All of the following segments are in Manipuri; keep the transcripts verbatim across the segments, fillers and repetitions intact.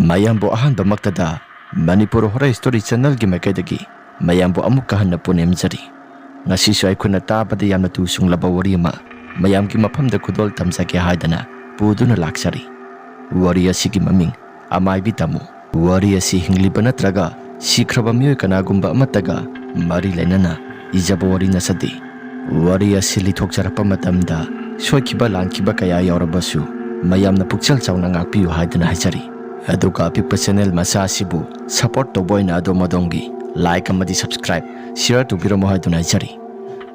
ꯃꯌꯥꯝꯕꯨ ꯑꯍꯥꯟꯕꯃꯛꯇꯗ ꯃꯅꯤꯄꯨꯔ ꯍꯣꯔꯔ ꯁ꯭ꯇꯣꯔꯤ ꯆꯦꯅꯦꯜꯒꯤ ꯃꯥꯏꯀꯩꯗꯒꯤ ꯃꯌꯥꯝꯕꯨ ꯑꯃꯨꯛꯀ ꯍꯟꯅ ꯄꯨꯅꯦꯝꯖꯔꯤ꯫ ꯉꯁꯤꯁꯨ ꯑꯩꯈꯣꯏꯅ ꯇꯥꯕꯗ ꯌꯥꯝꯅ ꯇꯨ ꯁꯨꯡꯂꯕ ꯋꯥꯔꯤ ꯑꯃ ꯃꯌꯥꯝꯒꯤ ꯃꯐꯝꯗ ꯈꯨꯗꯣꯜ ꯇꯝꯖꯒꯦ ꯍꯥꯏꯗꯅ ꯄꯨꯗꯨꯅ ꯂꯥꯛꯆꯔꯤ꯫ ꯋꯥꯔꯤ ꯑꯁꯤꯒꯤ ꯃꯃꯤꯡ ꯑꯃꯥꯏꯕꯤ ꯇꯥꯃꯨ꯫ ꯋꯥꯔꯤ ꯑꯁꯤ ꯍꯤꯡꯂꯤꯕ ꯅꯠꯇ꯭ꯔꯒ ꯁꯤꯈ꯭ꯔꯕ ꯃꯤꯑꯣꯏ ꯀꯅꯥꯒꯨꯝꯕ ꯑꯃꯠꯇꯒ ꯃꯔꯤ ꯂꯩꯅꯅ ꯏꯖꯕ ꯋꯥꯔꯤ ꯅꯠꯆꯗꯦ꯫ ꯋꯥꯔꯤ ꯑꯁꯤ ꯂꯤꯊꯣꯛꯆꯔꯛꯄ ꯃꯇꯝꯗ ꯁꯣꯏꯈꯤꯕ ꯂꯥꯟꯈꯤꯕ ꯀꯌꯥ ꯌꯥꯎꯔꯕꯁꯨ ꯃꯌꯥꯝꯅ ꯄꯨꯛꯆꯦꯜ ꯆꯥꯎꯅ ꯉꯥꯛꯄꯤꯌꯨ ꯍꯥꯏꯗꯨꯅ ꯍꯥꯏꯖꯔꯤ꯫ ꯑꯗꯨꯒ ꯑꯄꯤꯛꯄ ꯆꯦꯅꯦꯜ ꯃꯆꯥ ꯑꯁꯤꯕꯨ ꯁꯄꯣꯔꯠ ꯇꯧꯕ ꯑꯣꯏꯅ ꯑꯗꯣꯝ ꯑꯗꯣꯝꯒꯤ ꯂꯥꯏꯛ ꯑꯃꯗꯤ ꯁꯕꯁꯀ꯭ꯔꯥꯏꯕ, ꯁꯤꯌꯔ ꯇꯧꯕꯤꯔꯝꯃꯨ ꯍꯥꯏꯗꯨꯅ ꯍꯥꯏꯖꯔꯤ꯫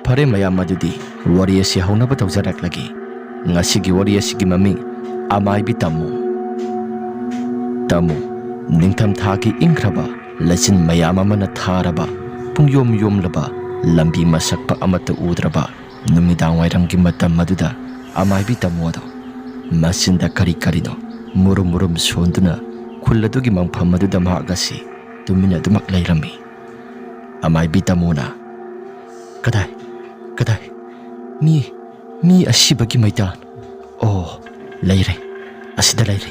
ꯐꯔꯦ ꯃꯌꯥꯝ, ꯑꯗꯨꯗꯤ ꯋꯥꯔꯤ ꯑꯁꯤ ꯍꯧꯅꯕ ꯇꯧꯖꯔꯛꯂꯒꯦ꯫ ꯉꯁꯤꯒꯤ ꯋꯥꯔꯤ ꯑꯁꯤꯒꯤ ꯃꯃꯤꯡ ꯑꯃꯥꯏꯕꯤ ꯇꯥꯃꯨ꯫ ꯇꯥꯃꯨ, ꯅꯤꯡꯊꯝꯊꯥꯒꯤ ꯏꯪꯈ꯭ꯔꯕ ꯂꯩꯆꯤꯟ ꯃꯌꯥꯝ ꯑꯃꯅ ꯊꯥꯔꯕ, ꯄꯨꯡꯌꯣꯝ ꯌꯣꯝꯂꯕ, ꯂꯝꯕꯤ ꯃꯁꯛꯄ ꯑꯃꯠꯇ ꯎꯗ꯭ꯔꯕ ꯅꯨꯃꯤꯗꯥꯡ ꯋꯥꯏꯔꯝꯒꯤ ꯃꯇꯝ ꯑꯗꯨꯗ ꯑꯃꯥꯏꯕꯤ ꯇꯥꯃꯨ ꯑꯗꯣ ꯃꯆꯤꯟꯗ ꯀꯔꯤ ꯀꯔꯤꯅꯣ ꯃꯨꯔꯨꯝ ꯃꯨꯔꯨꯝ ꯁꯣꯟꯗꯨꯅ ꯈꯨꯜ ꯑꯗꯨꯒꯤ ꯃꯪꯐꯝ ꯑꯗꯨꯗ ꯃꯍꯥꯛ ꯑꯁꯤ ꯇꯨꯃꯤꯟꯅꯗꯨꯃꯛ ꯂꯩꯔꯝꯃꯤ꯫ ꯑꯃꯥꯏꯕꯤ ꯇꯥꯃꯨꯅ, "ꯀꯗꯥꯏ? ꯀꯗꯥꯏ? ꯃꯤ, ꯃꯤ ꯑꯁꯤꯕꯒꯤ ꯃꯩꯇꯥꯟ? ꯑꯣ, ꯂꯩꯔꯦ, ꯑꯁꯤꯗ ꯂꯩꯔꯦ,"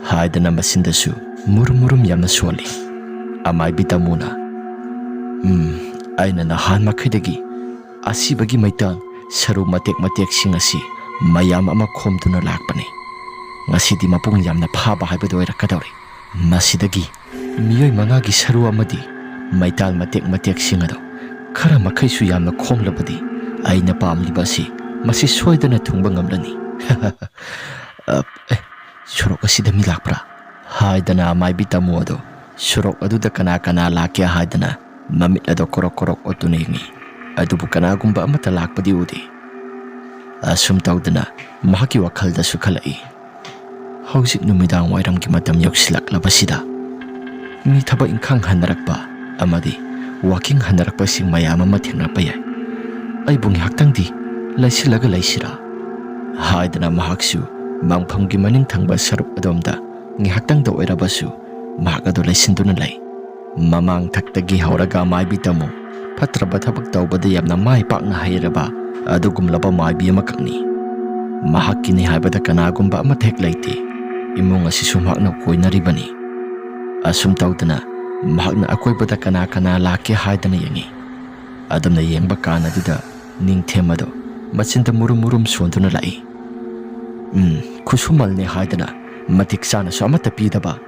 ꯍꯥꯏꯗꯅ ꯃꯆꯤꯟꯗꯁꯨ ꯃꯨꯔꯨꯝ ꯃꯨꯔꯨꯝ ꯌꯥꯝꯅ ꯁꯣꯜꯂꯤ꯫ ꯑꯃꯥꯏꯕꯤ ꯇꯥꯃꯨꯅ, "ꯎꯝ, ꯑꯩꯅ ꯅꯍꯥꯟ ꯃꯈꯩꯗꯒꯤ ꯑꯁꯤꯕꯒꯤ ꯃꯩꯇꯥꯟ ꯁꯔꯨ ꯃꯇꯦꯛ ꯃꯇꯦꯛꯁꯤꯡ ꯑꯁꯤ ꯃꯌꯥꯝ ꯑꯃ ꯈꯣꯝꯗꯨꯅ ꯂꯥꯛꯄꯅꯤ꯫ ꯉꯁꯤꯗꯤ ꯃꯄꯨꯡ ꯌꯥꯝꯅ ꯐꯥꯕ ꯍꯥꯏꯕꯗꯨ ꯑꯣꯏꯔꯛꯀꯗꯧꯔꯦ꯫ ꯃꯁꯤꯗꯒꯤ ꯃꯤꯑꯣꯏ ꯃꯉꯥꯒꯤ ꯁꯔꯨ ꯑꯃꯗꯤ ꯃꯩꯇꯥꯟ ꯃꯇꯦꯛ ꯃꯇꯦꯛꯁꯤꯡ ꯑꯗꯨ ꯈꯔ ꯃꯈꯩꯁꯨ ꯌꯥꯝꯅ ꯈꯣꯝꯂꯕꯗꯤ ꯑꯩꯅ ꯄꯥꯝꯂꯤꯕ ꯑꯁꯤ ꯃꯁꯤ ꯁꯣꯏꯗꯅ ꯊꯨꯡꯕ ꯉꯝꯂꯅꯤ꯫" "ꯑ, ꯑꯦ, ꯁꯣꯔꯣꯛ ꯑꯁꯤꯗ ꯃꯤ ꯂꯥꯛꯄ꯭ꯔꯥ?" ꯍꯥꯏꯗꯅ ꯑꯃꯥꯏꯕꯤ ꯇꯥꯃꯨ ꯑꯗꯨ ꯁꯣꯔꯣꯛ ꯑꯗꯨꯗ ꯀꯅꯥ ꯀꯅꯥ ꯂꯥꯛꯀꯦ ꯍꯥꯏꯗꯅ ꯃꯃꯤꯠ ꯑꯗꯨ ꯀꯣꯔꯣꯛ ꯀꯣꯔꯣꯛ ꯑꯣꯠꯇꯨꯅ ꯌꯦꯡꯉꯤ꯫ ꯑꯗꯨꯕꯨ ꯀꯅꯥꯒꯨꯝꯕ ꯑꯃꯠꯇ ꯂꯥꯛꯄꯗꯤ ꯎꯗꯦ꯫ ꯑꯁꯨꯝ ꯇꯧꯗꯅ ꯃꯍꯥꯛꯀꯤ ꯋꯥꯈꯜꯗꯁꯨ ꯈꯜꯂꯛꯏ, "ꯍꯧꯖꯤꯛ ꯅꯨꯃꯤꯗꯥꯡ ꯋꯥꯏꯔꯝꯒꯤ ꯃꯇꯝ ꯌꯧꯁꯤꯜꯂꯛꯂꯕꯁꯤꯗ ꯃꯤ ꯊꯕꯛ ꯏꯪꯈꯥꯡ ꯍꯟꯅꯔꯛꯄ ꯑꯃꯗꯤ ꯋꯥꯀꯤꯡ ꯍꯟꯅꯔꯛꯄꯁꯤꯡ ꯃꯌꯥꯝ ꯑꯃ ꯊꯦꯡꯅꯔꯛꯄ ꯌꯥꯏ꯫ ꯑꯩꯕꯨ ꯉꯥꯏꯍꯥꯛꯇꯪꯗꯤ ꯂꯩꯁꯤꯜꯂꯒ ꯂꯩꯁꯤꯔꯥ?" ꯍꯥꯏꯗꯅ ꯃꯍꯥꯛꯁꯨ ꯃꯪꯐꯝꯒꯤ ꯃꯅꯤꯡ ꯊꯪꯕ ꯁꯔꯨꯛ ꯑꯗꯣꯝꯗ ꯉꯥꯏꯍꯥꯛꯇꯪꯗ ꯑꯣꯏꯔꯕꯁꯨ ꯃꯍꯥꯛ ꯑꯗꯨ ꯂꯩꯁꯤꯟꯗꯨꯅ ꯂꯩ꯫ ꯃꯃꯥꯡ ꯊꯛꯇꯒꯤ ꯍꯧꯔꯒ ꯃꯥꯏꯕꯤ ꯇꯥꯃꯨ ꯐꯠꯇ꯭ꯔꯕ ꯊꯕꯛ ꯇꯧꯕꯗ ꯌꯥꯝꯅ ꯃꯥꯏ ꯄꯥꯛꯅ ꯍꯩꯔꯕ ꯑꯗꯨꯒꯨꯝꯂꯕ ꯃꯥꯏꯕꯤ ꯑꯃꯈꯛꯅꯤ꯫ ꯃꯍꯥꯛꯀꯤꯅꯤ ꯍꯥꯏꯕꯗ ꯀꯅꯥꯒꯨꯝꯕ ꯑꯃꯠꯇ ꯍꯦꯛ ꯂꯩꯇꯦ꯫ ꯏꯃꯨꯡ ꯑꯁꯤꯁꯨ ꯃꯍꯥꯛꯅ ꯀꯣꯏꯅꯔꯤꯕꯅꯤ꯫ ꯑꯁꯨꯝ ꯇꯧꯗꯅ ꯃꯍꯥꯛꯅ ꯑꯀꯣꯏꯕꯗ ꯀꯅꯥ ꯀꯅꯥ ꯂꯥꯛꯀꯦ ꯍꯥꯏꯗꯅ ꯌꯦꯡꯏ꯫ ꯑꯗꯨꯝꯅ ꯌꯦꯡꯕ ꯀꯥꯟ ꯑꯗꯨꯗ ꯅꯤꯡꯊꯦꯝ ꯑꯗꯣ ꯃꯆꯤꯟꯗ ꯃꯨꯔꯨꯝ ꯃꯨꯔꯨꯝ ꯁꯣꯟꯗꯨꯅ ꯂꯥꯛꯏ꯫ "ꯎꯝ, ꯈꯨꯠꯁꯨꯃꯜꯅꯦ ꯍꯥꯏꯗꯅ ꯃꯇꯤꯛ ꯆꯥꯅꯁꯨ ꯑꯃꯠꯇ ꯄꯤꯗꯕ,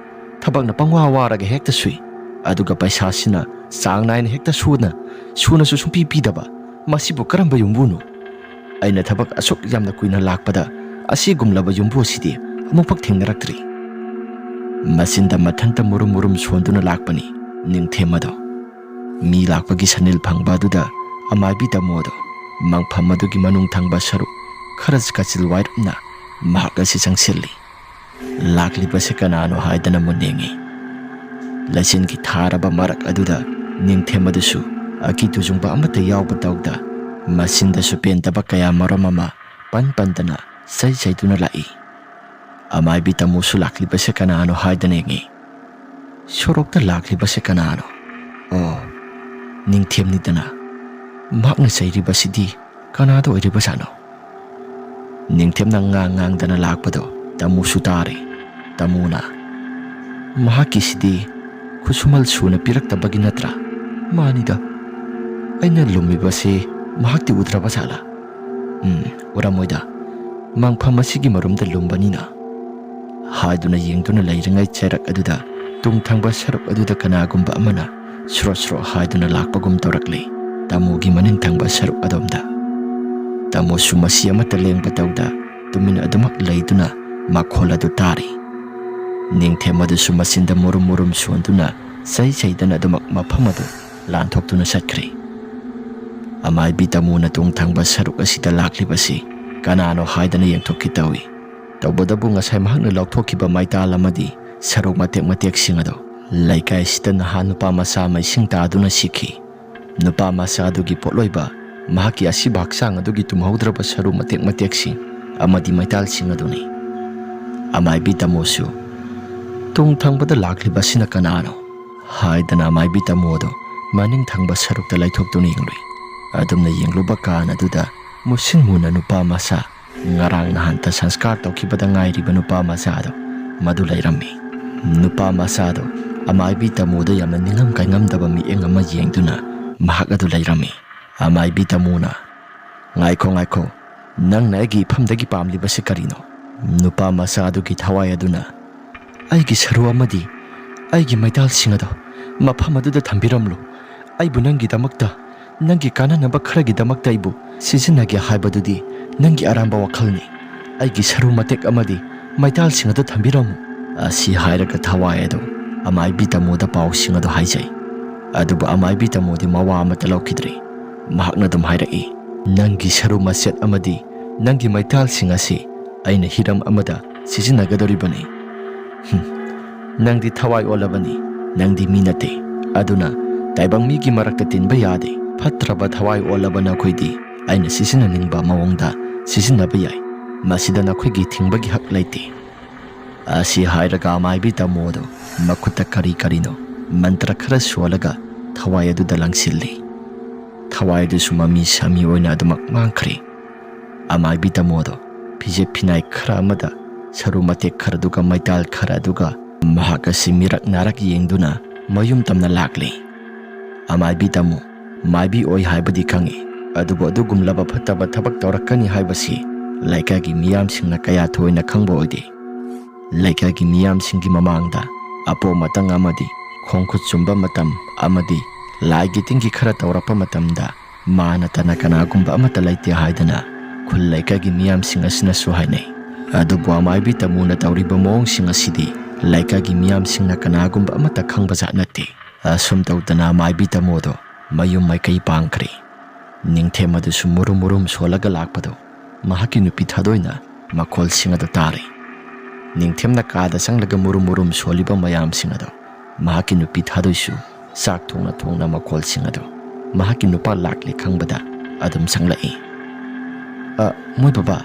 ꯊꯕꯛꯅ ꯄꯪꯋꯥ ꯋꯥꯔꯒ ꯍꯦꯛꯇ ꯁꯨꯏ, ꯑꯗꯨꯒ ꯄꯩꯁꯥꯁꯤꯅ ꯆꯥꯡ ꯅꯥꯏꯅ ꯍꯦꯛꯇ ꯁꯨꯅ, ꯁꯨꯅꯁꯨ ꯁꯨꯡꯄꯤ ꯄꯤꯗꯕ꯫ ꯃꯁꯤꯕꯨ ꯀꯔꯝꯕ ꯌꯨꯝꯕꯨꯅꯣ? ꯑꯩꯅ ꯊꯕꯛ ꯑꯁꯨꯛ ꯌꯥꯝꯅ ꯀꯨꯏꯅ ꯂꯥꯛꯄꯗ ꯑꯁꯤꯒꯨꯝꯂꯕ ꯌꯨꯝꯕꯨ ꯑꯁꯤꯗꯤ ꯑꯃꯨꯛꯐꯥꯎ ꯊꯦꯡꯅꯔꯛꯇ꯭ꯔꯤ꯫" ꯃꯆꯤꯟꯗ ꯃꯊꯟꯇ ꯃꯨꯔꯨꯝ ꯃꯨꯔꯨꯝ ꯁꯣꯟꯗꯨꯅ ꯂꯥꯛꯄꯅꯤ ꯅꯤꯡꯊꯦꯝ ꯑꯗꯣ꯫ ꯃꯤ ꯂꯥꯛꯄꯒꯤ ꯁꯅꯤꯜ ꯐꯪꯕ ꯑꯗꯨꯗ ꯑꯃꯥꯏꯕꯤ ꯇꯥꯃꯣ ꯑꯗꯣ ꯃꯪꯐꯝ ꯑꯗꯨꯒꯤ ꯃꯅꯨꯡ ꯊꯪꯕ ꯁꯔꯨꯛ ꯈꯔ ꯀꯥꯆꯤꯜ ꯋꯥꯏꯔꯞꯅ ꯃꯍꯥꯛ ꯑꯁꯤ ꯆꯪꯁꯤꯜꯂꯤ꯫ ꯂꯥꯛꯂꯤꯕꯁꯦ ꯀꯅꯥꯅꯣ ꯍꯥꯏꯗꯅ ꯃꯨꯟꯅ ꯌꯦꯡꯉꯤ꯫ ꯂꯩꯆꯤꯟꯒꯤ ꯊꯥꯔꯕ ꯃꯔꯛ ꯑꯗꯨꯗ ꯅꯤꯡꯊꯦꯝ ꯑꯗꯨꯁꯨ ꯑꯀꯤ ꯇꯨꯖꯨꯡꯕ ꯑꯃꯠꯇ ꯌꯥꯎꯕ ꯇꯧꯗ ꯃꯆꯤꯟꯗꯁꯨ ꯄꯦꯟꯗꯕ ꯀꯌꯥ ꯃꯔꯨꯝ ꯑꯃ ꯄꯟ ꯄꯟꯗꯅ ꯆꯩ ꯆꯩꯗꯨꯅ ꯂꯥꯛꯏ꯫ ꯑꯃꯥꯏꯕꯤ ꯇꯥꯃꯣꯁꯨ ꯂꯥꯛꯂꯤꯕꯁꯦ ꯀꯅꯥꯅꯣ ꯍꯥꯏꯗꯅ ꯌꯦꯡꯉꯤ꯫ ꯁꯣꯔꯣꯛꯇ ꯂꯥꯛꯂꯤꯕꯁꯦ ꯀꯅꯥꯅꯣ? ꯑꯣ, ꯅꯤꯡꯊꯦꯝꯅꯤꯗꯅ꯫ ꯃꯍꯥꯛꯅ ꯆꯩꯔꯤꯕꯁꯤꯗꯤ ꯀꯅꯥꯗ ꯑꯣꯏꯔꯤꯕꯖꯥꯠꯅꯣ? ꯅꯤꯡꯊꯦꯝꯅ ꯉꯥꯡ ꯉꯥꯡꯗꯅ ꯂꯥꯛꯄꯗꯣ ꯇꯥꯃꯣꯁꯨ ꯇꯥꯔꯦ꯫ ꯇꯥꯃꯣꯅ, "ꯃꯍꯥꯛꯀꯤꯁꯤꯗꯤ ꯈꯨꯠꯁꯨꯃꯜ ꯁꯨꯅ ꯄꯤꯔꯛꯇꯕꯒꯤ ꯅꯠꯇ꯭ꯔꯥ? ꯃꯥꯅꯤꯗ, ꯑꯩꯅ ꯂꯨꯝꯃꯤꯕꯁꯤ ꯃꯍꯥꯛꯇꯤ ꯎꯗ꯭ꯔꯕ ꯖꯥꯠꯂꯥ? ꯎꯝ, ꯎꯔꯝꯃꯣꯏꯗ, ꯃꯪꯐꯝ ꯑꯁꯤꯒꯤ ꯃꯔꯨꯝꯗ ꯂꯨꯝꯕꯅꯤꯅ꯫" ꯍꯥꯏꯗꯨꯅ ꯌꯦꯡꯗꯨꯅ ꯂꯩꯔꯤꯉꯩ ꯆꯩꯔꯛ ꯑꯗꯨꯗ ꯇꯨꯡ ꯊꯪꯕ ꯁꯔꯨꯛ ꯑꯗꯨꯗ ꯀꯅꯥꯒꯨꯝꯕ ꯑꯃꯅ ꯁ꯭ꯔꯣ ꯁ꯭ꯔꯣ ꯍꯥꯏꯗꯨꯅ ꯂꯥꯛꯄꯒꯨꯝ ꯇꯧꯔꯛꯂꯤ꯫ ꯇꯥꯃꯣꯒꯤ ꯃꯅꯤꯡ ꯊꯪꯕ ꯁꯔꯨꯛ ꯑꯗꯣꯝꯗ ꯇꯥꯃꯣꯁꯨ ꯃꯁꯤ ꯑꯃꯠꯇ ꯂꯦꯡꯕ ꯇꯧꯗ ꯇꯨꯃꯤꯟ ꯑꯗꯨꯃꯛ ꯂꯩꯗꯨꯅ ꯃꯈꯣꯜ ꯑꯗꯨ ꯇꯥꯔꯤ꯫ ꯅꯤꯡꯊꯦꯝ ꯑꯗꯨꯁꯨ ꯃꯆꯤꯟꯗ ꯃꯨꯔꯨꯝ ꯃꯨꯔꯨꯝ ꯁꯣꯟꯗꯨꯅ ꯆꯩ ꯆꯩꯗꯅ ꯑꯗꯨꯃꯛ ꯃꯐꯝ ꯑꯗꯨ ꯂꯥꯟꯊꯣꯛꯇꯨꯅ ꯆꯠꯈ꯭ꯔꯦ꯫ ꯑꯃꯥꯏꯕꯤ ꯇꯥꯃꯣꯅ ꯇꯨꯡ ꯊꯪꯕ ꯁꯔꯨꯛ ꯑꯁꯤꯗ ꯂꯥꯛꯂꯤꯕꯁꯤ ꯀꯅꯥꯅꯣ ꯍꯥꯏꯗꯅ ꯌꯦꯡꯊꯣꯛꯀꯦ ꯇꯧꯏ꯫ ꯇꯧꯕꯇꯕꯨ ꯉꯁꯥꯏ ꯃꯍꯥꯛꯅ ꯂꯧꯊꯣꯛꯈꯤꯕ ꯃꯩꯇꯥꯜ ꯑꯃꯗꯤ ꯁꯔꯨꯛ ꯃꯇꯦꯛ ꯃꯇꯦꯛꯁꯤꯡ ꯑꯗꯣ ꯂꯩꯀꯥꯏꯁꯤꯗ ꯅꯍꯥ ꯅꯨꯄꯥ ꯃꯆꯥ ꯑꯃ ꯏꯁꯤꯡ ꯇꯥꯗꯨꯅ ꯁꯤꯈꯤ꯫ ꯅꯨꯄꯥ ꯃꯆꯥ ꯑꯗꯨꯒꯤ ꯄꯣꯠꯂꯣꯏꯕ ꯃꯍꯥꯛꯀꯤ ꯑꯁꯤꯕ ꯍꯛꯆꯥꯡ ꯑꯗꯨꯒꯤ ꯇꯨꯝꯍꯧꯗ꯭ꯔꯕ ꯁꯔꯨ ꯃꯇꯦꯛ ꯃꯇꯦꯛꯁꯤꯡ ꯑꯃꯗꯤ ꯃꯩꯇꯥꯜꯁꯤꯡ ꯑꯗꯨꯅꯤ꯫ ꯑꯃꯥꯏꯕꯤ ꯇꯥꯃꯣꯁꯨ, "ꯇꯨꯡ ꯊꯪꯕꯗ ꯂꯥꯛꯂꯤꯕꯁꯤꯅ ꯀꯅꯥꯅꯣ?" ꯍꯥꯏꯗꯅ ꯑꯃꯥꯏꯕꯤ ꯇꯥꯃꯣꯗꯣ ꯃꯅꯤꯡ ꯊꯪꯕ ꯁꯔꯨꯛꯇ ꯂꯩꯊꯣꯛꯇꯨꯅ ꯌꯦꯡꯂꯨꯏ꯫ ꯑꯗꯨꯝꯅ ꯌꯦꯡꯂꯨꯕ ꯀꯥꯟ ꯑꯗꯨꯗ ꯃꯨꯁꯤꯟ ꯃꯨꯅ ꯅꯨꯄꯥ ꯃꯆꯥ, ꯉꯔꯥꯡ ꯅꯍꯥꯟꯇ ꯁꯪꯁꯀꯥꯔ ꯇꯧꯈꯤꯕꯗ ꯉꯥꯏꯔꯤꯕ ꯅꯨꯄꯥ ꯃꯆꯥꯗꯣ ꯃꯗꯨ ꯂꯩꯔꯝꯃꯤ꯫ ꯅꯨꯄꯥ ꯃꯆꯥꯗꯨ ꯑꯃꯥꯏꯕꯤ ꯇꯥꯃꯣꯗ ꯌꯥꯝꯅ ꯅꯤꯡꯉꯝ ꯀꯥꯏꯉꯝꯗꯕ ꯃꯤꯠꯌꯦꯡ ꯑꯃ ꯌꯦꯡꯗꯨꯅ ꯃꯍꯥꯛ ꯑꯗꯨ ꯂꯩꯔꯝꯃꯤ꯫ ꯑꯃꯥꯏꯕꯤ ꯇꯥꯃꯣꯅ, "ꯉꯥꯏꯈꯣ, ꯉꯥꯏꯈꯣ, ꯅꯪꯅ ꯑꯩꯒꯤ ꯏꯐꯝꯗꯒꯤ ꯄꯥꯝꯂꯤꯕꯁꯤ ꯀꯔꯤꯅꯣ?" ꯅꯨꯄꯥ ꯃꯆꯥ ꯑꯗꯨꯒꯤ ꯊꯋꯥꯏ ꯑꯗꯨꯅ, "ꯑꯩꯒꯤ ꯁꯔꯨ ꯑꯃꯗꯤ ꯑꯩꯒꯤ ꯃꯩꯇꯥꯜꯁꯤꯡ ꯑꯗꯣ ꯃꯐꯝ ꯑꯗꯨꯗ ꯊꯝꯕꯤꯔꯝꯂꯨ꯫ ꯑꯩꯕꯨ ꯅꯪꯒꯤꯗꯃꯛꯇ, ꯅꯪꯒꯤ ꯀꯥꯟꯅꯅꯕ ꯈꯔꯒꯤꯗꯃꯛꯇ ꯑꯩꯕꯨ ꯁꯤꯖꯤꯟꯅꯒꯦ ꯍꯥꯏꯕꯗꯨꯗꯤ ꯅꯪꯒꯤ ꯑꯔꯥꯟꯕ ꯋꯥꯈꯜꯅꯤ꯫ ꯑꯩꯒꯤ ꯁꯔꯨ ꯃꯇꯦꯛ ꯑꯃꯗꯤ ꯃꯩꯇꯥꯜꯁꯤꯡ ꯑꯗꯨ ꯊꯝꯕꯤꯔꯝꯃꯨ꯫" ꯑꯁꯤ ꯍꯥꯏꯔꯒ ꯊꯋꯥꯏ ꯑꯗꯨ ꯑꯃꯥꯏꯕꯤ ꯇꯥꯃꯣꯗ ꯄꯥꯎꯁꯤꯡ ꯑꯗꯨ ꯍꯥꯏꯖꯩ꯫ ꯑꯗꯨꯕꯨ ꯑꯃꯥꯏꯕꯤ ꯇꯥꯃꯣꯗꯤ ꯃꯋꯥ ꯑꯃꯠꯇ ꯂꯧꯈꯤꯗ꯭ꯔꯦ꯫ ꯃꯍꯥꯛꯅ ꯑꯗꯨꯝ ꯍꯥꯏꯔꯛꯏ, "ꯅꯪꯒꯤ ꯁꯔꯨ ꯃꯆꯦꯠ ꯑꯃꯗꯤ ꯅꯪꯒꯤ ꯃꯩꯇꯥꯜꯁꯤꯡ ꯑꯁꯤ ꯑꯩꯅ ꯍꯤꯔꯝ ꯑꯃꯗ ꯁꯤꯖꯤꯟꯅꯒꯗꯧꯔꯤꯕꯅꯤ꯫ ꯍꯨꯝ, ꯅꯪꯗꯤ ꯊꯋꯥꯏ ꯑꯣꯜꯂꯕꯅꯤ, ꯅꯪꯗꯤ ꯃꯤ ꯅꯠꯇꯦ꯫ ꯑꯗꯨꯅ ꯇꯥꯏꯕꯪ ꯃꯤꯒꯤ ꯃꯔꯛꯇ ꯇꯤꯟꯕ ꯌꯥꯗꯦ꯫ ꯐꯠꯇ꯭ꯔꯕ ꯊꯋꯥꯏ ꯑꯣꯜꯂꯕ ꯅꯈꯣꯏꯗꯤ ꯑꯩꯅ ꯁꯤꯖꯤꯟꯅꯅꯤꯡꯕ ꯃꯑꯣꯡꯗ ꯁꯤꯖꯤꯟꯅꯕ ꯌꯥꯏ꯫ ꯃꯁꯤꯗ ꯅꯈꯣꯏꯒꯤ ꯊꯤꯡꯕꯒꯤ ꯍꯛ ꯂꯩꯇꯦ꯫" ꯑꯁꯤ ꯍꯥꯏꯔꯒ ꯑꯃꯥꯏꯕꯤ ꯇꯥꯃꯣ ꯑꯗꯨ ꯃꯈꯨꯠꯇ ꯀꯔꯤ ꯀꯔꯤꯅꯣ ꯃꯟꯇ꯭ꯔ ꯈꯔ ꯁꯣꯜꯂꯒ ꯊꯋꯥꯏ ꯑꯗꯨꯗ ꯂꯪꯁꯤꯜꯂꯤ꯫ ꯊꯋꯥꯏ ꯑꯗꯨꯁꯨ ꯃꯃꯤ ꯁꯥꯃꯤ ꯑꯣꯏꯅ ꯑꯗꯨꯃꯛ ꯃꯥꯡꯈ꯭ꯔꯦ꯫ ꯑꯃꯥꯏꯕꯤ ꯇꯥꯃꯣ ꯑꯗꯨ ꯐꯤꯖꯦꯠ ꯐꯤꯅꯥꯏ ꯈꯔ ꯑꯃꯗ ꯁꯔꯨ ꯃꯇꯦꯛ ꯈꯔꯗꯨꯒ ꯃꯩꯇꯥꯜ ꯈꯔ ꯑꯗꯨꯒ ꯃꯍꯥꯛ ꯑꯁꯤ ꯃꯤꯔꯛ ꯅꯥꯔꯛ ꯌꯦꯡꯗꯨꯅ ꯃꯌꯨꯝ ꯇꯝꯅ ꯂꯥꯛꯂꯤ꯫ ꯑꯃꯥꯏꯕꯤ ꯇꯥꯃꯣ ꯃꯥꯏꯕꯤ ꯑꯣꯏ ꯍꯥꯏꯕꯗꯤ ꯈꯪꯏ, ꯑꯗꯨꯕꯨ ꯑꯗꯨꯒꯨꯝꯂꯕ ꯐꯠꯇꯕ ꯊꯕꯛ ꯇꯧꯔꯛꯀꯅꯤ ꯍꯥꯏꯕꯁꯤ ꯂꯩꯀꯥꯏꯒꯤ ꯃꯤꯌꯥꯝꯁꯤꯡꯅ ꯀꯌꯥ ꯊꯣꯏꯅ ꯈꯪꯕ ꯑꯣꯏꯗꯦ꯫ ꯂꯩꯀꯥꯏꯒꯤ ꯃꯤꯌꯥꯝꯁꯤꯡꯒꯤ ꯃꯃꯥꯡꯗ ꯑꯄꯣꯝ ꯑꯇꯪ ꯑꯃꯗꯤ ꯈꯣꯡ ꯈꯨꯠ ꯆꯨꯝꯕ ꯃꯇꯝ ꯑꯃꯗꯤ ꯂꯥꯏꯒꯤ ꯇꯤꯟꯒꯤ ꯈꯔ ꯇꯧꯔꯛꯄ ꯃꯇꯝꯗ ꯃꯥ ꯅꯠꯇꯅ ꯀꯅꯥꯒꯨꯝꯕ ꯑꯃꯠꯇ ꯂꯩꯇꯦ ꯍꯥꯏꯗꯅ ꯈꯨꯜ ꯂꯩꯀꯥꯏꯒꯤ ꯃꯤꯌꯥꯝꯁꯤꯡ ꯑꯁꯤꯅꯁꯨ ꯍꯥꯏꯅꯩ꯫ ꯑꯗꯨꯕꯨ ꯑꯃꯥꯏꯕꯤ ꯇꯥꯃꯣꯅ ꯇꯧꯔꯤꯕ ꯃꯑꯣꯡꯁꯤꯡ ꯑꯁꯤꯗꯤ ꯂꯩꯀꯥꯏꯒꯤ ꯃꯤꯌꯥꯝꯁꯤꯡꯅ ꯀꯅꯥꯒꯨꯝꯕ ꯑꯃꯠꯇ ꯈꯪꯕ ꯖꯥꯠ ꯅꯠꯇꯦ꯫ ꯑꯁꯨꯝ ꯇꯧꯗꯅ ꯑꯃꯥꯏꯕꯤ ꯇꯥꯃꯣꯗꯣ ꯃꯌꯨꯝ ꯃꯥꯏꯀꯩ ꯄꯥꯡꯈ꯭ꯔꯦ꯫ ꯅꯤꯡꯊꯦꯝ ꯑꯗꯨꯁꯨ ꯃꯨꯔꯨꯝ ꯃꯨꯔꯨꯝ ꯁꯣꯜꯂꯒ ꯂꯥꯛꯄꯗꯨ ꯃꯍꯥꯛꯀꯤ ꯅꯨꯄꯤ ꯊꯥꯗꯣꯏꯅ ꯃꯈꯣꯜꯁꯤꯡ ꯑꯗꯨ ꯇꯥꯔꯦ꯫ ꯅꯤꯡꯊꯦꯝꯅ ꯀꯥꯗ ꯆꯪꯂꯒ ꯃꯨꯔꯨꯝ ꯃꯨꯔꯨꯝ ꯁꯣꯜꯂꯤꯕ ꯃꯌꯥꯝꯁꯤꯡ ꯑꯗꯨ ꯃꯍꯥꯛꯀꯤ ꯅꯨꯄꯤ ꯊꯥꯗꯣꯏꯁꯨ ꯆꯥꯛ ꯊꯣꯡꯅ ꯊꯣꯡꯅ ꯃꯈꯣꯜꯁꯤꯡ ꯑꯗꯨ ꯃꯍꯥꯛꯀꯤ ꯅꯨꯄꯥ ꯂꯥꯛꯂꯦ ꯈꯪꯕꯗ ꯑꯗꯨꯝ ꯆꯪꯂꯛꯏ꯫ "ꯑ, ꯃꯣꯏ ꯕꯕꯥ,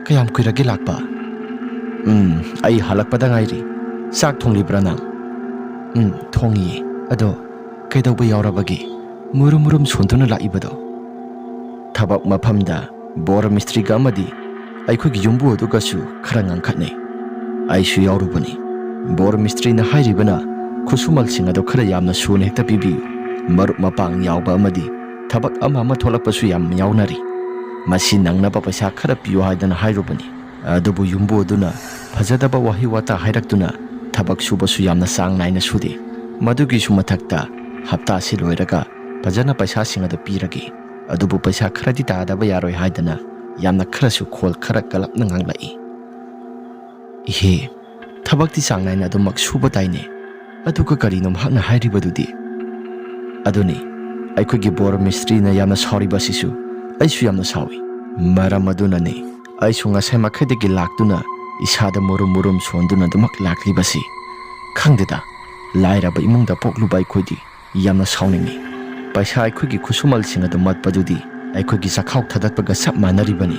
ꯀꯌꯥꯝ ꯀꯨꯏꯔꯒꯦ ꯂꯥꯛꯄ?" "ꯎꯝ, ꯑꯩ ꯍꯜꯂꯛꯄꯗ ꯉꯥꯏꯔꯤ꯫ ꯆꯥꯛ ꯊꯣꯡꯂꯤꯕ꯭ꯔꯥ ꯅꯪ?" "ꯎꯝ, ꯊꯣꯡꯉꯤꯌꯦ꯫ ꯑꯗꯣ ꯀꯩꯗꯧꯕ ꯌꯥꯎꯔꯕꯒꯦ ꯃꯨꯔꯨꯝ ꯃꯨꯔꯨꯝ ꯁꯣꯟꯗꯨꯅ ꯂꯥꯛꯏꯕꯗꯣ?" "ꯊꯕꯛ ꯃꯐꯝꯗ ꯕꯣꯔ ꯃꯤꯁꯇ꯭ꯔꯤꯒ ꯑꯃꯗꯤ ꯑꯩꯈꯣꯏꯒꯤ ꯌꯨꯝꯕꯨ ꯑꯗꯨꯒꯁꯨ ꯈꯔ ꯉꯥꯡꯈꯠꯅꯩ꯫ ꯑꯩꯁꯨ ꯌꯥꯎꯔꯨꯕꯅꯤ꯫ ꯕꯣꯔ ꯃꯤꯁꯇ꯭ꯔꯤꯅ ꯍꯥꯏꯔꯤꯕꯅ ꯈꯨꯠꯁꯨꯃꯜꯁꯤꯡ ꯑꯗꯨ ꯈꯔ ꯌꯥꯝꯅ ꯁꯨꯅ ꯍꯦꯛꯇ ꯄꯤꯕꯤꯌꯨ, ꯃꯔꯨꯞ ꯃꯄꯥꯡ ꯌꯥꯎꯕ ꯑꯃꯗꯤ ꯊꯕꯛ ꯑꯃ ꯑꯃ ꯊꯣꯛꯂꯛꯄꯁꯨ ꯌꯥꯝ ꯌꯥꯎꯅꯔꯤ꯫ ꯃꯁꯤ ꯅꯪꯅꯕ ꯄꯩꯁꯥ ꯈꯔ ꯄꯤꯌꯨ ꯍꯥꯏꯗꯅ ꯍꯥꯏꯔꯨꯕꯅꯤ꯫ ꯑꯗꯨꯕꯨ ꯌꯨꯝꯕꯨ ꯑꯗꯨꯅ ꯐꯖꯗꯕ ꯋꯥꯍꯩ ꯋꯥꯇꯥ ꯍꯥꯏꯔꯛꯇꯨꯅ ꯊꯕꯛ ꯁꯨꯕꯁꯨ ꯌꯥꯝꯅ ꯆꯥꯡ ꯅꯥꯏꯅ ꯁꯨꯗꯦ꯫ ꯃꯗꯨꯒꯤꯁꯨ ꯃꯊꯛꯇ ꯍꯞꯇꯥꯁꯤ ꯂꯣꯏꯔꯒ ꯐꯖꯅ ꯄꯩꯁꯥꯁꯤꯡ ꯑꯗꯨ ꯄꯤꯔꯒꯦ, ꯑꯗꯨꯕꯨ ꯄꯩꯁꯥ ꯈꯔꯗꯤ ꯇꯥꯗꯕ ꯌꯥꯔꯣꯏ ꯍꯥꯏꯗꯅ ꯌꯥꯝꯅ ꯈꯔꯁꯨ ꯈꯣꯜ ꯈꯔ ꯀꯜꯂꯞꯅ ꯉꯥꯡꯂꯛꯏ꯫ "ꯏꯍꯦ, ꯊꯕꯛꯇꯤ ꯆꯥꯡ ꯅꯥꯏꯅ ꯑꯗꯨꯃꯛ ꯁꯨꯕ ꯇꯥꯏꯅꯦ, ꯑꯗꯨꯒ ꯀꯔꯤꯅꯣ ꯃꯍꯥꯛꯅ ꯍꯥꯏꯔꯤꯕꯗꯨꯗꯤ?" "ꯑꯗꯨꯅꯤ, ꯑꯩꯈꯣꯏꯒꯤ ꯕꯣꯔ ꯃꯤꯁꯇ꯭ꯔꯤꯅ ꯌꯥꯝꯅ ꯁꯥꯎꯔꯤꯕ ꯑꯁꯤꯁꯨ ꯑꯩꯁꯨ ꯌꯥꯝꯅ ꯁꯥꯎꯏ꯫ ꯃꯔꯝ ꯑꯗꯨꯅꯅꯤ ꯑꯩꯁꯨ ꯉꯁꯥꯏ ꯃꯈꯩꯗꯒꯤ ꯂꯥꯛꯇꯨꯅ ꯏꯁꯥꯗ ꯃꯨꯔꯨꯝ ꯃꯨꯔꯨꯝ ꯁꯣꯟꯗꯨꯅ ꯑꯗꯨꯃꯛ ꯂꯥꯛꯂꯤꯕꯁꯤ꯫ ꯈꯪꯗꯦꯗ, ꯂꯥꯏꯔꯕ ꯏꯃꯨꯡꯗ ꯄꯣꯛꯂꯨꯕ ꯑꯩꯈꯣꯏꯗꯤ ꯌꯥꯝꯅ ꯁꯥꯎꯅꯤꯡꯏ꯫ ꯄꯩꯁꯥ ꯑꯩꯈꯣꯏꯒꯤ ꯈꯨꯠꯁꯨꯃꯜꯁꯤꯡ ꯑꯗꯨ ꯃꯠꯄꯗꯨꯗꯤ ꯑꯩꯈꯣꯏꯒꯤ ꯆꯥꯛꯈꯥꯎ ꯊꯥꯗꯠꯄꯒ ꯆꯞ ꯃꯥꯟꯅꯔꯤꯕꯅꯤ꯫"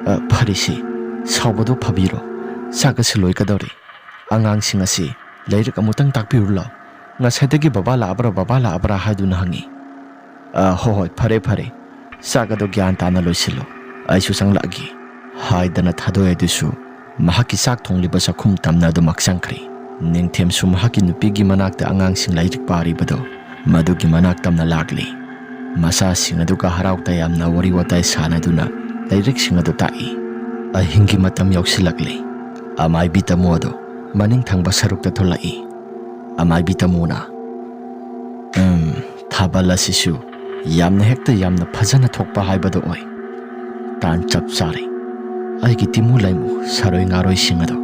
"ꯑ, ꯐꯔꯦꯁꯦ, ꯁꯥꯎꯕꯗꯣ ꯐꯕꯤꯔꯣ꯫ ꯆꯥꯛ ꯑꯁꯤ ꯂꯣꯏꯒꯗꯧꯔꯦ꯫ ꯑꯉꯥꯡꯁꯤꯡ ꯑꯁꯤ ꯂꯥꯏꯔꯤꯛ ꯑꯃꯨꯛꯇꯪ ꯇꯥꯛꯄꯤꯔꯨ ꯂꯥꯎ꯫ ꯉꯁꯥꯏꯗꯒꯤ ꯕꯕꯥ ꯂꯥꯛꯑꯕ꯭ꯔꯥ, ꯕꯕꯥ ꯂꯥꯛꯑꯕ꯭ꯔꯥ ꯍꯥꯏꯗꯨꯅ ꯍꯪꯉꯤ꯫" "ꯑ, ꯍꯣꯏ ꯍꯣꯏ, ꯐꯔꯦ ꯐꯔꯦ, ꯆꯥꯛ ꯑꯗꯣ ꯒ꯭ꯌꯥꯟ ꯇꯥꯅ ꯂꯣꯏꯁꯤꯜꯂꯣ, ꯑꯩꯁꯨ ꯆꯪꯂꯛꯑꯒꯦ" ꯍꯥꯏꯗꯅ ꯊꯥꯗꯣꯛꯑꯦ꯫ ꯑꯗꯨꯁꯨ ꯃꯍꯥꯛꯀꯤ ꯆꯥꯛ ꯊꯣꯡꯂꯤꯕ ꯆꯥꯛꯈꯨꯝ ꯇꯝꯅ ꯑꯗꯨꯃꯛ ꯆꯪꯈ꯭ꯔꯦ꯫ ꯅꯤꯡꯊꯦꯝꯁꯨ ꯃꯍꯥꯛꯀꯤ ꯅꯨꯄꯤꯒꯤ ꯃꯅꯥꯛꯇ ꯑꯉꯥꯡꯁꯤꯡ ꯂꯥꯏꯔꯤꯛ ꯄꯥꯔꯤꯕꯗꯣ, ꯃꯗꯨꯒꯤ ꯃꯅꯥꯛ ꯇꯝꯅ ꯂꯥꯛꯂꯤ꯫ ꯃꯆꯥꯁꯤꯡ ꯑꯗꯨꯒ ꯍꯔꯥꯎ ꯇꯌꯥꯝꯅ ꯋꯥꯔꯤ ꯋꯥꯇꯥꯏ ꯁꯥꯟꯅꯗꯨꯅ ꯂꯥꯏꯔꯤꯛꯁꯤꯡ ꯑꯗꯨ ꯇꯥꯛꯏ꯫ ꯑꯍꯤꯡꯒꯤ ꯃꯇꯝ ꯌꯧꯁꯤꯜꯂꯛꯂꯤ꯫ ꯑꯃꯥꯏꯕꯤ ꯇꯥꯃꯣ ꯑꯗꯨ ꯃꯅꯤꯡ ꯊꯪꯕ ꯁꯔꯨꯛꯇ ꯊꯣꯛꯂꯛꯏ꯫ ꯑꯃꯥꯏꯕꯤ ꯇꯥꯃꯣꯅ, "ꯎꯝ, ꯊꯥꯕꯜ ꯑꯁꯤꯁꯨ ꯌꯥꯝꯅ ꯍꯦꯛꯇ ꯌꯥꯝꯅ ꯐꯖꯅ ꯊꯣꯛꯄ ꯍꯥꯏꯕꯗꯨ ꯑꯣꯏ꯫ ꯇꯥꯟ ꯆꯞ ꯆꯥꯔꯦ꯫ ꯑꯩꯒꯤ ꯇꯤꯃꯨ ꯂꯩꯃꯨ ꯁꯥꯔꯣꯏ ꯉꯥꯔꯣꯏꯁꯤꯡ ꯑꯗꯨ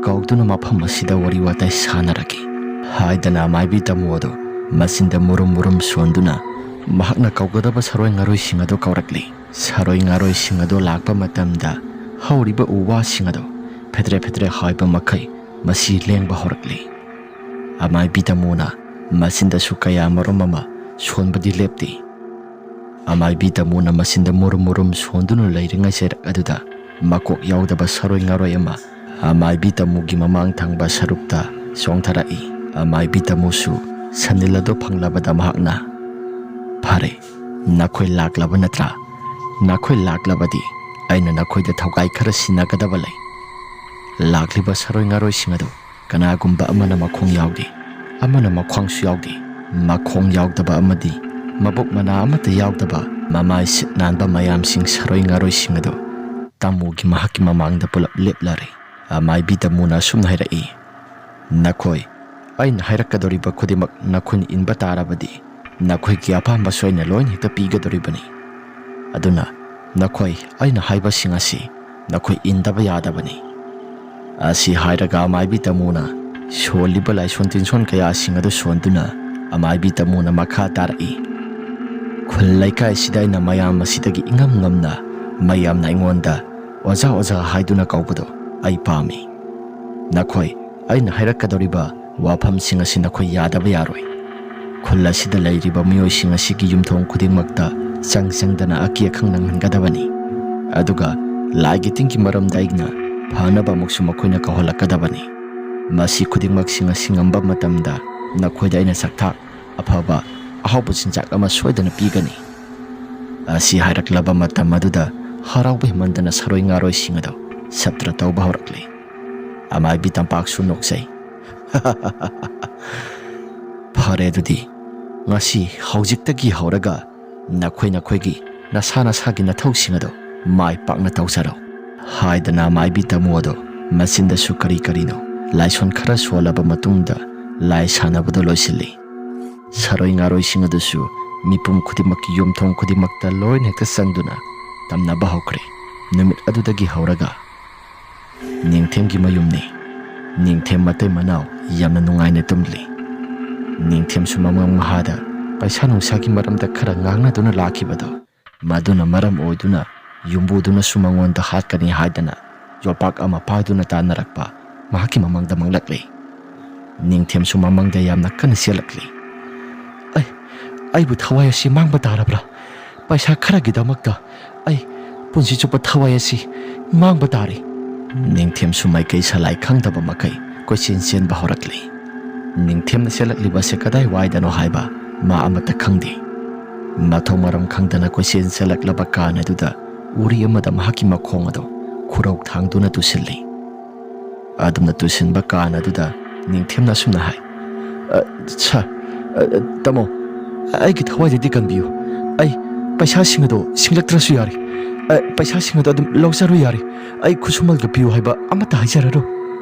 ꯀꯧꯗꯨꯅ ꯃꯐꯝ ꯑꯁꯤꯗ ꯋꯥꯔꯤ ꯋꯥꯇꯥꯏ ꯁꯥꯟꯅꯔꯒꯦ" ꯍꯥꯏꯗꯅ ꯑꯃꯥꯏꯕꯤ ꯇꯥꯃꯣ ꯑꯗꯨ ꯃꯆꯤꯟꯗ ꯃꯨꯔꯨꯝ ꯃꯨꯔꯨꯝ ꯁꯣꯟꯗꯨꯅ ꯃꯍꯥꯛꯅ ꯀꯧꯒꯗꯕ ꯁꯥꯔꯣꯏ ꯉꯥꯔꯣꯏꯁꯤꯡ ꯑꯗꯨ ꯀꯧꯔꯛꯂꯤ꯫ ꯁꯥꯔꯣꯏ ꯉꯥꯔꯣꯏꯁꯤꯡ ꯑꯗꯨ ꯂꯥꯛꯄ ꯃꯇꯝꯗ ꯍꯧꯔꯤꯕ ꯎ ꯋꯥꯁꯤꯡ ꯑꯗꯨ ꯐꯦꯗ꯭ꯔꯦ ꯐꯦꯗ꯭ꯔꯦ ꯍꯥꯏꯕ ꯃꯈꯩ ꯃꯁꯤ ꯂꯦꯡꯕ ꯍꯧꯔꯛꯂꯤ꯫ ꯑꯃꯥꯏꯕꯤ ꯇꯥꯃꯣꯅ ꯃꯆꯤꯟꯗꯁꯨ ꯀꯌꯥ ꯃꯔꯨꯝ ꯑꯃ ꯁꯣꯟꯕꯗꯤ ꯂꯦꯞꯇꯦ꯫ ꯑꯃꯥꯏꯕꯤ ꯇꯥꯃꯣꯅ ꯃꯆꯤꯟꯗ ꯃꯨꯔꯨꯝ ꯃꯨꯔꯨꯝ ꯁꯣꯟꯗꯨꯅ ꯂꯩꯔꯤꯉꯩ ꯆꯩꯔꯛ ꯑꯗꯨꯗ ꯃꯀꯣꯛ ꯌꯥꯎꯗꯕ ꯁꯥꯔꯣꯏ ꯉꯥꯔꯣꯏ ꯑꯃ ꯑꯃꯥꯏꯕꯤ ꯇꯥꯃꯣꯒꯤ ꯃꯃꯥꯡ ꯊꯪꯕ ꯁꯔꯨꯛꯇ ꯆꯣꯡꯊꯔꯛꯏ꯫ ꯑꯃꯥꯏꯕꯤ ꯇꯥꯃꯣꯁꯨ ꯁꯟꯅꯤꯜ ꯑꯗꯨ ꯐꯪꯂꯕꯗ ꯃꯍꯥꯛꯅ, "ꯐꯔꯦ, ꯅꯈꯣꯏ ꯂꯥꯛꯂꯕ ꯅꯠꯇ꯭ꯔꯥ? ꯅꯈꯣꯏ ꯂꯥꯛꯂꯕꯗꯤ ꯑꯩꯅ ꯅꯈꯣꯏꯗ ꯊꯧꯒꯥꯏ ꯈꯔ ꯁꯤꯟꯅꯒꯗꯕ ꯂꯩ꯫ ꯂꯥꯛꯂꯤꯕ ꯁꯥꯔꯣꯏ ꯉꯥꯔꯣꯏꯁꯤꯡ ꯑꯗꯨ ꯀꯅꯥꯒꯨꯝꯕ ꯑꯃꯅ ꯃꯈꯣꯡ ꯌꯥꯎꯗꯦ, ꯑꯃꯅ ꯃꯈ꯭ꯋꯥꯡꯁꯨ ꯌꯥꯎꯗꯦ, ꯃꯈꯣꯡ ꯌꯥꯎꯗꯕ ꯑꯃꯗꯤ ꯃꯕꯨꯛ ꯃꯅꯥ ꯑꯃꯠꯇ ꯌꯥꯎꯗꯕ, ꯃꯃꯥꯏ ꯁꯤꯠ ꯅꯥꯟꯕ ꯃꯌꯥꯝꯁꯤꯡ, ꯁꯥꯔꯣꯏ ꯉꯥꯔꯣꯏꯁꯤꯡ ꯑꯗꯨ ꯇꯥꯃꯣꯒꯤ ꯃꯍꯥꯛꯀꯤ ꯃꯃꯥꯡꯗ ꯄꯨꯂꯞ ꯂꯦꯞꯂꯔꯦ꯫ ꯑꯃꯥꯏꯕꯤ ꯇꯥꯃꯣꯅ ꯑꯁꯨꯝꯅ ꯍꯥꯏꯔꯛꯏ, "ꯅꯈꯣꯏ, ꯑꯩꯅ ꯍꯥꯏꯔꯛꯀꯗꯧꯔꯤꯕ ꯈꯨꯗꯤꯡꯃꯛ ꯅꯈꯣꯏꯅ ꯏꯟꯕ ꯇꯥꯔꯕꯗꯤ, ꯅꯈꯣꯏꯒꯤ ꯑꯄꯥꯝꯕꯁꯨ ꯑꯩꯅ ꯂꯣꯏꯅ ꯍꯦꯛꯇ ꯄꯤꯒꯗꯧꯔꯤꯕꯅꯤ꯫ ꯑꯗꯨꯅ ꯅꯈꯣꯏ, ꯑꯩꯅ ꯍꯥꯏꯕꯁꯤꯡ ꯑꯁꯤ ꯅꯈꯣꯏ ꯏꯟꯗꯕ ꯌꯥꯗꯕꯅꯤ꯫" ꯑꯁꯤ ꯍꯥꯏꯔꯒ ꯑꯃꯥꯏꯕꯤ ꯇꯥꯃꯣꯅ ꯁꯣꯜꯂꯤꯕ ꯂꯥꯏꯁꯣꯟ ꯇꯤꯟꯁꯣꯟ ꯀꯌꯥꯁꯤꯡ ꯑꯗꯨ ꯁꯣꯟꯗꯨꯅ ꯑꯃꯥꯏꯕꯤ ꯇꯥꯃꯣꯅ ꯃꯈꯥ ꯇꯥꯔꯛꯏ, "ꯈꯨꯜ ꯂꯩꯀꯥꯏꯁꯤꯗ ꯑꯩꯅ ꯃꯌꯥꯝ ꯑꯁꯤꯗꯒꯤ ꯏꯉꯝ ꯉꯝꯅ ꯃꯌꯥꯝꯅ ꯑꯩꯉꯣꯟꯗ ꯑꯣꯖꯥ ꯑꯣꯖꯥ ꯍꯥꯏꯗꯨꯅ ꯀꯧꯕꯗꯣ ꯑꯩ ꯄꯥꯝꯃꯤ꯫ ꯅꯈꯣꯏ, ꯑꯩꯅ ꯍꯥꯏꯔꯛꯀꯗꯧꯔꯤꯕ ꯋꯥꯐꯝꯁꯤꯡ ꯑꯁꯤ ꯅꯈꯣꯏ ꯌꯥꯗꯕ ꯌꯥꯔꯣꯏ꯫ ꯈꯨꯜ ꯑꯁꯤꯗ ꯂꯩꯔꯤꯕ ꯃꯤꯑꯣꯏꯁꯤꯡ ꯑꯁꯤꯒꯤ ꯌꯨꯝꯊꯣꯡ ꯈꯨꯗꯤꯡꯃꯛꯇ ꯆꯪ ꯆꯪꯗꯅ ꯑꯀꯤ ꯑꯈꯪ ꯅꯪꯍꯟꯒꯗꯕꯅꯤ꯫ ꯑꯗꯨꯒ ꯂꯥꯏꯒꯤ ꯇꯤꯟꯒꯤ ꯃꯔꯝꯗ ꯑꯩꯅ ꯐꯅꯕ ꯑꯃꯨꯛꯁꯨ ꯃꯈꯣꯏꯅ ꯀꯧꯍꯜꯂꯛꯀꯗꯕꯅꯤ꯫ ꯃꯁꯤ ꯈꯨꯗꯤꯡꯃꯛꯁꯤꯡ ꯑꯁꯤ ꯉꯝꯕ ꯃꯇꯝꯗ ꯅꯈꯣꯏꯗ ꯑꯩꯅ ꯆꯥꯛꯊꯥꯛ ꯑꯐꯕ, ꯑꯍꯥꯎꯕ ꯆꯤꯟꯖꯥꯛ ꯑꯃ ꯁꯣꯏꯗꯅ ꯄꯤꯒꯅꯤ꯫" ꯑꯁꯤ ꯍꯥꯏꯔꯛꯂꯕ ꯃꯇꯝ ꯑꯗꯨꯗ ꯍꯔꯥꯎꯕ ꯍꯦꯟꯃꯟꯗꯅ ꯁꯥꯔꯣꯏ ꯉꯥꯔꯣꯏꯁꯤꯡ ꯑꯗꯨ ꯁꯞꯇ꯭ꯔ ꯇꯧꯕ ꯍꯧꯔꯛꯂꯤ꯫ ꯑꯃꯥꯏꯕꯤ ꯇꯝꯄꯥꯛꯁꯨ ꯅꯣꯛꯆꯩ꯫ "ꯐꯔꯦ, ꯑꯗꯨꯗꯤ ꯉꯁꯤ ꯍꯧꯖꯤꯛꯇꯒꯤ ꯍꯧꯔꯒ ꯅꯈꯣꯏ ꯅꯈꯣꯏꯒꯤ ꯅꯁꯥ ꯅꯁꯥꯒꯤ ꯅꯊꯧꯁꯤꯡ ꯑꯗꯨ ꯃꯥꯏ ꯄꯥꯛꯅ ꯇꯧꯖꯔꯣ," ꯍꯥꯏꯗꯅ ꯑꯃꯥꯏꯕꯤ ꯇꯥꯃꯣ ꯑꯗꯨ ꯃꯆꯤꯟꯗꯁꯨ ꯀꯔꯤ ꯀꯔꯤꯅꯣ ꯂꯥꯏꯁꯣꯟ ꯈꯔ ꯁꯣꯜꯂꯕ ꯃꯇꯨꯡꯗ ꯂꯥꯏ ꯁꯥꯟꯅꯕꯗꯨ ꯂꯣꯏꯁꯤꯜꯂꯤ꯫ ꯁꯥꯔꯣꯏ ꯉꯥꯔꯣꯏꯁꯤꯡ ꯑꯗꯨꯁꯨ ꯃꯤꯄꯨꯝ ꯈꯨꯗꯤꯡꯃꯛꯀꯤ ꯌꯨꯝꯊꯣꯡ ꯈꯨꯗꯤꯡꯃꯛꯇ ꯂꯣꯏꯅ ꯍꯦꯛꯇ ꯆꯪꯗꯨꯅ ꯇꯝꯅꯕ ꯍꯧꯈ꯭ꯔꯦ꯫ ꯅꯨꯃꯤꯠ ꯑꯗꯨꯗꯒꯤ ꯍꯧꯔꯒ ꯅꯤꯡꯊꯦꯝꯒꯤ ꯃꯌꯨꯝꯅꯤ꯫ ꯅꯤꯡꯊꯦꯝ ꯃꯇꯩ ꯃꯅꯥꯎ ꯌꯥꯝꯅ ꯅꯨꯡꯉꯥꯏꯅ ꯇꯨꯝꯂꯤ꯫ ꯅꯤꯡꯊꯦꯝꯁꯨ ꯃꯃꯥꯡ ꯃꯍꯥꯗ ꯄꯩꯁꯥ ꯅꯨꯡꯁꯥꯒꯤ ꯃꯔꯝꯗ ꯈꯔ ꯉꯥꯡꯅꯗꯨꯅ ꯂꯥꯛꯈꯤꯕꯗꯣ, ꯃꯗꯨꯅ ꯃꯔꯝ ꯑꯣꯏꯗꯨꯅ ꯌꯨꯝꯕꯨꯗꯨꯅꯁꯨ ꯃꯉꯣꯟꯗ ꯍꯥꯠꯀꯅꯤ ꯍꯥꯏꯗꯅ ꯌꯣꯄꯥꯛ ꯑꯃ ꯄꯥꯏꯗꯨꯅ ꯇꯥꯟꯅꯔꯛꯄ ꯃꯍꯥꯛꯀꯤ ꯃꯃꯥꯡꯗ ꯃꯥꯡꯂꯛꯂꯤ꯫ ꯅꯤꯡꯊꯦꯝꯁꯨ ꯃꯃꯥꯡꯗ ꯌꯥꯝꯅ ꯀꯟꯅ ꯆꯦꯜꯂꯛꯂꯤ꯫ "ꯑꯩ, ꯑꯩꯕꯨ ꯊꯋꯥꯏ ꯑꯁꯤ ꯃꯥꯡꯕ ꯇꯥꯔꯕ꯭ꯔꯥ? ꯄꯩꯁꯥ ꯈꯔꯒꯤꯗꯃꯛꯇ ꯑꯩ ꯄꯨꯟꯁꯤ ꯆꯨꯞꯄ ꯊꯋꯥꯏ ꯑꯁꯤ ꯃꯥꯡꯕ ꯇꯥꯔꯦ꯫" ꯅꯤꯡꯊꯦꯝꯁꯨ ꯃꯥꯏꯀꯩ ꯁꯂꯥꯏ ꯈꯪꯗꯕ ꯃꯈꯩ ꯀꯣꯏꯆꯦꯟ ꯆꯦꯟꯕ ꯍꯧꯔꯛꯂꯤ꯫ ꯅꯤꯡꯊꯦꯝꯅ ꯆꯦꯜꯂꯛꯂꯤꯕꯁꯦ ꯀꯗꯥꯏ ꯋꯥꯏꯗꯅꯣ ꯍꯥꯏꯕ ꯃꯥ ꯑꯃꯠꯇ ꯈꯪꯗꯦ꯫ ꯃꯊꯧ ꯃꯔꯝ ꯈꯪꯗꯅ ꯀꯣꯏꯆꯦꯟ ꯆꯦꯜꯂꯛꯂꯕ ꯀꯥꯟ ꯑꯗꯨꯗ ꯎꯔꯤ ꯑꯃꯗ ꯃꯍꯥꯛꯀꯤ ꯃꯈꯣꯡ ꯑꯗꯨ ꯈꯨꯔꯧ ꯊꯥꯡꯗꯨꯅ ꯇꯨꯁꯤꯜꯂꯤ꯫ ꯑꯗꯨꯝꯅ ꯇꯨꯁꯤꯟꯕ ꯀꯥꯟ ꯑꯗꯨꯗ ꯅꯤꯡꯊꯦꯝꯅ ꯑꯁꯨꯝꯅ ꯍꯥꯏ, "ꯑ, ꯁꯥꯔ, ꯑ, ꯇꯥꯃꯣ, ꯑꯩꯒꯤ ꯊꯋꯥꯏꯗꯗꯤ ꯀꯟꯕꯤꯌꯨ꯫ ꯑꯩ ꯄꯩꯁꯥꯁꯤꯡ ꯑꯗꯣ ꯁꯤꯡꯂꯛꯇ꯭ꯔꯁꯨ ꯌꯥꯔꯦ꯫ ꯑ, ꯄꯩꯁꯥꯁꯤꯡ ꯑꯗꯣ ꯑꯗꯨꯝ ꯂꯧꯖꯔꯨ ꯌꯥꯔꯦ꯫ ꯑꯩ ꯈꯨꯠꯁꯨꯃꯜꯒ ꯄꯤꯌꯨ ꯍꯥꯏꯕ ꯑꯃꯠꯇ ꯍꯥꯏꯖꯔꯔꯣꯏ"꯫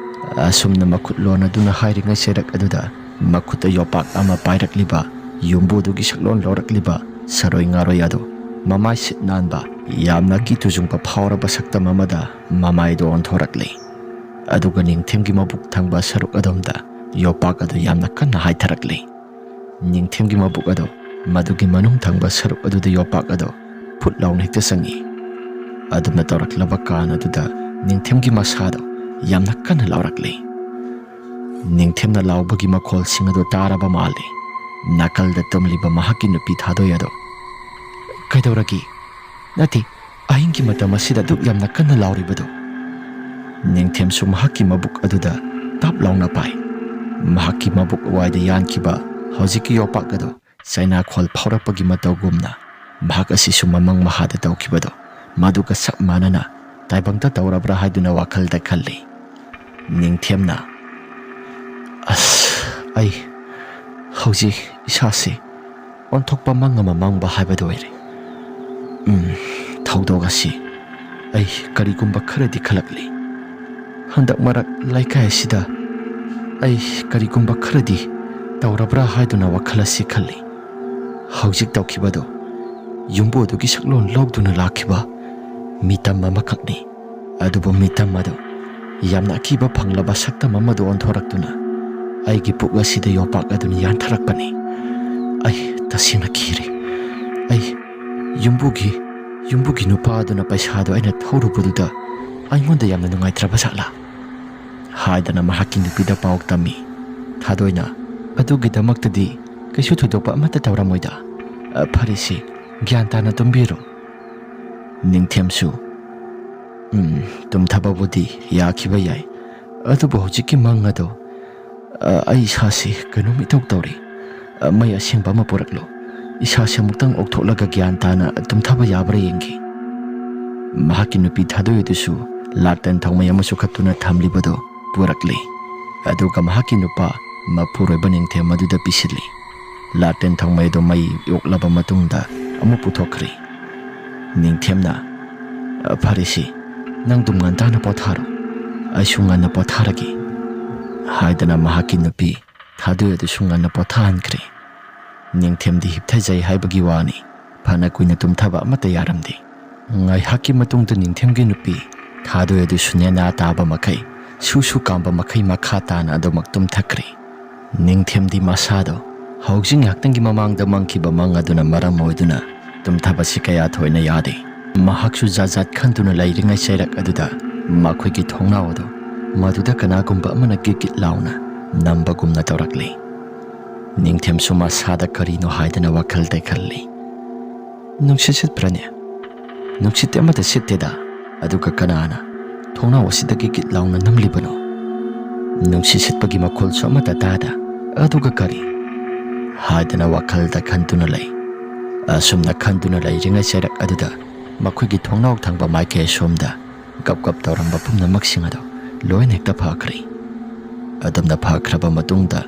ꯑꯁꯨꯝꯅ ꯃꯈꯨꯠ ꯂꯣꯟꯅꯗꯨꯅ ꯍꯥꯏꯔꯤꯉꯩ ꯁꯦꯔꯛ ꯑꯗꯨꯗ ꯃꯈꯨꯠꯇ ꯌꯣꯄꯥꯛ ꯑꯃ ꯄꯥꯏꯔꯛꯂꯤꯕ ꯌꯨꯝꯕꯨꯗꯨꯒꯤ ꯁꯛꯂꯣꯟ ꯂꯧꯔꯛꯂꯤꯕ ꯁꯔꯣꯏ ꯉꯥꯔꯣꯏ ꯑꯗꯨ ꯃꯃꯥꯏ ꯁꯤꯠ ꯅꯥꯟꯕ, ꯌꯥꯝꯅ ꯀꯤ ꯇꯨꯖꯨꯡꯕ ꯐꯥꯎꯔꯕ ꯁꯛꯇꯝ ꯑꯃꯗ ꯃꯃꯥꯏꯗꯣ ꯑꯣꯟꯊꯣꯔꯛꯂꯤ꯫ ꯑꯗꯨꯒ ꯅꯤꯡꯊꯦꯝꯒꯤ ꯃꯕꯨꯛ ꯊꯪꯕ ꯁꯔꯨꯛ ꯑꯗꯣꯝꯗ ꯌꯣꯄꯥꯛ ꯑꯗꯨ ꯌꯥꯝꯅ ꯀꯟꯅ ꯍꯥꯏꯊꯔꯛꯂꯤ꯫ ꯅꯤꯡꯊꯦꯝꯒꯤ ꯃꯕꯨꯛ ꯑꯗꯣ ꯃꯗꯨꯒꯤ ꯃꯅꯨꯡ ꯊꯪꯕ ꯁꯔꯨꯛ ꯑꯗꯨꯗ ꯌꯣꯄꯥꯛ ꯑꯗꯣ ꯐꯨꯠ ꯂꯥꯎꯅ ꯍꯦꯛꯇ ꯆꯪꯉꯤ꯫ ꯑꯗꯨꯝꯅ ꯇꯧꯔꯛꯂꯕ ꯀꯥꯟ ꯑꯗꯨꯗ ꯅꯤꯡꯊꯦꯝꯒꯤ ꯃꯁꯥꯗꯣ ꯌꯥꯝꯅ ꯀꯟꯅ ꯂꯥꯎꯔꯛꯂꯤ꯫ ꯅꯤꯡꯊꯦꯝꯅ ꯂꯥꯎꯕꯒꯤ ꯃꯈꯣꯜꯁꯤꯡ ꯑꯗꯨ ꯇꯥꯔꯕ ꯃꯥꯜꯂꯤ꯫ ꯅꯥꯀꯜꯗ ꯇꯨꯝꯂꯤꯕ ꯃꯍꯥꯛꯀꯤ ꯅꯨꯄꯤ ꯊꯥꯗꯣꯏ ꯑꯗꯣ, "ꯀꯩꯗꯧꯔꯒꯦ? ꯅꯠꯇꯦ, ꯑꯍꯤꯡꯒꯤ ꯃꯇꯝ ꯑꯁꯤꯗ ꯑꯗꯨꯛ ꯌꯥꯝꯅ ꯀꯟꯅ ꯂꯥꯎꯔꯤꯕꯗꯨ?" ꯅꯤꯡꯊꯦꯝꯁꯨ ꯃꯍꯥꯛꯀꯤ ꯃꯕꯨꯛ ꯑꯗꯨꯗ ꯇꯥꯞ ꯂꯥꯎꯅ ꯄꯥꯏ꯫ ꯃꯍꯥꯛꯀꯤ ꯃꯕꯨꯛ ꯋꯥꯏꯗ ꯌꯥꯟꯈꯤꯕ ꯍꯧꯖꯤꯛꯀꯤ ꯌꯣꯄꯥꯛ ꯑꯗꯨ ꯆꯩꯅꯥꯈꯣꯜ ꯐꯥꯎꯔꯛꯄꯒꯤ ꯃꯇꯧꯒꯨꯝꯅ ꯃꯍꯥꯛ ꯑꯁꯤꯁꯨ ꯃꯃꯪ ꯃꯍꯥꯗ ꯇꯧꯈꯤꯕꯗꯣ ꯃꯗꯨꯒ ꯆꯞ ꯃꯥꯟꯅꯅ ꯇꯥꯏꯕꯪꯗ ꯇꯧꯔꯕ꯭ꯔꯥ ꯍꯥꯏꯗꯨꯅ ꯋꯥꯈꯜꯗ ꯈꯜꯂꯤ꯫ ꯅꯤꯡꯊꯦꯝꯅ, "ꯑꯁ, ꯑꯩ ꯍꯧꯖꯤꯛ ꯏꯁꯥꯁꯤ ꯑꯣꯟꯊꯣꯛꯄ ꯃꯪ ꯑꯃ ꯃꯪꯕ ꯍꯥꯏꯕꯗꯨ ꯑꯣꯏꯔꯦ꯫ ꯎꯝ, ꯊꯧꯗꯣꯛ ꯑꯁꯤ ꯑꯩ ꯀꯔꯤꯒꯨꯝꯕ ꯈꯔꯗꯤ ꯈꯜꯂꯛꯂꯤ꯫ ꯍꯟꯗꯛ ꯃꯔꯛ ꯂꯩꯀꯥꯏ ꯑꯁꯤꯗ ꯑꯩ ꯀꯔꯤꯒꯨꯝꯕ ꯈꯔꯗꯤ ꯇꯧꯔꯕ꯭ꯔꯥ ꯍꯥꯏꯗꯨꯅ ꯋꯥꯈꯜ ꯑꯁꯤ ꯈꯜꯂꯤ꯫ ꯍꯧꯖꯤꯛ ꯇꯧꯈꯤꯕꯗꯨ ꯌꯨꯝꯕꯨ ꯑꯗꯨꯒꯤ ꯁꯛꯂꯣꯟ ꯂꯧꯗꯨꯅ ꯂꯥꯛꯈꯤꯕ ꯃꯤꯇꯝ ꯑꯃꯈꯛꯅꯤ꯫ ꯑꯗꯨꯕꯨ ꯃꯤꯇꯝ ꯑꯗꯨ ꯌꯥꯝꯅ ꯑꯀꯤꯕ ꯐꯪꯂꯕ ꯁꯛꯇꯝ ꯑꯃꯗ ꯑꯣꯟꯊꯣꯔꯛꯇꯨꯅ ꯑꯩꯒꯤ ꯄꯨꯛ ꯑꯁꯤꯗ ꯌꯣꯄꯥꯛ ꯑꯗꯨꯅ ꯌꯥꯟꯊꯔꯛꯄꯅꯤ꯫ ꯑꯩ ꯇꯁꯦꯡꯅ ꯀꯤꯔꯦ꯫ ꯑꯩ ꯌꯨꯝꯕꯨꯒꯤ, ꯌꯨꯝꯕꯨꯒꯤ ꯅꯨꯄꯥ ꯑꯗꯨꯅ ꯄꯩꯁꯥꯗꯣ ꯑꯩꯅ ꯊꯧꯔꯨꯕꯗꯨꯗ ꯑꯩꯉꯣꯟꯗ ꯌꯥꯝꯅ ꯅꯨꯡꯉꯥꯏꯇ꯭ꯔꯕ ꯖꯥꯠꯂꯥ?" ꯍꯥꯏꯗꯅ ꯃꯍꯥꯛꯀꯤ ꯅꯨꯄꯤꯗ ꯄꯥꯎ ꯇꯝꯃꯤ꯫ ꯊꯥꯗꯣꯏꯅ, "ꯑꯗꯨꯒꯤꯗꯃꯛꯇꯗꯤ ꯀꯩꯁꯨ ꯊꯣꯏꯗꯣꯛꯄ ꯑꯃꯠꯇ ꯇꯧꯔꯝꯃꯣꯏꯗ꯫ ꯑ, ꯐꯔꯦꯁꯦ, ꯒ꯭ꯌꯥꯟ ꯇꯥꯅ ꯇꯨꯝꯕꯤꯔꯣ"꯫ ꯅꯤꯡꯊꯦꯝꯁꯨ, "ꯎꯝ, ꯇꯨꯝꯊꯕꯕꯨꯗꯤ ꯌꯥꯈꯤꯕ ꯌꯥꯏ, ꯑꯗꯨꯕꯨ ꯍꯧꯖꯤꯛꯀꯤ ꯃꯪ ꯑꯗꯣ, ꯑ, ꯑꯩ ꯏꯁꯥꯁꯤ ꯀꯩꯅꯣꯝ ꯏꯇꯧ ꯇꯧꯔꯤ꯫ ꯑ, ꯃꯩ ꯑꯁꯦꯡꯕ ꯑꯃ ꯄꯨꯔꯛꯂꯣ꯫ ꯏꯁꯥꯁꯤ ꯑꯃꯨꯛꯇꯪ ꯑꯣꯛꯊꯣꯛꯂꯒ ꯒ꯭ꯌꯥꯟ ꯇꯥꯅ ꯇꯨꯝꯊꯕ ꯌꯥꯕ꯭ꯔꯥ ꯌꯦꯡꯒꯦ"꯫ ꯃꯍꯥꯛꯀꯤ ꯅꯨꯄꯤ ꯊꯥꯗꯣꯏ ꯑꯗꯨꯁꯨ ꯂꯥꯇꯟ ꯊꯥꯎꯃꯩ ꯑꯃꯁꯨ ꯀꯠꯇꯨꯅ ꯊꯝꯂꯤꯕꯗꯣ ꯄꯨꯔꯛꯂꯤ꯫ ꯑꯗꯨꯒ ꯃꯍꯥꯛꯀꯤ ꯅꯨꯄꯥ ꯃꯄꯨꯔꯣꯏꯕ ꯅꯤꯡꯊꯦꯝ ꯑꯗꯨꯗ ꯄꯤꯁꯤꯜꯂꯤ꯫ ꯂꯥꯇꯦꯟ ꯊꯥꯎꯃꯩ ꯑꯗꯨ ꯃꯩ ꯑꯣꯛꯂꯕ ꯃꯇꯨꯡꯗ ꯑꯃꯨꯛ ꯄꯨꯊꯣꯛꯈ꯭ꯔꯦ꯫ ꯅꯤꯡꯊꯦꯝꯅ, "ꯐꯔꯦꯁꯤ, ꯅꯪꯗꯨꯝ ꯉꯟꯇꯥꯅ ꯄꯣꯊꯥꯔꯣ, ꯑꯩꯁꯨ ꯉꯟꯅ ꯄꯣꯊꯥꯔꯒꯦ" ꯍꯥꯏꯗꯅ ꯃꯍꯥꯛꯀꯤ ꯅꯨꯄꯤ ꯊꯥꯗꯣꯏ ꯑꯗꯨꯁꯨ ꯉꯟꯅ ꯄꯣꯊꯥꯍꯟꯈ꯭ꯔꯦ꯫ ꯅꯤꯡꯊꯦꯝꯗꯤ ꯍꯤꯞꯊꯖꯩ ꯍꯥꯏꯕꯒꯤ ꯋꯥꯅꯤ, ꯐꯅ ꯀꯨꯏꯅ ꯇꯨꯝꯊꯕ ꯑꯃꯠꯇ ꯌꯥꯔꯝꯗꯦ꯫ ꯉꯥꯏꯍꯥꯛꯀꯤ ꯃꯇꯨꯡꯗ ꯅꯤꯡꯊꯦꯝꯒꯤ ꯅꯨꯄꯤ ꯊꯥꯗꯣꯏ ꯑꯗꯨꯁꯨ ꯅꯦꯅꯥ ꯇꯥꯕ ꯃꯈꯩ, ꯁꯨ ꯁꯨ ꯀꯥꯝꯕ ꯃꯈꯩ ꯃꯈꯥ ꯇꯥꯅ ꯑꯗꯨꯃꯛ ꯇꯨꯝꯊꯈ꯭ꯔꯦ꯫ ꯅꯤꯡꯊꯦꯝꯗꯤ ꯃꯁꯥꯗꯣ ꯍꯧꯖꯤꯛ ꯉꯥꯏꯍꯥꯛꯇꯪꯒꯤ ꯃꯃꯥꯡꯗ ꯃꯪꯈꯤꯕ ꯃꯪ ꯑꯗꯨꯅ ꯃꯔꯝ ꯑꯣꯏꯗꯨꯅ ꯇꯨꯝꯊꯕꯁꯤ ꯀꯌꯥ ꯊꯣꯏꯅ ꯌꯥꯗꯦ꯫ ꯃꯍꯥꯛꯁꯨ ꯖꯥꯠ ꯖꯥꯠ ꯈꯟꯗꯨꯅ ꯂꯩꯔꯤꯉꯩ ꯆꯩꯔꯛ ꯑꯗꯨꯗ ꯃꯈꯣꯏꯒꯤ ꯊꯣꯡꯅꯥꯎ ꯑꯗꯨ ꯃꯗꯨꯗ ꯀꯅꯥꯒꯨꯝꯕ ꯑꯃꯅ ꯒꯤꯠ ꯒꯤꯠ ꯂꯥꯎꯅ ꯅꯝꯕꯒꯨꯝꯅ ꯇꯧꯔꯛꯂꯤ꯫ ꯅꯤꯡꯊꯦꯝꯁꯨ ꯃꯁꯥꯗ ꯀꯔꯤꯅꯣ ꯍꯥꯏꯗꯅ ꯋꯥꯈꯜ ꯇꯩꯈꯜꯂꯤ꯫ "ꯅꯨꯡꯁꯤꯠ ꯁꯤꯠꯄ꯭ꯔꯅꯦ? ꯅꯨꯡꯁꯤꯠꯇꯤ ꯑꯃꯠꯇ ꯁꯤꯠꯇꯦꯗ꯫ ꯑꯗꯨꯒ ꯀꯅꯥꯅ ꯊꯣꯡꯅꯥꯎ ꯑꯁꯤꯗꯒꯤ ꯒꯤꯠ ꯂꯥꯎꯅ ꯅꯝꯂꯤꯕꯅꯣ? ꯅꯨꯡꯁꯤꯠ ꯁꯤꯠꯄꯒꯤ ꯃꯈꯣꯜꯁꯨ ꯑꯃꯠꯇ ꯇꯥꯗ꯫ ꯑꯗꯨꯒ ꯀꯔꯤ?" ꯍꯥꯏꯗꯅ ꯋꯥꯈꯜꯗ ꯈꯟꯗꯨꯅ ꯂꯩ꯫ ꯑꯁꯨꯝꯅ ꯈꯟꯗꯨꯅ ꯂꯩꯔꯤꯉꯩ ꯆꯩꯔꯛ ꯑꯗꯨꯗ ꯃꯈꯣꯏꯒꯤ ꯊꯣꯡꯅꯥꯎ ꯊꯪꯕ ꯃꯥꯏꯀꯩ ꯑꯁꯣꯝꯗ ꯒꯞ ꯒꯞ ꯇꯧꯔꯝꯕ ꯄꯨꯝꯅꯃꯛꯁꯤꯡ ꯑꯗꯨ ꯂꯣꯏꯅ ꯍꯦꯛꯇ ꯐꯈ꯭ꯔꯦ꯫ ꯑꯗꯨꯝꯅ ꯐꯈ꯭ꯔꯕ ꯃꯇꯨꯡꯗ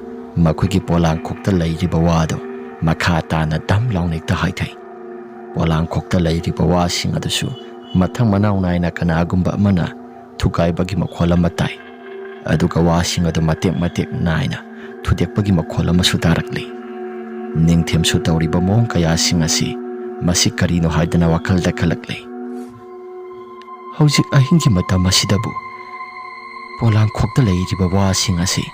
ꯃꯈꯣꯏꯒꯤ ꯄꯣꯂꯥꯡꯈꯣꯛꯇ ꯂꯩꯔꯤꯕ ꯋꯥꯗꯨ ꯃꯈꯥ ꯇꯥꯅ ꯗꯝ ꯂꯥꯎꯅ ꯍꯦꯛꯇ ꯍꯥꯏꯊꯩ꯫ ꯄꯣꯂꯥꯡꯈꯣꯛꯇ ꯂꯩꯔꯤꯕ ꯋꯥꯁꯤꯡ ꯑꯗꯨꯁꯨ ꯃꯊꯪ ꯃꯅꯥꯎ ꯅꯥꯏꯅ ꯀꯅꯥꯒꯨꯝꯕ ꯑꯃꯅ ꯊꯨꯒꯥꯏꯕꯒꯤ ꯃꯈꯣꯜ ꯑꯃ ꯇꯥꯏ꯫ ꯑꯗꯨꯒ ꯋꯥꯁꯤꯡ ꯑꯗꯨ ꯃꯇꯦꯛ ꯃꯇꯦꯛ ꯅꯥꯏꯅ ꯊꯨꯗꯦꯛꯄꯒꯤ ꯃꯈꯣꯜ ꯑꯃꯁꯨ ꯇꯥꯔꯛꯂꯤ꯫ ꯅꯤꯡꯊꯦꯝꯁꯨ ꯇꯧꯔꯤꯕ ꯃꯑꯣꯡ ꯀꯌꯥꯁꯤꯡ ꯑꯁꯤ ꯃꯁꯤ ꯀꯔꯤꯅꯣ ꯍꯥꯏꯗꯅ ꯋꯥꯈꯜꯗ ꯈꯜꯂꯛꯂꯤ꯫ ꯍꯧꯖꯤꯛ ꯑꯍꯤꯡꯒꯤ ꯃꯇꯝ ꯑꯁꯤꯗꯕꯨ ꯄꯣꯂꯥꯡꯈꯣꯛꯇ ꯂꯩꯔꯤꯕ ꯋꯥꯁꯤꯡ ꯑꯁꯤ,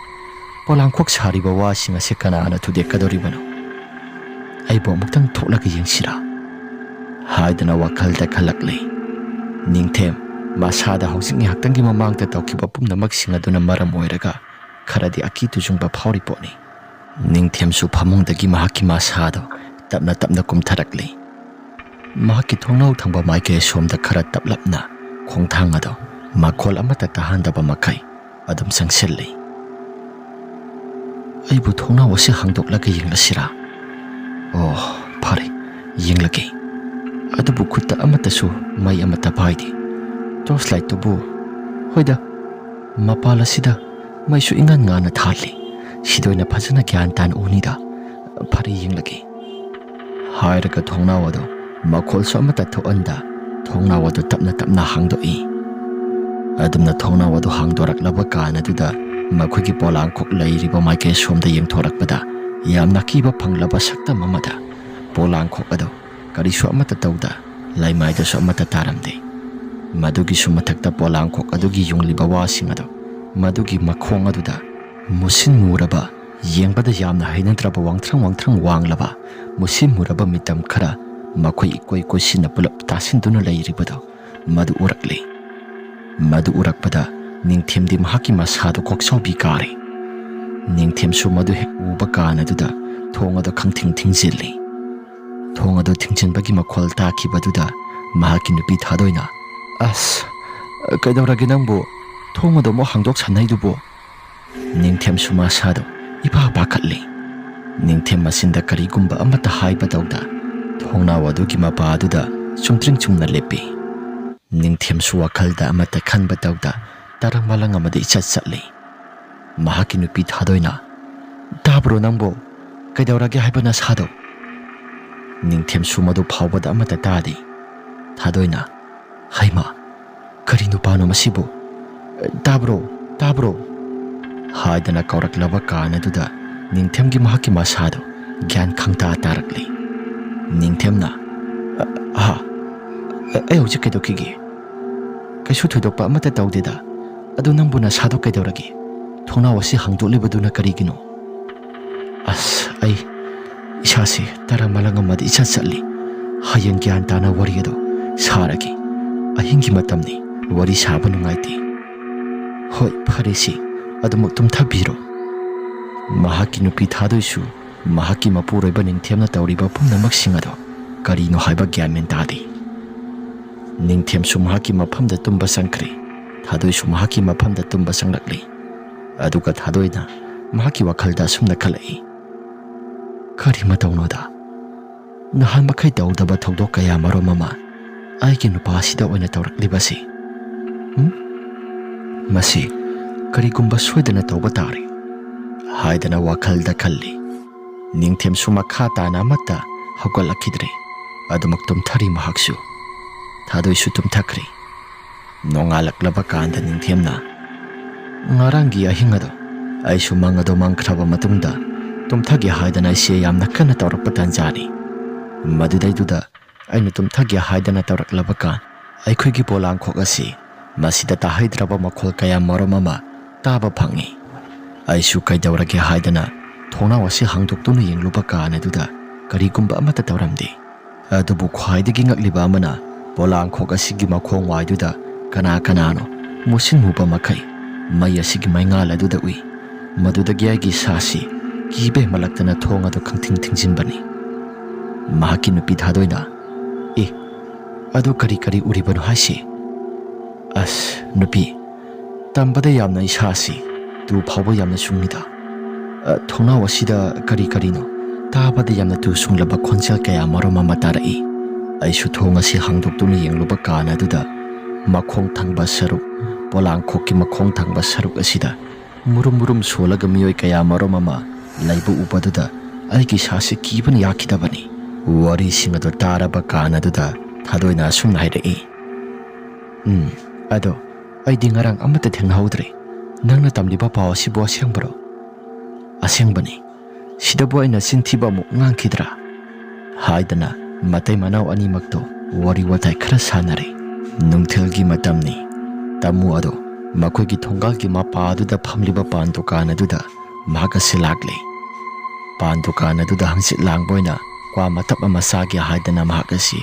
ꯄꯣꯂꯥꯡꯈꯣꯛ ꯁꯥꯔꯤꯕ ꯋꯥꯁꯤꯡ ꯑꯁꯤ ꯀꯅꯥꯅ ꯊꯨꯗꯦꯛꯀꯗꯧꯔꯤꯕꯅꯣ? ꯑꯩꯕꯨ ꯑꯃꯨꯛꯇꯪ ꯊꯣꯛꯂꯒ ꯌꯦꯡꯁꯤꯔꯥ? ꯍꯥꯏꯗꯅ ꯋꯥꯈꯜꯗ ꯈꯜꯂꯛꯂꯤ꯫ ꯅꯤꯡꯊꯦꯝ ꯃꯁꯥꯗ ꯍꯧꯖꯤꯛ ꯉꯥꯏꯍꯥꯛꯇꯪꯒꯤ ꯃꯃꯥꯡꯗ ꯇꯧꯈꯤꯕ ꯄꯨꯝꯅꯃꯛꯁꯤꯡ ꯑꯗꯨꯅ ꯃꯔꯝ ꯑꯣꯏꯔꯒ ꯈꯔꯗꯤ ꯑꯀꯤ ꯇꯨꯖꯨꯡꯕ ꯐꯥꯎꯔꯤ ꯄꯣꯠꯅꯤ꯫ ꯅꯤꯡꯊꯦꯝꯁꯨ ꯐꯃꯨꯡꯗꯒꯤ ꯃꯍꯥꯛꯀꯤ ꯃꯁꯥꯗꯣ ꯇꯞꯅ ꯇꯞꯅ ꯀꯨꯝꯊꯔꯛꯂꯤ꯫ ꯃꯍꯥꯛꯀꯤ ꯊꯣꯡꯅꯥꯎ ꯊꯪꯕ ꯃꯥꯏꯀꯩ ꯑꯁꯣꯝꯗ ꯈꯔ ꯇꯞꯂꯞꯅ ꯈꯣꯡꯊꯥꯡ ꯑꯗꯨ ꯃꯈꯣꯜ ꯑꯃꯠꯇ ꯇꯥꯍꯟꯗꯕ ꯃꯈꯩ ꯑꯗꯨꯝ ꯆꯪꯁꯤꯜꯂꯤ꯫ "ꯑꯩꯕꯨ ꯊꯣꯡꯅꯥꯎ ꯑꯁꯤ ꯍꯥꯡꯗꯣꯛꯂꯒ ꯌꯦꯡꯂꯁꯤꯔꯥ? ꯑꯣ, ꯐꯔꯦ, ꯌꯦꯡꯂꯒꯦ꯫ ꯑꯗꯨꯕꯨ ꯈꯨꯠꯇ ꯑꯃꯠꯇꯁꯨ ꯃꯩ ꯑꯃꯠꯇ ꯄꯥꯏꯗꯦ꯫ ꯇꯣꯔꯆ ꯂꯥꯏꯠꯇꯨꯕꯨ, ꯍꯣꯏꯗ, ꯃꯄꯥꯜ ꯑꯁꯤꯗ ꯃꯩꯁꯨ ꯏꯉꯥꯟ ꯉꯥꯟꯅ ꯊꯥꯜꯂꯤ꯫ ꯁꯤꯗ ꯑꯣꯏꯅ ꯐꯖꯅ ꯒ꯭ꯌꯥꯟ ꯇꯥꯅ ꯎꯅꯤꯗ꯫ ꯐꯔꯦ, ꯌꯦꯡꯂꯒꯦ," ꯍꯥꯏꯔꯒ ꯊꯣꯡꯅꯥꯎ ꯑꯗꯨ ꯃꯈꯣꯜꯁꯨ ꯑꯃꯠꯇ ꯊꯣꯛꯍꯟꯗ ꯊꯣꯡꯅꯥꯎ ꯑꯗꯨ ꯇꯞꯅ ꯇꯞꯅ ꯍꯥꯡꯗꯣꯛꯏ꯫ ꯑꯗꯨꯝꯅ ꯊꯣꯡꯅꯥꯎ ꯑꯗꯨ ꯍꯥꯡꯗꯣꯔꯛꯂꯕ ꯀꯥꯟ ꯑꯗꯨꯗ ꯃꯈꯣꯏꯒꯤ ꯄꯣꯂꯥꯡꯈꯣꯛ ꯂꯩꯔꯤꯕ ꯃꯥꯏꯀꯩ ꯁꯣꯝꯗ ꯌꯦꯡꯊꯣꯔꯛꯄꯗ ꯌꯥꯝꯅ ꯑꯀꯤꯕ ꯐꯪꯂꯕ ꯁꯛꯇꯝ ꯑꯃꯗ ꯄꯣꯂꯥꯡꯈꯣꯛ ꯑꯗꯨ ꯀꯔꯤꯁꯨ ꯑꯃꯠꯇ ꯇꯧꯗ ꯂꯩꯃꯥꯏꯗꯁꯨ ꯑꯃꯠꯇ ꯇꯥꯔꯝꯗꯦ꯫ ꯃꯗꯨꯒꯤꯁꯨ ꯃꯊꯛꯇ ꯄꯣꯂꯥꯡꯈꯣꯛ ꯑꯗꯨꯒꯤ ꯌꯨꯡꯂꯤꯕ ꯋꯥꯁꯤꯡ ꯑꯗꯨ ꯃꯗꯨꯒꯤ ꯃꯈꯣꯡ ꯑꯗꯨꯗ ꯃꯨꯁꯤꯟ ꯃꯨꯔꯕ, ꯌꯦꯡꯕꯗ ꯌꯥꯝꯅ ꯍꯩꯅꯗ꯭ꯔꯕ ꯋꯥꯡꯊ꯭ꯔꯪ ꯋꯥꯡꯊ꯭ꯔꯪ ꯋꯥꯡꯂꯕ ꯃꯨꯁꯤꯟ ꯃꯨꯔꯕ ꯃꯤꯇꯝ ꯈꯔ ꯃꯈꯣꯏ ꯏꯀꯣꯏ ꯀꯣꯏꯁꯤꯟꯅ ꯄꯨꯂꯞ ꯇꯥꯁꯤꯟꯗꯨꯅ ꯂꯩꯔꯤꯕꯗꯨ ꯃꯗꯨ ꯎꯔꯛꯂꯦ꯫ ꯃꯗꯨ ꯎꯔꯛꯄꯗ ꯅꯤꯡꯊꯦꯝꯗꯤ ꯃꯍꯥꯛꯀꯤ ꯃꯁꯥꯗꯨ ꯀꯣꯛꯆꯥꯎꯕꯤ ꯀꯥꯔꯦ꯫ ꯅꯤꯡꯊꯦꯝꯁꯨ ꯃꯗꯨ ꯍꯦꯛ ꯎꯕ ꯀꯥꯟ ꯑꯗꯨꯗ ꯊꯣꯡ ꯑꯗꯨ ꯈꯪꯊꯤꯡ ꯊꯤꯡꯖꯤꯜꯂꯤ꯫ ꯊꯣꯡ ꯑꯗꯨ ꯊꯤꯡꯖꯤꯟꯕꯒꯤ ꯃꯈꯣꯜ ꯇꯥꯈꯤꯕꯗꯨꯗ ꯃꯍꯥꯛꯀꯤ ꯅꯨꯄꯤ ꯊꯥꯗꯣꯏꯅ, "ꯑꯁ, ꯀꯩꯗꯧꯔꯒꯦ ꯅꯪꯕꯨ? ꯊꯣꯡ ꯑꯗꯨ ꯑꯃꯨꯛ ꯍꯥꯡꯗꯣꯛꯁꯟꯅꯩꯗꯨꯕꯨ?" ꯅꯤꯡꯊꯦꯝꯁꯨ ꯃꯁꯥꯗꯨ ꯏꯄꯥ ꯄꯥꯈꯠꯂꯤ꯫ ꯅꯤꯡꯊꯦꯝ ꯃꯆꯤꯟꯗ ꯀꯔꯤꯒꯨꯝꯕ ꯑꯃꯠꯇ ꯍꯥꯏꯕ ꯇꯧꯗ ꯊꯣꯡꯅꯥꯎ ꯑꯗꯨꯒꯤ ꯃꯄꯥ ꯑꯗꯨꯗ ꯆꯨꯝꯗ꯭ꯔꯤꯡ ꯆꯨꯝꯅ ꯂꯦꯞꯄꯤ꯫ ꯅꯤꯡꯊꯦꯝꯁꯨ ꯋꯥꯈꯜꯗ ꯑꯃꯠꯇ ꯈꯟꯕ ꯇꯧꯗ ꯇꯔꯪ ꯃꯂꯪ ꯑꯃꯗ ꯏꯆꯠ ꯆꯠꯂꯤ꯫ ꯃꯍꯥꯛꯀꯤ ꯅꯨꯄꯤ ꯊꯥꯗꯣꯏꯅ, "ꯇꯥꯕ꯭ꯔꯣ ꯅꯪꯕꯣ? ꯀꯩꯗꯧꯔꯒꯦ ꯍꯥꯏꯕ ꯅꯁꯥꯗꯣ?" ꯅꯤꯡꯊꯦꯝꯁꯨ ꯃꯗꯨ ꯐꯥꯎꯕꯗ ꯑꯃꯠꯇ ꯇꯥꯗꯦ꯫ ꯊꯥꯗꯣꯏꯅ, "ꯍꯩꯃꯥ, ꯀꯔꯤ ꯅꯨꯄꯥꯅꯣ ꯃꯁꯤꯕꯨ? ꯇꯥꯕ꯭ꯔꯣ? ꯇꯥꯕ꯭ꯔꯣ?" ꯍꯥꯏꯗꯅ ꯀꯧꯔꯛꯂꯕ ꯀꯥꯟ ꯑꯗꯨꯗ ꯅꯤꯡꯊꯦꯝꯒꯤ ꯃꯍꯥꯛꯀꯤ ꯃꯁꯥꯗꯣ ꯒ꯭ꯌꯥꯟ ꯈꯪꯇꯥ ꯇꯥꯔꯛꯂꯤ꯫ ꯅꯤꯡꯊꯦꯝꯅ, "ꯑ, ꯑꯍꯥ, ꯑ, ꯑꯩ ꯍꯧꯖꯤꯛ ꯀꯩꯗꯧꯈꯤꯒꯦ? ꯀꯩꯁꯨ ꯊꯣꯏꯗꯣꯛꯄ ꯑꯃꯠꯇ ꯇꯧꯗꯦꯗ꯫ ꯑꯗꯨ ꯅꯪꯕꯨ ꯅꯁꯥꯗꯣ ꯀꯩꯗꯧꯔꯒꯦ? ꯊꯣꯡꯅꯥꯎ ꯑꯁꯤ ꯍꯥꯡꯗꯣꯛꯂꯤꯕꯗꯨꯅ ꯀꯔꯤꯒꯤꯅꯣ?" "ꯑꯁ, ꯑꯩ ꯏꯁꯥꯁꯦ ꯇꯔꯥ ꯃꯂꯪ ꯑꯃꯗ ꯏꯆꯠ ꯆꯠꯂꯤ꯫ ꯍꯌꯦꯡ ꯒ꯭ꯌꯥꯟ ꯇꯥꯅ ꯋꯥꯔꯤ ꯑꯗꯨ ꯁꯥꯔꯒꯦ꯫ ꯑꯍꯤꯡꯒꯤ ꯃꯇꯝꯅꯤ, ꯋꯥꯔꯤ ꯁꯥꯕ ꯅꯨꯡꯉꯥꯏꯇꯦ꯫ ꯍꯣꯏ, ꯐꯔꯦꯁꯦ, ꯑꯗꯨꯃꯛ ꯇꯨꯝꯊꯕꯤꯔꯣ꯫" ꯃꯍꯥꯛꯀꯤ ꯅꯨꯄꯤ ꯊꯥꯗꯣꯏꯁꯨ ꯃꯍꯥꯛꯀꯤ ꯃꯄꯨꯔꯣꯏꯕ ꯅꯤꯡꯊꯦꯝꯅ ꯇꯧꯔꯤꯕ ꯄꯨꯝꯅꯃꯛꯁꯤꯡ ꯑꯗꯣ ꯀꯔꯤꯅꯣ ꯍꯥꯏꯕ ꯒ꯭ꯌꯥꯟ ꯃꯦꯟ ꯇꯥꯗꯦ꯫ ꯅꯤꯡꯊꯦꯝꯁꯨ ꯃꯍꯥꯛꯀꯤ ꯃꯐꯝꯗ ꯇꯨꯝꯕ ꯆꯪꯈ꯭ꯔꯦ꯫ ꯊꯥꯗꯣꯏꯁꯨ ꯃꯍꯥꯛꯀꯤ ꯃꯐꯝꯗ ꯇꯨꯝꯕ ꯆꯪꯂꯛꯂꯦ꯫ ꯑꯗꯨꯒ ꯊꯥꯗꯣꯏꯅ ꯃꯍꯥꯛꯀꯤ ꯋꯥꯈꯜꯗ ꯑꯁꯨꯝꯅ ꯈꯜꯂꯛꯏ, "ꯀꯔꯤ ꯃꯇꯧꯅꯣꯗ? ꯅꯍꯥꯟ ꯃꯈꯩ ꯇꯧꯗꯕ ꯊꯧꯗꯣꯛ ꯀꯌꯥ ꯃꯔꯨꯝ ꯑꯃ ꯑꯩꯒꯤ ꯅꯨꯄꯥꯁꯤꯗ ꯑꯣꯏꯅ ꯇꯧꯔꯛꯂꯤꯕꯁꯤ? ꯎꯝ? ꯃꯁꯤ ꯀꯔꯤꯒꯨꯝꯕ ꯁꯣꯏꯗꯅ ꯇꯧꯕ ꯇꯥꯔꯦ ꯍꯥꯏꯗꯅ ꯋꯥꯈꯜꯗ ꯈꯜꯂꯤ꯫ ꯅꯤꯡꯊꯦꯝꯁꯨ ꯃꯈꯥ ꯇꯥꯅ ꯑꯃꯠꯇ ꯍꯧꯒꯠꯂꯛꯈꯤꯗ꯭ꯔꯦ꯫ ꯑꯗꯨꯃꯛ ꯇꯨꯝꯊꯔꯤ ꯃꯍꯥꯛꯁꯨ꯫ ꯊꯥꯗꯣꯏꯁꯨ ꯇꯨꯝꯊꯈ꯭ꯔꯦ꯫ ꯅꯣꯡꯉꯥꯜꯂꯛꯂꯕ ꯀꯥꯟꯗ ꯅꯤꯡꯊꯦꯝꯅ, "ꯉꯔꯥꯡꯒꯤ ꯑꯍꯤꯡ ꯑꯗꯣ ꯑꯩꯁꯨ ꯃꯪ ꯑꯗꯣ ꯃꯪꯈ꯭ꯔꯕ ꯃꯇꯨꯡꯗ ꯇꯨꯝꯊꯒꯦ ꯍꯥꯏꯗꯅ ꯑꯩꯁꯦ ꯌꯥꯝꯅ ꯀꯟꯅ ꯇꯧꯔꯛꯄ ꯇꯥꯟꯖꯥꯅꯤ꯫ ꯃꯗꯨꯗꯩꯗꯨꯗ ꯑꯩꯅ ꯇꯨꯝꯊꯒꯦ ꯍꯥꯏꯗꯅ ꯇꯧꯔꯛꯂꯕ ꯀꯥꯟ, ꯑꯩꯈꯣꯏꯒꯤ ꯄꯣꯂꯥꯡꯈꯣꯛ ꯑꯁꯤ ꯃꯁꯤꯗ ꯇꯥꯍꯩꯗ꯭ꯔꯕ ꯃꯈꯣꯜ ꯀꯌꯥ ꯃꯔꯨꯝ ꯑꯃ ꯇꯥꯕ ꯐꯪꯉꯤ꯫ ꯑꯩꯁꯨ ꯀꯩꯗꯧꯔꯒꯦ ꯍꯥꯏꯗꯅ ꯊꯣꯡꯅꯥꯎ ꯑꯁꯤ ꯍꯥꯡꯗꯣꯛꯇꯨꯅ ꯌꯦꯡꯂꯨꯕ ꯀꯥꯟ ꯑꯗꯨꯗ ꯀꯔꯤꯒꯨꯝꯕ ꯑꯃꯠꯇ ꯇꯧꯔꯝꯗꯦ꯫ ꯑꯗꯨꯕꯨ ꯈ꯭ꯋꯥꯏꯗꯒꯤ ꯉꯛꯂꯤꯕ ꯑꯃꯅ, ꯄꯣꯂꯥꯡꯈꯣꯛ ꯑꯁꯤꯒꯤ ꯃꯈꯣꯡ ꯋꯥꯏꯗꯨꯗ ꯀꯅꯥ ꯀꯅꯥꯅꯣ ꯃꯨꯁꯤꯟ ꯃꯨꯕ ꯃꯈꯩ ꯃꯩ ꯑꯁꯤꯒꯤ ꯃꯩꯉꯥꯜ ꯑꯗꯨꯗ ꯎꯏ꯫ ꯃꯗꯨꯗꯒꯤ ꯑꯩꯒꯤ ꯏꯁꯥꯁꯤ ꯀꯤꯕ ꯍꯦꯟꯃꯠꯂꯛꯇꯅ ꯊꯣꯡ ꯑꯗꯨ ꯈꯪꯊꯤꯡ ꯊꯤꯡꯖꯤꯟꯕꯅꯤ꯫ ꯃꯍꯥꯛꯀꯤ ꯅꯨꯄꯤ ꯊꯥꯗꯣꯏꯅ, "ꯑꯦ, ꯑꯗꯨ ꯀꯔꯤ ꯀꯔꯤ ꯎꯔꯤꯕꯅꯣ ꯍꯥꯏꯁꯤ?" "ꯑꯁ, ꯅꯨꯄꯤ, ꯇꯝꯕꯗ ꯌꯥꯝꯅ ꯏꯁꯥꯁꯤ ꯇꯨ ꯐꯥꯎꯕ ꯌꯥꯝꯅ ꯆꯨꯡꯉꯤꯗ꯫ ꯑ, ꯊꯣꯡꯅꯥꯎ ꯑꯁꯤꯗ ꯀꯔꯤ ꯀꯔꯤꯅꯣ ꯇꯥꯕꯗ ꯌꯥꯝꯅ ꯇꯨ ꯆꯨꯡꯂꯕ ꯈꯣꯟꯖꯦꯜ ꯀꯌꯥ ꯃꯔꯨꯝ ꯑꯃ ꯇꯥꯔꯛꯏ꯫ ꯑꯩꯁꯨ ꯊꯣꯡ ꯑꯁꯤ ꯍꯥꯡꯗꯣꯛꯇꯨꯅ ꯌꯦꯡꯂꯨꯕ ꯀꯥꯟ ꯑꯗꯨꯗ ꯃꯈꯣꯡ ꯊꯪꯕ ꯁꯔꯨꯛ, ꯄꯣꯂꯥꯡꯈꯣꯛꯀꯤ ꯃꯈꯣꯡ ꯊꯪꯕ ꯁꯔꯨꯛ ꯑꯁꯤꯗ ꯃꯨꯔꯨꯝ ꯃꯨꯔꯨꯝ ꯁꯣꯜꯂꯒ ꯃꯤꯑꯣꯏ ꯀꯌꯥ ꯃꯔꯨꯝ ꯑꯃ ꯂꯩꯕ ꯎꯕꯗꯨꯗ ꯑꯩꯒꯤ ꯏꯁꯥꯁꯤ ꯀꯤꯕꯅ ꯌꯥꯈꯤꯗꯕꯅꯤ꯫" ꯋꯥꯔꯤꯁꯤꯡ ꯑꯗꯨ ꯇꯥꯔꯕ ꯀꯥꯟ ꯑꯗꯨꯗ ꯊꯥꯗꯣꯏꯅ ꯑꯁꯨꯝꯅ ꯍꯥꯏꯔꯛꯏ, "ꯎꯝ, ꯑꯗꯣ ꯑꯩꯗꯤ ꯉꯔꯥꯡ ꯑꯃꯠꯇ ꯊꯦꯡꯅꯍꯧꯗ꯭ꯔꯦ꯫ ꯅꯪꯅ ꯇꯝꯂꯤꯕ ꯄꯥꯎ ꯑꯁꯤꯕꯨ ꯑꯁꯦꯡꯕꯔꯣ?" "ꯑꯁꯦꯡꯕꯅꯤ꯫ ꯁꯤꯗꯕꯨ ꯑꯩꯅ ꯆꯤꯟꯊꯤꯕ ꯑꯃꯨꯛ ꯉꯥꯡꯈꯤꯗ꯭ꯔꯥ?" ꯍꯥꯏꯗꯅ ꯃꯇꯩ ꯃꯅꯥꯎ ꯑꯅꯤꯃꯛꯇꯣ ꯋꯥꯔꯤ ꯋꯥꯇꯥꯏ ꯈꯔ ꯁꯥꯟꯅꯔꯦ꯫ ꯅꯨꯡꯊꯤꯜꯒꯤ ꯃꯇꯝꯅꯤ꯫ ꯇꯥꯃꯨ ꯑꯗꯣ ꯃꯈꯣꯏꯒꯤ ꯊꯣꯡꯒꯥꯜꯒꯤ ꯃꯄꯥ ꯑꯗꯨꯗ ꯐꯝꯂꯤꯕ ꯄꯥꯟ ꯗꯨꯀꯥꯟ ꯑꯗꯨꯗ ꯃꯍꯥꯛ ꯑꯁꯤ ꯂꯥꯛꯂꯦ꯫ ꯄꯥꯟ ꯗꯨꯀꯥꯟ ꯑꯗꯨꯗ ꯍꯪꯆꯤꯠ ꯂꯥꯡꯕ ꯑꯣꯏꯅ ꯀ꯭ꯋꯥ ꯃꯇꯞ ꯑꯃ ꯆꯥꯒꯦ ꯍꯥꯏꯗꯅ ꯃꯍꯥꯛ ꯑꯁꯤ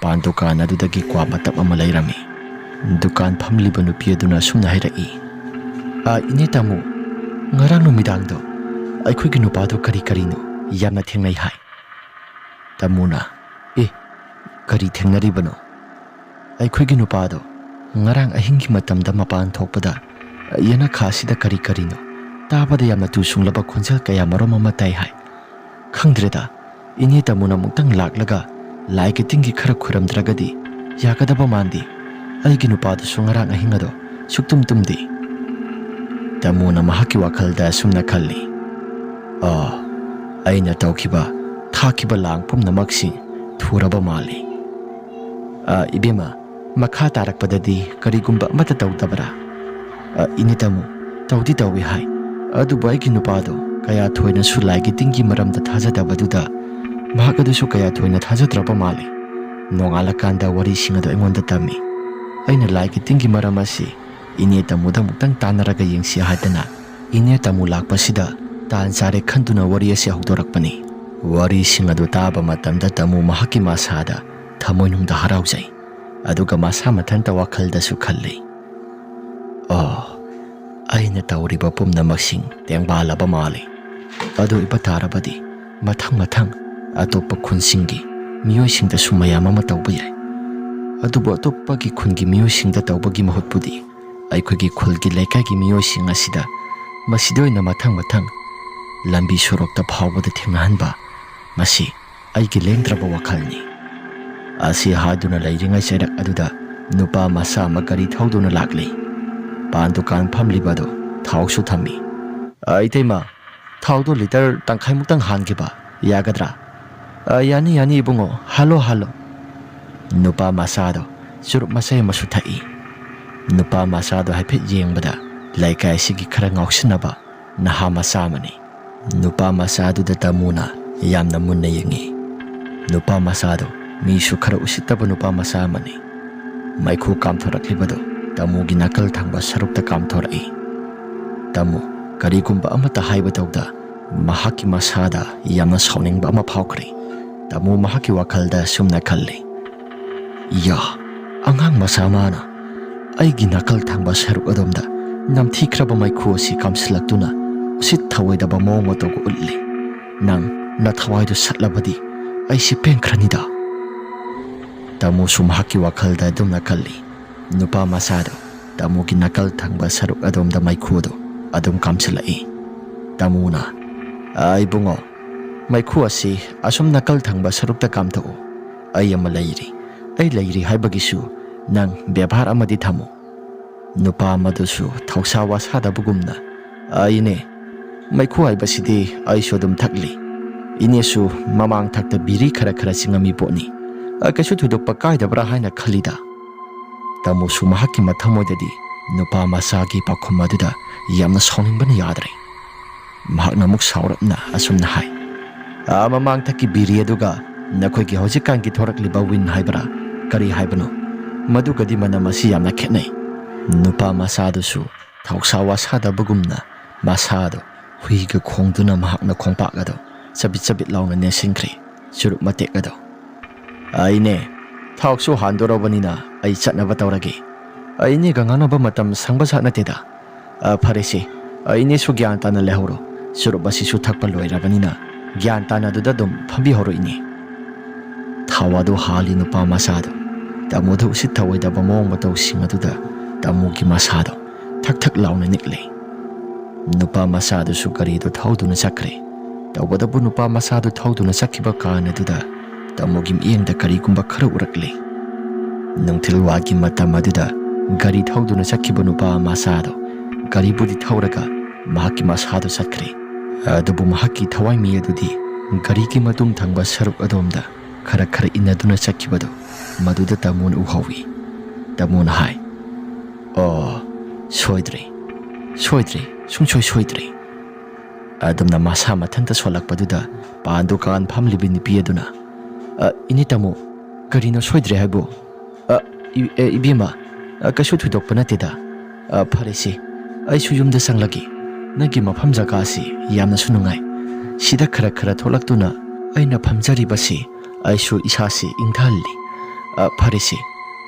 ꯄꯥꯟ ꯗꯨꯀꯥꯟ ꯑꯗꯨꯗꯒꯤ ꯀ꯭ꯋꯥ ꯃꯇꯞ ꯑꯃ ꯂꯩꯔꯝꯃꯤ꯫ ꯗꯨꯀꯥꯟ ꯐꯝꯂꯤꯕ ꯅꯨꯄꯤ ꯑꯗꯨꯅ ꯑꯁꯨꯝꯅ ꯍꯥꯏꯔꯛꯏ, "ꯑ, ꯏꯅꯦ ꯇꯥꯃꯨ, ꯉꯔꯥꯡ ꯅꯨꯃꯤꯗꯥꯡꯗꯣ ꯑꯩꯈꯣꯏꯒꯤ ꯅꯨꯄꯥꯗꯣ ꯀꯔꯤ ꯀꯔꯤꯅꯣ ꯌꯥꯝꯅ ꯊꯦꯡꯅꯩ ꯍꯥꯏ꯫" ꯇꯥꯃꯨꯅ, "ꯑꯦ, ꯀꯔꯤ ꯊꯦꯡꯅꯔꯤꯕꯅꯣ?" "ꯑꯩꯈꯣꯏꯒꯤ ꯅꯨꯄꯥꯗꯣ ꯉꯔꯥꯡ ꯑꯍꯤꯡꯒꯤ ꯃꯇꯝꯗ ꯃꯄꯥꯟ ꯊꯣꯛꯄꯗ ꯌꯦꯅꯈꯥ ꯑꯁꯤꯗ ꯀꯔꯤ ꯀꯔꯤꯅꯣ ꯇꯥꯕꯗ ꯌꯥꯝꯅ ꯇꯨ ꯁꯨꯡꯂꯕ ꯈꯣꯟꯖꯦꯜ ꯀꯌꯥ ꯃꯔꯨꯝ ꯑꯃ ꯇꯥꯏ ꯍꯥꯏ꯫ ꯈꯪꯗ꯭ꯔꯦꯗ, ꯏꯅꯦ ꯇꯥꯃꯨꯅ ꯑꯃꯨꯛꯇꯪ ꯂꯥꯛꯂꯒ ꯂꯥꯏꯒꯤ ꯇꯤꯟꯒꯤ ꯈꯔ ꯈꯨꯔꯝꯗ꯭ꯔꯒꯗꯤ ꯌꯥꯒꯗꯕ ꯃꯥꯟꯗꯦ꯫ ꯑꯩꯒꯤ ꯅꯨꯄꯥꯗꯨꯁꯨ ꯉꯔꯥꯡ ꯑꯍꯤꯡ ꯑꯗꯣ ꯁꯨꯛꯇꯨꯝ ꯇꯨꯝꯗꯦ꯫" ꯇꯥꯃꯣꯅ ꯃꯍꯥꯛꯀꯤ ꯋꯥꯈꯜꯗ ꯑꯁꯨꯝꯅ ꯈꯜꯂꯤ, "ꯑꯣ, ꯑꯩꯅ ꯇꯧꯈꯤꯕ, ꯊꯥꯈꯤꯕ ꯂꯥꯡ ꯄꯨꯝꯅꯃꯛꯁꯤ ꯊꯨꯔꯕ ꯃꯥꯜꯂꯤ꯫ ꯑ, ꯏꯕꯦꯝꯃ, ꯃꯈꯥ ꯇꯥꯔꯛꯄꯗꯗꯤ ꯀꯔꯤꯒꯨꯝꯕ ꯑꯃꯠꯇ ꯇꯧꯗꯕ꯭ꯔꯥ?" "ꯑ, ꯏꯅꯦ ꯇꯥꯃꯣ, ꯇꯧꯗꯤ ꯇꯧꯏ ꯍꯥꯏ, ꯑꯗꯨꯕꯨ ꯑꯩꯒꯤ ꯅꯨꯄꯥꯗꯣ ꯀꯌꯥ ꯊꯣꯏꯅꯁꯨ ꯂꯥꯏꯒꯤ ꯇꯤꯟꯒꯤ ꯃꯔꯝꯗ ꯊꯥꯖꯗꯕꯗꯨꯗ ꯃꯍꯥꯛ ꯑꯗꯨꯁꯨ ꯀꯌꯥ ꯊꯣꯏꯅ ꯊꯥꯖꯗ꯭ꯔꯕ ꯃꯥꯜꯂꯤ꯫ ꯅꯣꯡꯉꯥꯜꯂꯀꯥꯟꯗ ꯋꯥꯔꯤꯁꯤꯡ ꯑꯗꯨ ꯑꯩꯉꯣꯟꯗ ꯇꯝꯃꯤ꯫ ꯑꯩꯅ ꯂꯥꯏꯒꯤ ꯇꯤꯟꯒꯤ ꯃꯔꯝ ꯑꯁꯤ ꯏꯅꯦ ꯇꯥꯃꯣꯗ ꯑꯃꯨꯛꯇꯪ ꯇꯥꯟꯅꯔꯒ ꯌꯦꯡꯁꯤ ꯍꯥꯏꯗꯅ ꯏꯅꯦ ꯇꯥꯃꯣ ꯂꯥꯛꯄꯁꯤꯗ ꯇꯥꯟ ꯆꯥꯔꯦ ꯈꯟꯗꯨꯅ ꯋꯥꯔꯤ ꯑꯁꯤ ꯍꯧꯗꯣꯔꯛꯄꯅꯤ꯫" ꯋꯥꯔꯤꯁꯤꯡ ꯑꯗꯨ ꯇꯥꯕ ꯃꯇꯝꯗ ꯇꯥꯃꯣ ꯃꯍꯥꯛꯀꯤ ꯃꯁꯥꯗ ꯊꯃꯣꯏꯅꯨꯡꯗ ꯍꯔꯥꯎꯖꯩ꯫ ꯑꯗꯨꯒ ꯃꯁꯥ ꯃꯊꯟꯇ ꯋꯥꯈꯜꯗꯁꯨ ꯈꯜꯂꯤ, "ꯑꯣ, ꯑꯩꯅ ꯇꯧꯔꯤꯕ ꯄꯨꯝꯅꯃꯛꯁꯤꯡ ꯇꯦꯡꯕꯥꯜꯂꯕ ꯃꯥꯜꯂꯤ꯫ ꯑꯗꯨ ꯑꯣꯏꯕ ꯇꯥꯔꯕꯗꯤ ꯃꯊꯪ ꯃꯊꯪ ꯑꯇꯣꯞꯄ ꯈꯨꯟꯁꯤꯡꯒꯤ ꯃꯤꯑꯣꯏꯁꯤꯡꯗꯁꯨ ꯃꯌꯥꯝ ꯑꯃ ꯇꯧꯕ ꯌꯥꯏ꯫ ꯑꯗꯨꯕꯨ ꯑꯇꯣꯞꯄꯒꯤ ꯈꯨꯟꯒꯤ ꯃꯤꯑꯣꯏꯁꯤꯡꯗ ꯇꯧꯕꯒꯤ ꯃꯍꯨꯠꯄꯨꯗꯤ ꯑꯩꯈꯣꯏꯒꯤ ꯈꯨꯜꯒꯤ ꯂꯩꯀꯥꯏꯒꯤ ꯃꯤꯑꯣꯏꯁꯤꯡ ꯑꯁꯤꯗ ꯃꯁꯤꯗ ꯑꯣꯏꯅ ꯃꯊꯪ ꯃꯊꯪ ꯂꯝꯕꯤ ꯁꯣꯔꯣꯛꯇ ꯐꯥꯎꯕꯗ ꯊꯦꯡꯅꯍꯟꯕ, ꯃꯁꯤ ꯑꯩꯒꯤ ꯂꯦꯡꯗ꯭ꯔꯕ ꯋꯥꯈꯜꯅꯤ꯫" ꯑꯁꯤ ꯍꯥꯏꯗꯨꯅ ꯂꯩꯔꯤꯉꯩ ꯆꯩꯔꯛ ꯑꯗꯨꯗ ꯅꯨꯄꯥ ꯃꯆꯥ ꯑꯃ ꯒꯥꯔꯤ ꯊꯧꯗꯨꯅ ꯂꯥꯛꯂꯤ꯫ ꯄꯥꯟ ꯗꯨꯀꯥꯟ ꯐꯝꯂꯤꯕ ꯑꯗꯨ ꯊꯥꯎꯁꯨ ꯊꯝꯃꯤ꯫ "ꯑ, ꯏꯇꯩꯃ, ꯊꯥꯎꯗꯣ ꯂꯤꯇꯔ ꯇꯪꯈꯥꯏꯃꯨꯛꯇꯪ ꯍꯥꯟꯈꯤꯕ ꯌꯥꯒꯗ꯭ꯔꯥ?" "ꯑ, ꯌꯥꯅꯤ, ꯌꯥꯅꯤ ꯏꯕꯨꯡꯉꯣ, ꯍꯥꯜꯂꯣ, ꯍꯥꯜꯂꯣ꯫" ꯅꯨꯄꯥ ꯃꯆꯥꯗꯣ ꯆꯨꯔꯨꯞ ꯃꯆꯩ ꯑꯃꯁꯨ ꯊꯛꯏ꯫ ꯅꯨꯄꯥ ꯃꯆꯥꯗꯣ ꯍꯥꯏꯐꯦꯠ ꯌꯦꯡꯕꯗ ꯂꯩꯀꯥꯏ ꯑꯁꯤꯒꯤ ꯈꯔ ꯉꯥꯎꯁꯤꯟꯅꯕ ꯅꯍꯥ ꯃꯆꯥ ꯑꯃꯅꯤ꯫ ꯅꯨꯄꯥ ꯃꯆꯥꯗꯨꯗ ꯇꯥꯃꯨꯅ ꯌꯥꯝꯅ ꯃꯨꯟꯅ ꯌꯦꯡꯉꯤ꯫ ꯅꯨꯄꯥ ꯃꯆꯥꯗꯣ ꯃꯤꯁꯨ ꯈꯔ ꯎꯁꯤꯠꯇꯕ ꯅꯨꯄꯥ ꯃꯆꯥ ꯑꯃꯅꯤ꯫ ꯃꯩꯈꯨ ꯀꯥꯝꯊꯣꯔꯛꯂꯤꯕꯗꯨ ꯇꯥꯃꯨꯒꯤ ꯅꯥꯀꯜ ꯊꯪꯕ ꯁꯔꯨꯛꯇ ꯀꯥꯝꯊꯣꯔꯛꯏ꯫ ꯇꯥꯃꯨ ꯀꯔꯤꯒꯨꯝꯕ ꯑꯃꯠꯇ ꯍꯥꯏꯕ ꯇꯧꯗ ꯃꯍꯥꯛꯀꯤ ꯃꯁꯥꯗ ꯌꯥꯝꯅ ꯁꯥꯎꯅꯤꯡꯕ ꯑꯃ ꯐꯥꯎꯈ꯭ꯔꯦ꯫ ꯇꯥꯃꯨ ꯃꯍꯥꯛꯀꯤ ꯋꯥꯈꯜꯗ ꯁꯨꯝꯅ ꯈꯜꯂꯤ, "ꯌꯥ, ꯑꯉꯥꯡ ꯃꯆꯥ ꯑꯃꯅ ꯑꯩꯒꯤ ꯅꯥꯀꯜ ꯊꯪꯕ ꯁꯔꯨꯛ ꯑꯗꯣꯝꯗ ꯅꯝꯊꯤꯈ꯭ꯔꯕ ꯃꯩꯈꯨ ꯑꯁꯤ ꯀꯥꯝꯁꯤꯜꯂꯛꯇꯨꯅ ꯎꯁꯤꯠ ꯊꯑꯣꯏꯗꯕ ꯃꯑꯣꯡ ꯃꯇꯧꯒ ꯎꯠꯂꯤ꯫ ꯅꯪ ꯅꯊꯋꯥꯏꯗꯨ ꯁꯠꯂꯕꯗꯤ ꯑꯩꯁꯤ ꯄꯦꯟꯈ꯭ꯔꯅꯤꯗ꯫" ꯇꯥꯃꯨꯁꯨ ꯃꯍꯥꯛꯀꯤ ꯋꯥꯈꯜꯗ ꯑꯗꯨꯝꯅ ꯈꯜꯂꯤ꯫ ꯅꯨꯄꯥ ꯃꯆꯥꯗꯨ ꯇꯥꯃꯨꯒꯤ ꯅꯥꯀꯜ ꯊꯪꯕ ꯁꯔꯨꯛ ꯑꯗꯣꯝꯗ ꯃꯩꯈꯨꯗꯨ ꯑꯗꯨꯝ ꯀꯥꯝꯁꯤꯜꯂꯛꯏ꯫ ꯇꯥꯃꯨꯅ, "ꯑ, ꯏꯕꯨꯡꯉꯣ, ꯃꯩꯈꯨ ꯑꯁꯤ ꯑꯁꯨꯝ ꯅꯥꯀꯜ ꯊꯪꯕ ꯁꯔꯨꯛꯇ ꯀꯥꯝꯊꯣꯛꯎ꯫ ꯑꯩ ꯑꯃ ꯂꯩꯔꯤ꯫ ꯑꯩ ꯂꯩꯔꯤ ꯍꯥꯏꯕꯒꯤꯁꯨ ꯅꯪ ꯕꯦꯕꯥꯔ ꯑꯃꯗꯤ ꯊꯝꯃꯨ꯫" ꯅꯨꯄꯥ ꯑꯃꯗꯨꯁꯨ ꯊꯧꯁꯥ ꯋꯥꯁꯥꯗꯕꯒꯨꯝꯅ, "ꯑ, ꯏꯅꯦ, ꯃꯩꯈꯨ ꯍꯥꯏꯕꯁꯤꯗꯤ ꯑꯩꯁꯨ ꯑꯗꯨꯝ ꯊꯛꯂꯤ꯫ ꯏꯅꯦꯁꯨ ꯃꯃꯥꯡ ꯊꯛꯇ ꯕꯤꯔꯤ ꯈꯔ ꯈꯔ ꯆꯤꯡꯉꯝꯃꯤ ꯄꯣꯠꯅꯤ꯫ ꯑ, ꯀꯩꯁꯨ ꯊꯣꯏꯗꯣꯛꯄ ꯀꯥꯏꯗꯕ꯭ꯔꯥ ꯍꯥꯏꯅ ꯈꯜꯂꯤꯗ꯫" ꯇꯥꯃꯣꯁꯨ ꯃꯍꯥꯛꯀꯤ ꯃꯊꯃꯣꯏꯗꯗꯤ ꯅꯨꯄꯥ ꯃꯆꯥꯒꯤ ꯄꯥꯎꯈꯨꯝ ꯑꯗꯨꯗ ꯌꯥꯝꯅ ꯁꯥꯎꯅꯤꯡꯕꯅ ꯌꯥꯗ꯭ꯔꯦ꯫ ꯃꯍꯥꯛꯅ ꯑꯃꯨꯛ ꯁꯥꯎꯔꯞꯅ ꯑꯁꯨꯝꯅ ꯍꯥꯏ, "ꯑꯥ, ꯃꯃꯥꯡꯊꯛꯀꯤ ꯕꯤꯔꯤ ꯑꯗꯨꯒ ꯅꯈꯣꯏꯒꯤ ꯍꯧꯖꯤꯛꯀꯥꯟꯒꯤ ꯊꯣꯔꯛꯂꯤꯕ ꯋꯤꯟ ꯍꯥꯏꯕ꯭ꯔꯥ, ꯀꯔꯤ ꯍꯥꯏꯕꯅꯣ, ꯃꯗꯨꯒꯗꯤ ꯃꯅꯝ ꯑꯁꯤ ꯌꯥꯝꯅ ꯈꯦꯠꯅꯩ꯫" ꯅꯨꯄꯥ ꯃꯆꯥꯗꯨꯁꯨ ꯊꯧꯁꯥ ꯋꯥꯁꯥꯗꯕꯒꯨꯝꯅ ꯃꯁꯥꯗꯣ ꯍꯨꯏꯒ ꯈꯣꯡꯗꯨꯅ ꯃꯍꯥꯛꯅ ꯈꯣꯡꯄꯥꯛ ꯑꯗꯣ ꯆꯕꯤꯠ ꯆꯕꯤꯠ ꯂꯥꯎꯅ ꯅꯦꯠꯁꯤꯟꯈ꯭ꯔꯦ꯫ ꯆꯨꯔꯨꯞ ꯃꯇꯦꯛ ꯑꯗꯣ, "ꯑꯩꯅꯦ, ꯊꯥꯎꯁꯨ ꯍꯥꯟꯗꯣꯔꯕꯅꯤꯅ ꯑꯩ ꯆꯠꯅꯕ ꯇꯧꯔꯒꯦ꯫ ꯑꯩꯅꯦꯒ ꯉꯥꯡꯅꯕ ꯃꯇꯝ ꯁꯪꯕ ꯖꯥꯠ ꯅꯠꯇꯦꯗ꯫ ꯑ, ꯐꯔꯦꯁꯦ, ꯑ, ꯏꯅꯦꯁꯨ ꯒ꯭ꯌꯥꯟ ꯇꯥꯅ ꯂꯩꯍꯧꯔꯣ꯫ ꯆꯨꯔꯨꯞ ꯑꯁꯤꯁꯨ ꯊꯛꯄ ꯂꯣꯏꯔꯕꯅꯤꯅ ꯒ꯭ꯌꯥꯟ ꯇꯥꯅ ꯑꯗꯨꯗ ꯑꯗꯨꯝ ꯐꯝꯕꯤꯍꯧꯔꯣ, ꯏꯅꯦ꯫" ꯊꯥꯎ ꯑꯗꯨ ꯍꯥꯜꯂꯤ ꯅꯨꯄꯥ ꯃꯆꯥꯗꯣ꯫ ꯇꯥꯃꯣꯗ ꯎꯁꯤꯠ ꯊꯑꯣꯏꯗꯕ ꯃꯑꯣꯡ ꯃꯇꯧꯁꯤꯡ ꯑꯗꯨꯗ ꯇꯥꯃꯣꯒꯤ ꯃꯁꯥꯗꯣ ꯊꯛ ꯊꯛ ꯂꯥꯎꯅ ꯅꯤꯛꯂꯦ꯫ ꯅꯨꯄꯥ ꯃꯆꯥꯗꯨꯁꯨ ꯒꯥꯔꯤꯗꯨ ꯊꯧꯗꯨꯅ ꯆꯠꯈ꯭ꯔꯦ꯫ ꯇꯧꯕꯇꯕꯨ ꯅꯨꯄꯥ ꯃꯆꯥꯗꯨ ꯊꯧꯗꯨꯅ ꯆꯠꯈꯤꯕ ꯀꯥꯟ ꯑꯗꯨꯗ ꯇꯥꯃꯣꯒꯤ ꯃꯤꯠꯌꯦꯡꯗ ꯀꯔꯤꯒꯨꯝꯕ ꯈꯔ ꯎꯔꯛꯂꯦ꯫ ꯅꯨꯡꯊꯤꯜ ꯋꯥꯒꯤ ꯃꯇꯝ ꯑꯗꯨꯗ ꯒꯥꯔꯤ ꯊꯧꯗꯨꯅ ꯆꯠꯈꯤꯕ ꯅꯨꯄꯥ ꯃꯆꯥꯗꯣ ꯒꯥꯔꯤꯕꯨꯗꯤ ꯊꯧꯔꯒ ꯃꯍꯥꯛꯀꯤ ꯃꯁꯥꯗꯨ ꯆꯠꯈ꯭ꯔꯦ꯫ ꯑꯗꯨꯕꯨ ꯃꯍꯥꯛꯀꯤ ꯊꯋꯥꯏꯃꯤ ꯑꯗꯨꯗꯤ ꯒꯥꯔꯤꯒꯤ ꯃꯇꯨꯡ ꯊꯪꯕ ꯁꯔꯨꯛ ꯑꯗꯣꯝꯗ ꯈꯔ ꯈꯔ ꯏꯟꯅꯗꯨꯅ ꯆꯠꯈꯤꯕꯗꯨ ꯃꯗꯨꯗ ꯇꯥꯃꯣꯅ ꯎꯍꯧꯏ꯫ ꯇꯥꯃꯣꯅ ꯍꯥꯏ, "ꯑꯣ, ꯁꯣꯏꯗ꯭ꯔꯦ, ꯁꯣꯏꯗ꯭ꯔꯦ, ꯁꯨꯡꯁꯣꯏ ꯁꯣꯏꯗ꯭ꯔꯦ꯫" ꯑꯗꯨꯝꯅ ꯃꯁꯥ ꯃꯊꯟꯇ ꯁꯣꯜꯂꯛꯄꯗꯨꯗ ꯄꯥꯟ ꯗꯨꯀꯥꯟ ꯐꯝꯂꯤꯕ ꯅꯨꯄꯤ ꯑꯗꯨꯅ, "ꯑ, ꯏꯅꯦ ꯇꯥꯃꯣ, ꯀꯔꯤꯅꯣ ꯁꯣꯏꯗ꯭ꯔꯦ ꯍꯥꯏꯕꯨ?" "ꯑ, ꯏ-, ꯑꯦ, ꯏꯕꯦꯝꯃ, ꯑ, ꯀꯩꯁꯨ ꯊꯣꯏꯗꯣꯛꯄ ꯅꯠꯇꯦꯗ꯫ ꯑ, ꯐꯔꯦꯁꯦ, ꯑꯩꯁꯨ ꯌꯨꯝꯗ ꯆꯪꯂꯒꯦ꯫ ꯅꯪꯒꯤ ꯃꯐꯝ ꯖꯒꯥꯁꯤ ꯌꯥꯝꯅꯁꯨ ꯅꯨꯡꯉꯥꯏ꯫ ꯁꯤꯗ ꯈꯔ ꯈꯔ ꯊꯣꯛꯂꯛꯇꯨꯅ ꯑꯩꯅ ꯐꯝꯖꯔꯤꯕꯁꯤ ꯑꯩꯁꯨ ꯏꯁꯥꯁꯤ ꯏꯪꯊꯍꯜꯂꯤ꯫ ꯑ, ꯐꯔꯦꯁꯦ,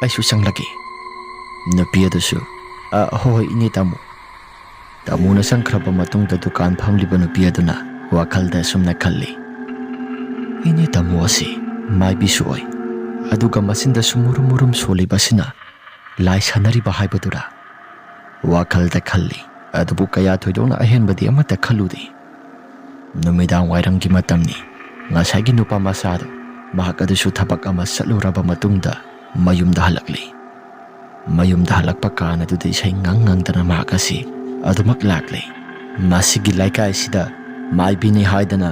ꯑꯩꯁꯨ ꯆꯪꯂꯒꯦ꯫" ꯅꯨꯄꯤ ꯑꯗꯨꯁꯨ, "ꯑ, ꯍꯣꯏ, ꯍꯣꯏ, ꯏꯅꯦ ꯇꯥꯃꯣ꯫" ꯇꯥꯃꯣꯅ ꯆꯪꯈ꯭ꯔꯕ ꯃꯇꯨꯡꯗ ꯗꯨꯀꯥꯟ ꯐꯝꯂꯤꯕ ꯅꯨꯄꯤ ꯑꯗꯨꯅ ꯋꯥꯈꯜꯗ ꯑꯁꯨꯝꯅ ꯈꯜꯂꯤ, "ꯏꯅꯦ ꯇꯥꯃꯣ ꯑꯁꯤ ꯃꯥꯏꯕꯤꯁꯨ ꯑꯣꯏ, ꯑꯗꯨꯒ ꯃꯆꯤꯟꯗꯁꯨ ꯃꯨꯔꯨꯝ ꯃꯨꯔꯨꯝ ꯁꯣꯜꯂꯤꯕꯁꯤꯅ ꯂꯥꯏ ꯁꯥꯟꯅꯔꯤꯕ ꯍꯥꯏꯕꯗꯨꯔꯥ?" ꯋꯥꯈꯜꯗ ꯈꯜꯂꯤ꯫ ꯑꯗꯨꯕꯨ ꯀꯌꯥ ꯊꯣꯏꯗꯣꯛꯅ ꯑꯍꯦꯟꯕꯗꯤ ꯑꯃꯠꯇ ꯈꯜꯂꯨꯗꯦ꯫ ꯅꯨꯃꯤꯗꯥꯡ ꯋꯥꯏꯔꯝꯒꯤ ꯃꯇꯝꯅꯤ꯫ ꯉꯁꯥꯏꯒꯤ ꯅꯨꯄꯥ ꯃꯆꯥꯗꯣ, ꯃꯍꯥꯛ ꯑꯗꯨꯁꯨ ꯊꯕꯛ ꯑꯃ ꯆꯠꯂꯨꯔꯕ ꯃꯇꯨꯡꯗ ꯃꯌꯨꯝꯗ ꯍꯜꯂꯛꯂꯤ꯫ ꯃꯌꯨꯝꯗ ꯍꯜꯂꯛꯄ ꯀꯥꯟ ꯑꯗꯨꯗ ꯏꯁꯩ ꯉꯪ ꯉꯪꯗꯅ ꯃꯍꯥꯛ ꯑꯁꯤ ꯑꯗꯨꯃꯛ ꯂꯥꯛꯂꯦ꯫ ꯃꯁꯤꯒꯤ ꯂꯩꯀꯥꯏꯁꯤꯗ ꯃꯥꯏꯕꯤꯅꯤ ꯍꯥꯏꯗꯅ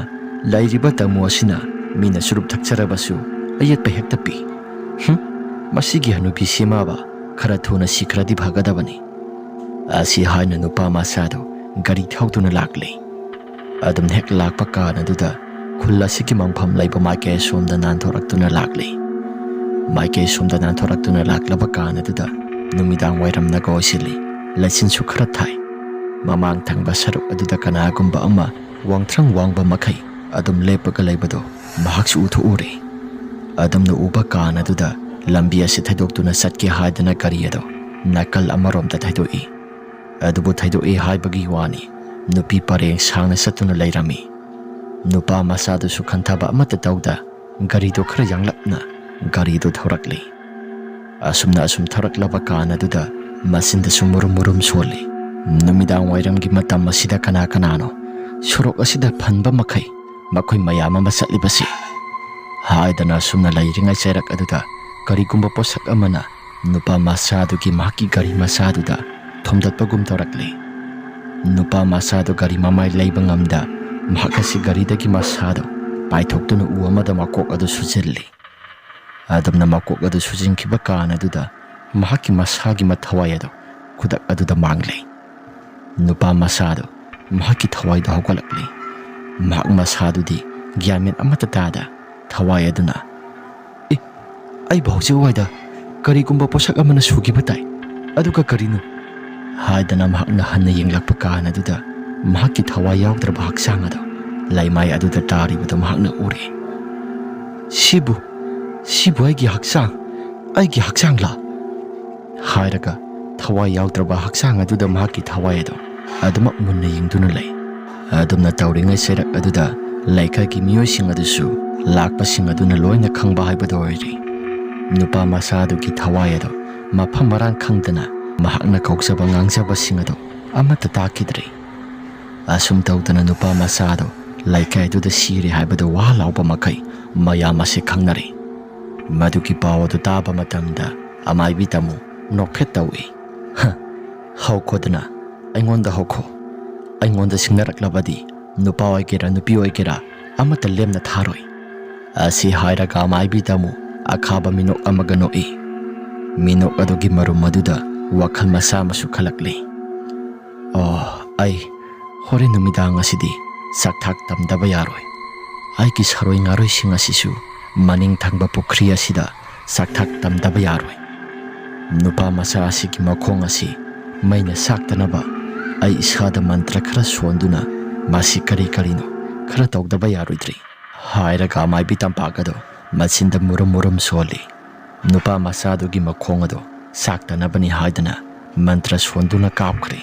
ꯂꯩꯔꯤꯕ ꯇꯥꯃꯣ ꯑꯁꯤꯅ ꯃꯤꯅ ꯆꯨꯔꯨꯞ ꯊꯛꯆꯔꯕꯁꯨ ꯑꯌꯦꯠꯄ ꯍꯦꯛꯇ ꯄꯤ꯫ "ꯍꯨꯝ, ꯃꯁꯤꯒꯤ ꯍꯅꯨꯕꯤ ꯁꯤꯃꯕ ꯈꯔ ꯊꯨꯅ ꯁꯤꯈ꯭ꯔꯗꯤ ꯐꯒꯗꯕꯅꯤ"꯫ ꯑꯁꯤ ꯍꯥꯏꯅ ꯅꯨꯄꯥ ꯃꯆꯥꯗꯨ ꯒꯥꯔꯤ ꯊꯧꯗꯨꯅ ꯂꯥꯛꯂꯤ꯫ ꯑꯗꯨꯝ ꯍꯦꯛ ꯂꯥꯛꯄ ꯀꯥꯟ ꯑꯗꯨꯗ ꯈꯨꯜ ꯑꯁꯤꯒꯤ ꯃꯪꯐꯝ ꯂꯩꯕ ꯃꯥꯏꯀꯩ ꯑꯁꯣꯝꯗ ꯅꯥꯟꯊꯣꯔꯛꯇꯨꯅ ꯂꯥꯛꯂꯤ꯫ ꯃꯥꯏꯀꯩ ꯑꯁꯣꯝꯗ ꯅꯥꯟꯊꯣꯔꯛꯇꯨꯅ ꯂꯥꯛꯂꯕ ꯀꯥꯟ ꯑꯗꯨꯗ ꯅꯨꯃꯤꯗꯥꯡ ꯋꯥꯏꯔꯝꯅꯒ ꯑꯣꯏꯁꯤꯜꯂꯤ꯫ ꯂꯩꯆꯤꯟꯁꯨ ꯈꯔ ꯊꯥꯏ꯫ ꯃꯃꯥꯡ ꯊꯪꯕ ꯁꯔꯨꯛ ꯑꯗꯨꯗ ꯀꯅꯥꯒꯨꯝꯕ ꯑꯃ ꯋꯥꯡꯊ꯭ꯔꯪ ꯋꯥꯡꯕ ꯃꯈꯩ ꯑꯗꯨꯝ ꯂꯦꯞꯄꯒ ꯂꯩꯕꯗꯣ ꯃꯍꯥꯛꯁꯨ ꯎꯊꯣꯛꯎꯔꯦ꯫ ꯑꯗꯨꯝꯅ ꯎꯕ ꯀꯥꯟ ꯑꯗꯨꯗ ꯂꯝꯕꯤ ꯑꯁꯤ ꯊꯩꯗꯣꯛꯇꯨꯅ ꯆꯠꯀꯦ ꯍꯥꯏꯗꯅ ꯒꯥꯔꯤ ꯑꯗꯣ ꯅꯥꯀꯜ ꯑꯃꯔꯣꯝꯗ ꯊꯩꯗꯣꯛꯏ꯫ ꯑꯗꯨꯕꯨ ꯊꯩꯗꯣꯛꯏ ꯍꯥꯏꯕꯒꯤ ꯋꯥꯅꯤ, ꯅꯨꯄꯤ ꯄꯔꯦꯡ ꯁꯥꯡꯅ ꯆꯠꯇꯨꯅ ꯂꯩꯔꯝꯃꯤ꯫ ꯅꯨꯄꯥ ꯃꯆꯥꯗꯨꯁꯨ ꯈꯟꯊꯕ ꯑꯃꯠꯇ ꯇꯧꯗ ꯒꯥꯔꯤꯗꯨ ꯈꯔ ꯌꯥꯡꯂꯞꯅ ꯒꯥꯔꯤꯗꯨ ꯊꯧꯔꯛꯂꯤ꯫ ꯑꯁꯨꯝꯅ ꯑꯁꯨꯝ ꯊꯧꯔꯛꯂꯕ ꯀꯥꯟ ꯑꯗꯨꯗ ꯃꯆꯤꯟꯗꯁꯨ ꯃꯨꯔꯨꯝ ꯃꯨꯔꯨꯝ ꯁꯣꯜꯂꯤ꯫ "ꯅꯨꯃꯤꯗꯥꯡ ꯋꯥꯏꯔꯝꯒꯤ ꯃꯇꯝ ꯑꯁꯤꯗ ꯀꯅꯥ ꯀꯅꯥꯅꯣ ꯁꯣꯔꯣꯛ ꯑꯁꯤꯗ ꯐꯟꯕ ꯃꯈꯩ ꯃꯈꯣꯏ ꯃꯌꯥꯝ ꯑꯃ ꯆꯠꯂꯤꯕꯁꯤ?" ꯍꯥꯏꯗꯅ ꯑꯁꯨꯝꯅ ꯂꯩꯔꯤꯉꯩ ꯆꯩꯔꯛ ꯑꯗꯨꯗ ꯀꯔꯤꯒꯨꯝꯕ ꯄꯣꯠꯁꯛ ꯑꯃꯅ ꯅꯨꯄꯥ ꯃꯆꯥꯗꯨꯒꯤ ꯃꯍꯥꯛꯀꯤ ꯒꯥꯔꯤ ꯃꯆꯥꯗꯨꯗ ꯊꯣꯝꯗꯠꯄꯒꯨꯝ ꯇꯧꯔꯛꯂꯤ꯫ ꯅꯨꯄꯥ ꯃꯆꯥꯗꯨ ꯒꯥꯔꯤ ꯃꯃꯥꯏ ꯂꯩꯕ ꯉꯝꯗ ꯃꯍꯥꯛ ꯑꯁꯤ ꯒꯥꯔꯤꯗꯒꯤ ꯃꯁꯥꯗꯨ ꯄꯥꯏꯊꯣꯛꯇꯨꯅ ꯎ ꯑꯃꯗ ꯃꯀꯣꯛ ꯑꯗꯨ ꯁꯨꯖꯤꯜꯂꯤ꯫ ꯑꯗꯨꯝꯅ ꯃꯀꯣꯛ ꯑꯗꯨ ꯁꯨꯖꯤꯟꯈꯤꯕ ꯀꯥꯟ ꯑꯗꯨꯗ ꯃꯍꯥꯛꯀꯤ ꯃꯁꯥꯒꯤ ꯃꯊꯋꯥꯏ ꯑꯗꯨ ꯈꯨꯗꯛ ꯑꯗꯨꯗ ꯃꯥꯡꯂꯦ꯫ ꯅꯨꯄꯥ ꯃꯆꯥꯗꯨ ꯃꯍꯥꯛꯀꯤ ꯊꯋꯥꯏꯗꯨ ꯍꯧꯒꯠꯂꯛꯂꯤ꯫ ꯃꯍꯥꯛ ꯃꯁꯥꯗꯨꯗꯤ ꯒ꯭ꯌꯥꯟ ꯃꯦꯟ ꯑꯃꯠꯇ ꯇꯥꯗ ꯊꯋꯥꯏ ꯑꯗꯨꯅ, "ꯑꯦ, ꯑꯩꯕꯨ ꯍꯧꯖꯤꯛ ꯋꯥꯏꯗ ꯀꯔꯤꯒꯨꯝꯕ ꯄꯣꯠꯁꯛ ꯑꯃꯅ ꯁꯨꯈꯤꯕ ꯇꯥꯏ꯫ ꯑꯗꯨꯒ ꯀꯔꯤꯅꯣ?" ꯍꯥꯏꯗꯅ ꯃꯍꯥꯛꯅ ꯍꯟꯅ ꯌꯦꯡꯂꯛꯄ ꯀꯥꯟ ꯑꯗꯨꯗ ꯃꯍꯥꯛꯀꯤ ꯊꯋꯥꯏ ꯌꯥꯎꯗ꯭ꯔꯕ ꯍꯛꯆꯥꯡ ꯑꯗꯨ ꯂꯩꯃꯥꯏ ꯑꯗꯨꯗ ꯇꯥꯔꯤꯕꯗꯨ ꯃꯍꯥꯛꯅ ꯎꯔꯦ꯫ "ꯁꯤꯕꯨ, ꯁꯤꯕꯨ ꯑꯩꯒꯤ ꯍꯛꯆꯥꯡ, ꯑꯩꯒꯤ ꯍꯛꯆꯥꯡꯂꯥ?" ꯍꯥꯏꯔꯒ ꯊꯋꯥꯏ ꯌꯥꯎꯗ꯭ꯔꯕ ꯍꯛꯆꯥꯡ ꯑꯗꯨꯗ ꯃꯍꯥꯛꯀꯤ ꯊꯋꯥꯏ ꯑꯗꯨ ꯑꯗꯨꯃꯛ ꯃꯨꯟꯅ ꯌꯦꯡꯗꯨꯅ ꯂꯩ꯫ ꯑꯗꯨꯝꯅ ꯇꯧꯔꯤꯉꯩ ꯆꯩꯔꯛ ꯑꯗꯨꯗ ꯂꯩꯀꯥꯏꯒꯤ ꯃꯤꯑꯣꯏꯁꯤꯡ ꯑꯗꯨꯁꯨ ꯂꯥꯛꯄꯁꯤꯡ ꯑꯗꯨꯅ ꯂꯣꯏꯅ ꯈꯪꯕ ꯍꯥꯏꯕꯗꯨ ꯑꯣꯏꯔꯤ꯫ ꯅꯨꯄꯥ ꯃꯆꯥ ꯑꯗꯨꯒꯤ ꯊꯋꯥꯏ ꯑꯗꯨ ꯃꯐꯝ ꯃꯔꯥꯡ ꯈꯪꯗꯅ ꯃꯍꯥꯛꯅ ꯀꯧꯖꯕ ꯉꯥꯡꯖꯕꯁꯤꯡ ꯑꯗꯨ ꯑꯃꯠꯇ ꯇꯥꯈꯤꯗ꯭ꯔꯦ꯫ ꯑꯁꯨꯝ ꯇꯧꯗꯅ ꯅꯨꯄꯥ ꯃꯆꯥ ꯑꯗꯨ ꯂꯩꯀꯥꯏꯗꯨꯗ ꯁꯤꯔꯦ ꯍꯥꯏꯕꯗꯨ ꯋꯥ ꯂꯥꯎꯕ ꯃꯈꯩ ꯃꯌꯥꯝ ꯑꯁꯤ ꯈꯪꯅꯔꯦ꯫ ꯃꯗꯨꯒꯤ ꯄꯥꯎ ꯑꯗꯨ ꯇꯥꯕ ꯃꯇꯝꯗ ꯑꯃꯥꯏꯕꯤ ꯇꯥꯃꯨ ꯅꯣꯛꯐꯦꯠ ꯇꯧꯏ꯫ "ꯍ, ꯍꯧꯈꯣꯗꯅ, ꯑꯩꯉꯣꯟꯗ ꯍꯧꯈꯣ꯫ ꯑꯩꯉꯣꯟꯗ ꯁꯤꯡꯅꯔꯛꯂꯕꯗꯤ ꯅꯨꯄꯥ ꯑꯣꯏꯒꯦꯔꯥ ꯅꯨꯄꯤ ꯑꯣꯏꯒꯦꯔꯥ ꯑꯃꯠꯇ ꯂꯦꯝꯅ ꯊꯥꯔꯣꯏ"꯫ ꯑꯁꯤ ꯍꯥꯏꯔꯒ ꯃꯥꯏꯕꯤ ꯇꯥꯃꯨ ꯑꯈꯥꯕ ꯃꯤꯅꯣꯛ ꯑꯃꯒ ꯅꯣꯛꯏ꯫ ꯃꯤꯅꯣꯛ ꯑꯗꯨꯒꯤ ꯃꯔꯨꯝ ꯑꯗꯨꯗ ꯋꯥꯈꯜ ꯃꯆꯥ ꯑꯃꯁꯨ ꯈꯜꯂꯛꯂꯤ꯫ "ꯑꯣ, ꯑꯩ ꯍꯣꯔꯦꯟ ꯅꯨꯃꯤꯗꯥꯡ ꯑꯁꯤꯗꯤ ꯆꯥꯛꯊꯥꯛ ꯇꯝꯗꯕ ꯌꯥꯔꯣꯏ꯫ ꯑꯩꯒꯤ ꯁꯥꯔꯣꯏ ꯉꯥꯔꯣꯏꯁꯤꯡ ꯑꯁꯤꯁꯨ ꯃꯅꯤꯡ ꯊꯪꯕ ꯄꯨꯈ꯭ꯔꯤ ꯑꯁꯤꯗ ꯆꯥꯛꯊꯥꯛ ꯇꯝꯗꯕ ꯌꯥꯔꯣꯏ꯫ ꯅꯨꯄꯥ ꯃꯆꯥ ꯑꯁꯤꯒꯤ ꯃꯈꯣꯡ ꯑꯁꯤ ꯃꯩꯅ ꯆꯥꯛꯇꯅꯕ ꯑꯩ ꯏꯁꯥꯗ ꯃꯟꯇ꯭ꯔ ꯈꯔ ꯁꯣꯟꯗꯨꯅ ꯃꯁꯤ ꯀꯔꯤ ꯀꯔꯤꯅꯣ ꯈꯔ ꯇꯧꯗꯕ ꯌꯥꯔꯣꯏꯗ꯭ꯔꯤ"꯫ ꯍꯥꯏꯔꯒ ꯃꯥꯏꯕꯤ ꯇꯝꯄꯥꯛ ꯑꯗꯨ ꯃꯆꯤꯟꯗ ꯃꯨꯔꯨꯝ ꯃꯨꯔꯨꯝ ꯁꯣꯜꯂꯤ꯫ ꯅꯨꯄꯥ ꯃꯆꯥꯗꯨꯒꯤ ꯃꯈꯣꯡ ꯑꯗꯨ ꯆꯥꯛꯇꯅꯕꯅꯤ ꯍꯥꯏꯗꯨꯅ ꯃꯟꯇ꯭ꯔ ꯁꯣꯟꯗꯨꯅ ꯀꯥꯞꯈ꯭ꯔꯦ꯫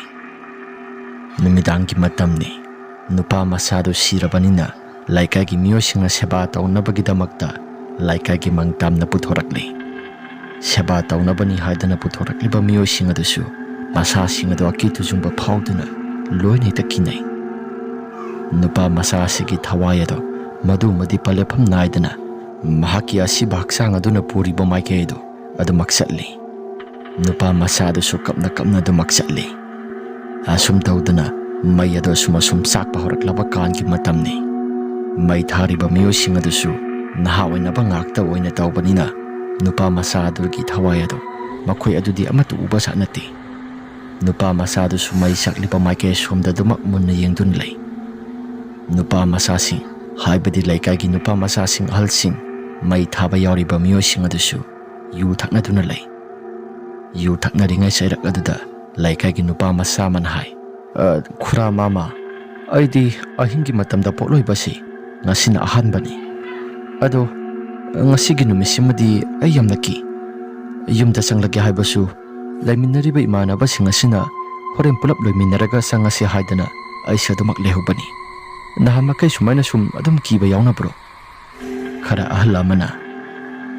ꯅꯨꯃꯤꯗꯥꯡꯒꯤ ꯃꯇꯝꯅꯤ꯫ ꯅꯨꯄꯥ ꯃꯆꯥꯗꯨ ꯁꯤꯔꯕꯅꯤꯅ ꯂꯩꯀꯥꯏꯒꯤ ꯃꯤꯑꯣꯏꯁꯤꯡꯅ ꯁꯦꯕꯥ ꯇꯧꯅꯕꯒꯤꯗꯃꯛꯇ ꯂꯩꯀꯥꯏꯒꯤ ꯃꯪ ꯇꯥꯝꯅ ꯄꯨꯊꯣꯔꯛꯂꯤ꯫ ꯁꯦꯕꯥ ꯇꯧꯅꯕꯅꯤ ꯍꯥꯏꯗꯨꯅ ꯄꯨꯊꯣꯔꯛꯂꯤꯕ ꯃꯤꯑꯣꯏꯁꯤꯡ ꯑꯗꯨꯁꯨ ꯃꯁꯥꯁꯤꯡ ꯑꯗꯨ ꯑꯀꯤ ꯇꯨꯖꯨꯡꯕ ꯐꯥꯎꯗꯨꯅ ꯂꯣꯏꯅ ꯍꯦꯛꯇ ꯀꯤꯅꯩ꯫ ꯅꯨꯄꯥ ꯃꯆꯥ ꯑꯁꯤꯒꯤ ꯊꯋꯥꯏ ꯑꯗꯨ ꯃꯗꯨꯃꯗꯤ ꯄꯜꯂꯦꯐꯝ ꯅꯥꯏꯗꯅ ꯃꯍꯥꯛꯀꯤ ꯑꯁꯤꯕ ꯍꯛꯆꯥꯡ ꯑꯗꯨꯅ ꯄꯨꯔꯤꯕ ꯃꯥꯏꯀꯩ ꯑꯗꯨ ꯑꯗꯨꯃꯛ ꯆꯠꯂꯤ꯫ ꯅꯨꯄꯥ ꯃꯆꯥ ꯑꯗꯨꯁꯨ ꯀꯞꯅ ꯀꯞꯅ ꯑꯗꯨꯃꯛ ꯆꯠꯂꯤ꯫ ꯑꯁꯨꯝ ꯇꯧꯗꯨꯅ ꯃꯩ ꯑꯗꯨ ꯑꯁꯨꯝ ꯑꯁꯨꯝ ꯆꯥꯛꯄ ꯍꯧꯔꯛꯂꯕ ꯀꯥꯟꯒꯤ ꯃꯇꯝꯅꯤ꯫ ꯃꯩ ꯊꯥꯔꯤꯕ ꯃꯤꯑꯣꯏꯁꯤꯡ ꯑꯗꯨꯁꯨ ꯅꯍꯥ ꯑꯣꯏꯅꯕ ꯉꯥꯛꯇ ꯑꯣꯏꯅ ꯇꯧꯕꯅꯤꯅ ꯅꯨꯄꯥ ꯃꯆꯥ ꯑꯗꯨꯒꯤ ꯊꯋꯥꯏ ꯑꯗꯨ ꯃꯈꯣꯏ ꯑꯗꯨꯗꯤ ꯑꯃꯠꯇ ꯎꯕ ꯖꯥꯠ ꯅꯠꯇꯦ꯫ ꯅꯨꯄꯥ ꯃꯆꯥ ꯑꯗꯨꯁꯨ ꯃꯩ ꯆꯥꯛꯂꯤꯕ ꯃꯥꯏꯀꯩ ꯑꯁꯣꯝꯗ ꯑꯗꯨꯃꯛ ꯃꯨꯟꯅ ꯌꯦꯡꯗꯨꯅ ꯂꯩ꯫ ꯅꯨꯄꯥ ꯃꯆꯥꯁꯤꯡ, ꯍꯥꯏꯕꯗꯤ ꯂꯩꯀꯥꯏꯒꯤ ꯅꯨꯄꯥ ꯃꯆꯥꯁꯤꯡ, ꯑꯍꯜꯁꯤꯡ, ꯃꯩ ꯊꯥꯕ ꯌꯥꯎꯔꯤꯕ ꯃꯤꯑꯣꯏꯁꯤꯡ ꯑꯗꯨꯁꯨ ꯌꯨ ꯊꯛꯅꯗꯨꯅ ꯂꯩ꯫ ꯌꯨ ꯊꯛꯅꯔꯤꯉꯩ ꯆꯩꯔꯛ ꯑꯗꯨꯗ ꯂꯩꯀꯥꯏꯒꯤ ꯅꯨꯄꯥ ꯃꯆꯥ ꯑꯃꯅ ꯍꯥꯏ, "ꯑ, ꯈꯨꯔꯥ ꯃꯥꯃ, ꯑꯩꯗꯤ ꯑꯍꯤꯡꯒꯤ ꯃꯇꯝꯗ ꯄꯣꯠꯂꯣꯏꯕꯁꯤ ꯉꯁꯤꯅ ꯑꯍꯥꯟꯕꯅꯤ꯫ ꯑꯗꯣ ꯉꯁꯤꯒꯤ ꯅꯨꯃꯤꯠꯁꯤꯃꯗꯤ ꯑꯩ ꯌꯥꯝꯅ ꯀꯤ꯫ ꯌꯨꯝꯗ ꯆꯪꯂꯒꯦ ꯍꯥꯏꯕꯁꯨ ꯂꯩꯃꯤꯟꯅꯔꯤꯕ ꯏꯃꯥꯟꯅꯕꯁꯤꯡ ꯑꯁꯤꯅ ꯍꯣꯔꯦꯟ ꯄꯨꯂꯞ ꯂꯣꯏꯃꯤꯟꯅꯔꯒ ꯆꯪꯉꯁꯤ ꯍꯥꯏꯗꯅ ꯑꯩꯁꯦ ꯑꯗꯨꯃꯛ ꯂꯩꯍꯧꯕꯅꯤ꯫ ꯅꯍꯥꯟ ꯃꯈꯩ ꯁꯨꯃꯥꯏꯅ ꯁꯨꯝ ꯑꯗꯨꯝ ꯀꯤꯕ ꯌꯥꯎꯅꯕ꯭ꯔꯣ?" ꯈꯔ ꯑꯍꯜ ꯑꯃꯅ,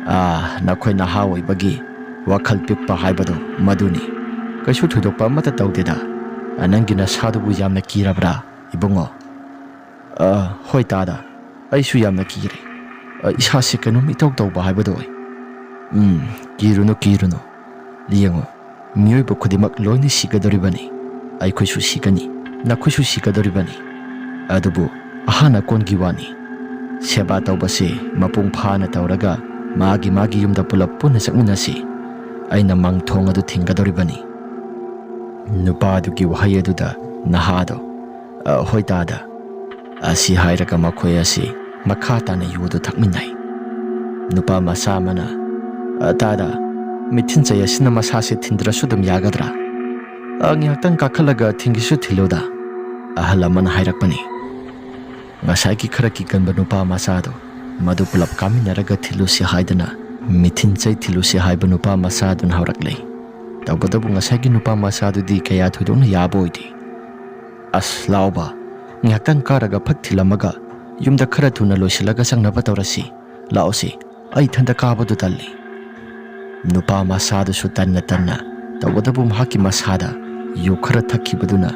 "ꯑꯥ, ꯅꯈꯣꯏ ꯅꯍꯥ ꯑꯣꯏꯕꯒꯤ ꯋꯥꯈꯜ ꯄꯤꯛꯄ ꯍꯥꯏꯕꯗꯣ ꯃꯗꯨꯅꯤ꯫ ꯀꯩꯁꯨ ꯊꯣꯏꯗꯣꯛꯄ ꯑꯃꯠꯇ ꯇꯧꯗꯦꯗ꯫ ꯑ, ꯅꯪꯒꯤ ꯅꯁꯥꯗꯨꯕꯨ ꯌꯥꯝꯅ ꯀꯤꯔꯕ꯭ꯔꯥ, ꯏꯕꯨꯡꯉꯣ?" "ꯑ, ꯍꯣꯏ ꯇꯥꯗ, ꯑꯩꯁꯨ ꯌꯥꯝꯅ ꯀꯤꯔꯦ꯫ ꯑ, ꯏꯁꯥꯁꯦ ꯀꯩꯅꯣꯝ ꯏꯇꯧ ꯇꯧꯕ ꯍꯥꯏꯕꯗꯣ ꯑꯣꯏ꯫" "ꯎꯝ, ꯀꯤꯔꯨꯅꯨ, ꯀꯤꯔꯨꯅꯨ꯫ ꯌꯦꯡꯉꯨ, ꯃꯤꯑꯣꯏꯕ ꯈꯨꯗꯤꯡꯃꯛ ꯂꯣꯏꯅ ꯁꯤꯒꯗꯧꯔꯤꯕꯅꯤ꯫ ꯑꯩꯈꯣꯏꯁꯨ ꯁꯤꯒꯅꯤ, ꯅꯈꯣꯏꯁꯨ ꯁꯤꯒꯗꯧꯔꯤꯕꯅꯤ꯫ ꯑꯗꯨꯕꯨ ꯑꯍꯥꯟ ꯑꯀꯣꯟꯒꯤ ꯋꯥꯅꯤ꯫ ꯁꯦꯕꯥ ꯇꯧꯕꯁꯦ ꯃꯄꯨꯡ ꯐꯥꯅ ꯇꯧꯔꯒ ꯃꯥꯒꯤ ꯃꯥꯒꯤ ꯌꯨꯝꯗ ꯄꯨꯂꯞ ꯄꯨꯟꯅ ꯆꯠꯃꯤꯟꯅꯁꯤ꯫ ꯑꯩꯅ ꯃꯪ ꯊꯣꯡ ꯑꯗꯨ ꯊꯤꯡꯒꯗꯧꯔꯤꯕꯅꯤ꯫ ꯅꯨꯄꯥꯗꯨꯒꯤ ꯋꯥꯍꯩ ꯑꯗꯨꯗ ꯅꯍꯥꯗꯣ, "ꯑ, ꯍꯣꯏ ꯇꯥꯗ," ꯑꯁꯤ ꯍꯥꯏꯔꯒ ꯃꯈꯣꯏ ꯑꯁꯤ ꯃꯈꯥ ꯇꯥꯅ ꯌꯨꯗꯨ ꯊꯛꯃꯤꯟꯅꯩ꯫ ꯅꯨꯄꯥ ꯃꯆꯥ ꯑꯃꯅ, "ꯑ, ꯇꯥꯗ, ꯃꯤꯊꯤꯟꯆꯩ ꯑꯁꯤꯅ ꯃꯁꯥꯁꯦ ꯊꯤꯟꯗ꯭ꯔꯁꯨ ꯑꯗꯨꯝ ꯌꯥꯒꯗ꯭ꯔꯥ? ꯑ, ꯉꯥꯏꯍꯥꯛꯇꯪ ꯀꯥꯈꯠꯂꯒ ꯊꯤꯟꯒꯦꯁꯨ ꯊꯤꯜꯂꯨꯗ," ꯑꯍꯜ ꯑꯃꯅ ꯍꯥꯏꯔꯛꯄꯅꯤ꯫ ꯉꯁꯥꯏꯒꯤ ꯈꯔ ꯀꯤꯒꯟꯕ ꯅꯨꯄꯥ ꯃꯆꯥꯗꯣ ꯃꯗꯨ ꯄꯨꯂꯞ ꯀꯥꯃꯤꯟꯅꯔꯒ ꯊꯤꯜꯂꯨꯁꯤ ꯍꯥꯏꯗꯅ ꯃꯤꯊꯤꯟꯆꯩ ꯊꯤꯜꯂꯨꯁꯤ ꯍꯥꯏꯕ ꯅꯨꯄꯥ ꯃꯆꯥꯗꯨꯅ ꯍꯧꯔꯛꯂꯦ꯫ ꯇꯧꯕꯇꯕꯨ ꯉꯁꯥꯏꯒꯤ ꯅꯨꯄꯥ ꯃꯆꯥꯗꯨꯗꯤ ꯀꯌꯥ ꯊꯣꯏꯗꯣꯛꯅ ꯌꯥꯕ ꯑꯣꯏꯗꯦ꯫ "ꯑꯁ, ꯂꯥꯎꯕ, ꯉꯥꯏꯍꯥꯛꯇꯪ ꯀꯥꯔꯒ ꯐꯠ ꯊꯤꯜꯂꯝꯃꯒ ꯌꯨꯝꯗ ꯈꯔ ꯊꯨꯅ ꯂꯣꯏꯁꯤꯜꯂꯒ ꯆꯪꯅꯕ ꯇꯧꯔꯁꯤ꯫ ꯂꯥꯛꯑꯣꯁꯤ, ꯑꯩ ꯏꯊꯟꯇ ꯀꯥꯕꯗꯨ ꯇꯜꯂꯤ꯫" ꯅꯨꯄꯥ ꯃꯆꯥꯗꯨꯁꯨ ꯇꯟꯅ ꯇꯟꯅ, ꯇꯧꯕꯇꯕꯨ ꯃꯍꯥꯛꯀꯤ ꯃꯁꯥꯗ ꯌꯨ ꯈꯔ ꯊꯛꯈꯤꯕꯗꯨꯅ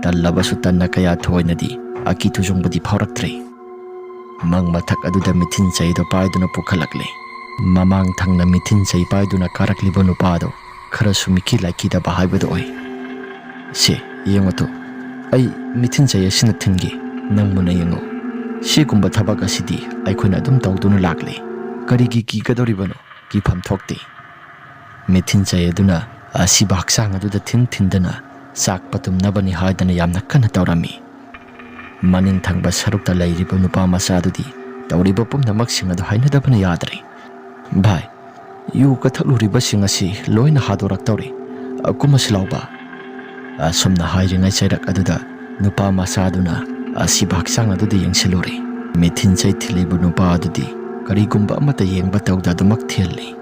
ꯇꯜꯂꯕꯁꯨ ꯇꯟꯅ ꯀꯌꯥ ꯊꯣꯏꯅꯗꯤ ꯑꯀꯤ ꯊꯨꯖꯨꯡꯕꯗꯤ ꯐꯥꯎꯔꯛꯇ꯭ꯔꯦ꯫ ꯃꯪ ꯃꯊꯛ ꯑꯗꯨꯗ ꯃꯤꯊꯤꯟꯆꯩꯗꯣ ꯄꯥꯏꯗꯨꯅ ꯄꯨꯈꯠꯂꯛꯂꯦ꯫ ꯃꯃꯥꯡ ꯊꯪꯅ ꯃꯤꯊꯤꯟꯆꯩ ꯄꯥꯏꯗꯨꯅ ꯀꯥꯔꯛꯂꯤꯕ ꯅꯨꯄꯥꯗꯣ ꯈꯔꯁꯨ ꯃꯤꯀꯤ ꯂꯥꯏꯀꯤꯗꯕ ꯍꯥꯏꯕꯗꯨ ꯑꯣꯏ꯫ "ꯁꯦ, ꯌꯦꯡꯉꯨ ꯇꯨ, ꯑꯩ ꯃꯤꯊꯤꯟꯆꯩ ꯑꯁꯤꯅ ꯊꯤꯟꯒꯦ, ꯅꯪ ꯃꯨꯟꯅ ꯌꯦꯡꯉꯨ꯫ ꯁꯤꯒꯨꯝꯕ ꯊꯕꯛ ꯑꯁꯤꯗꯤ ꯑꯩꯈꯣꯏꯅ ꯑꯗꯨꯝ ꯇꯧꯗꯨꯅ ꯂꯥꯛꯂꯤ꯫ ꯀꯔꯤꯒꯤ ꯀꯤꯒꯗꯧꯔꯤꯕꯅꯣ? ꯀꯤꯐꯝ ꯊꯣꯛꯇꯦ꯫" ꯃꯤꯊꯤꯟꯆꯩ ꯑꯗꯨꯅ ꯑꯁꯤꯕ ꯍꯛꯆꯥꯡ ꯑꯗꯨꯗ ꯊꯤꯟ ꯊꯤꯟꯗꯅ ꯆꯥꯛ ꯄꯇꯨꯝꯅꯕꯅꯤ ꯍꯥꯏꯗꯅ ꯌꯥꯝꯅ ꯀꯟꯅ ꯇꯧꯔꯝꯃꯤ꯫ ꯃꯅꯤꯡ ꯊꯪꯕ ꯁꯔꯨꯛꯇ ꯂꯩꯔꯤꯕ ꯅꯨꯄꯥ ꯃꯆꯥꯗꯨꯗꯤ ꯇꯧꯔꯤꯕ ꯄꯨꯝꯅꯃꯛꯁꯤꯡ ꯑꯗꯨ ꯍꯩꯅꯗꯕꯅ ꯌꯥꯗ꯭ꯔꯦ꯫ "ꯚꯥꯏ, ꯌꯨ ꯀꯊꯛꯂꯨꯔꯤꯕꯁꯤꯡ ꯑꯁꯤ ꯂꯣꯏꯅ ꯍꯥꯗꯣꯔꯛꯇꯧꯔꯦ꯫ ꯑ, ꯀꯨꯝꯃꯁꯤ ꯂꯥꯎꯕ꯫" ꯑꯁꯨꯝꯅ ꯍꯥꯏꯔꯤꯉꯩ ꯆꯩꯔꯛ ꯑꯗꯨꯗ ꯅꯨꯄꯥ ꯃꯆꯥꯗꯨꯅ ꯑꯁꯤꯕ ꯍꯛꯆꯥꯡ ꯑꯗꯨꯗ ꯌꯦꯡꯁꯤꯜꯂꯨꯔꯦ꯫ ꯃꯤꯊꯤꯟꯆꯩ ꯊꯤꯜꯂꯤꯕ ꯅꯨꯄꯥ ꯑꯗꯨꯗꯤ ꯀꯔꯤꯒꯨꯝꯕ ꯑꯃꯠꯇ ꯌꯦꯡꯕ ꯇꯧꯗ ꯑꯗꯨꯃꯛ ꯊꯤꯜꯂꯤ꯫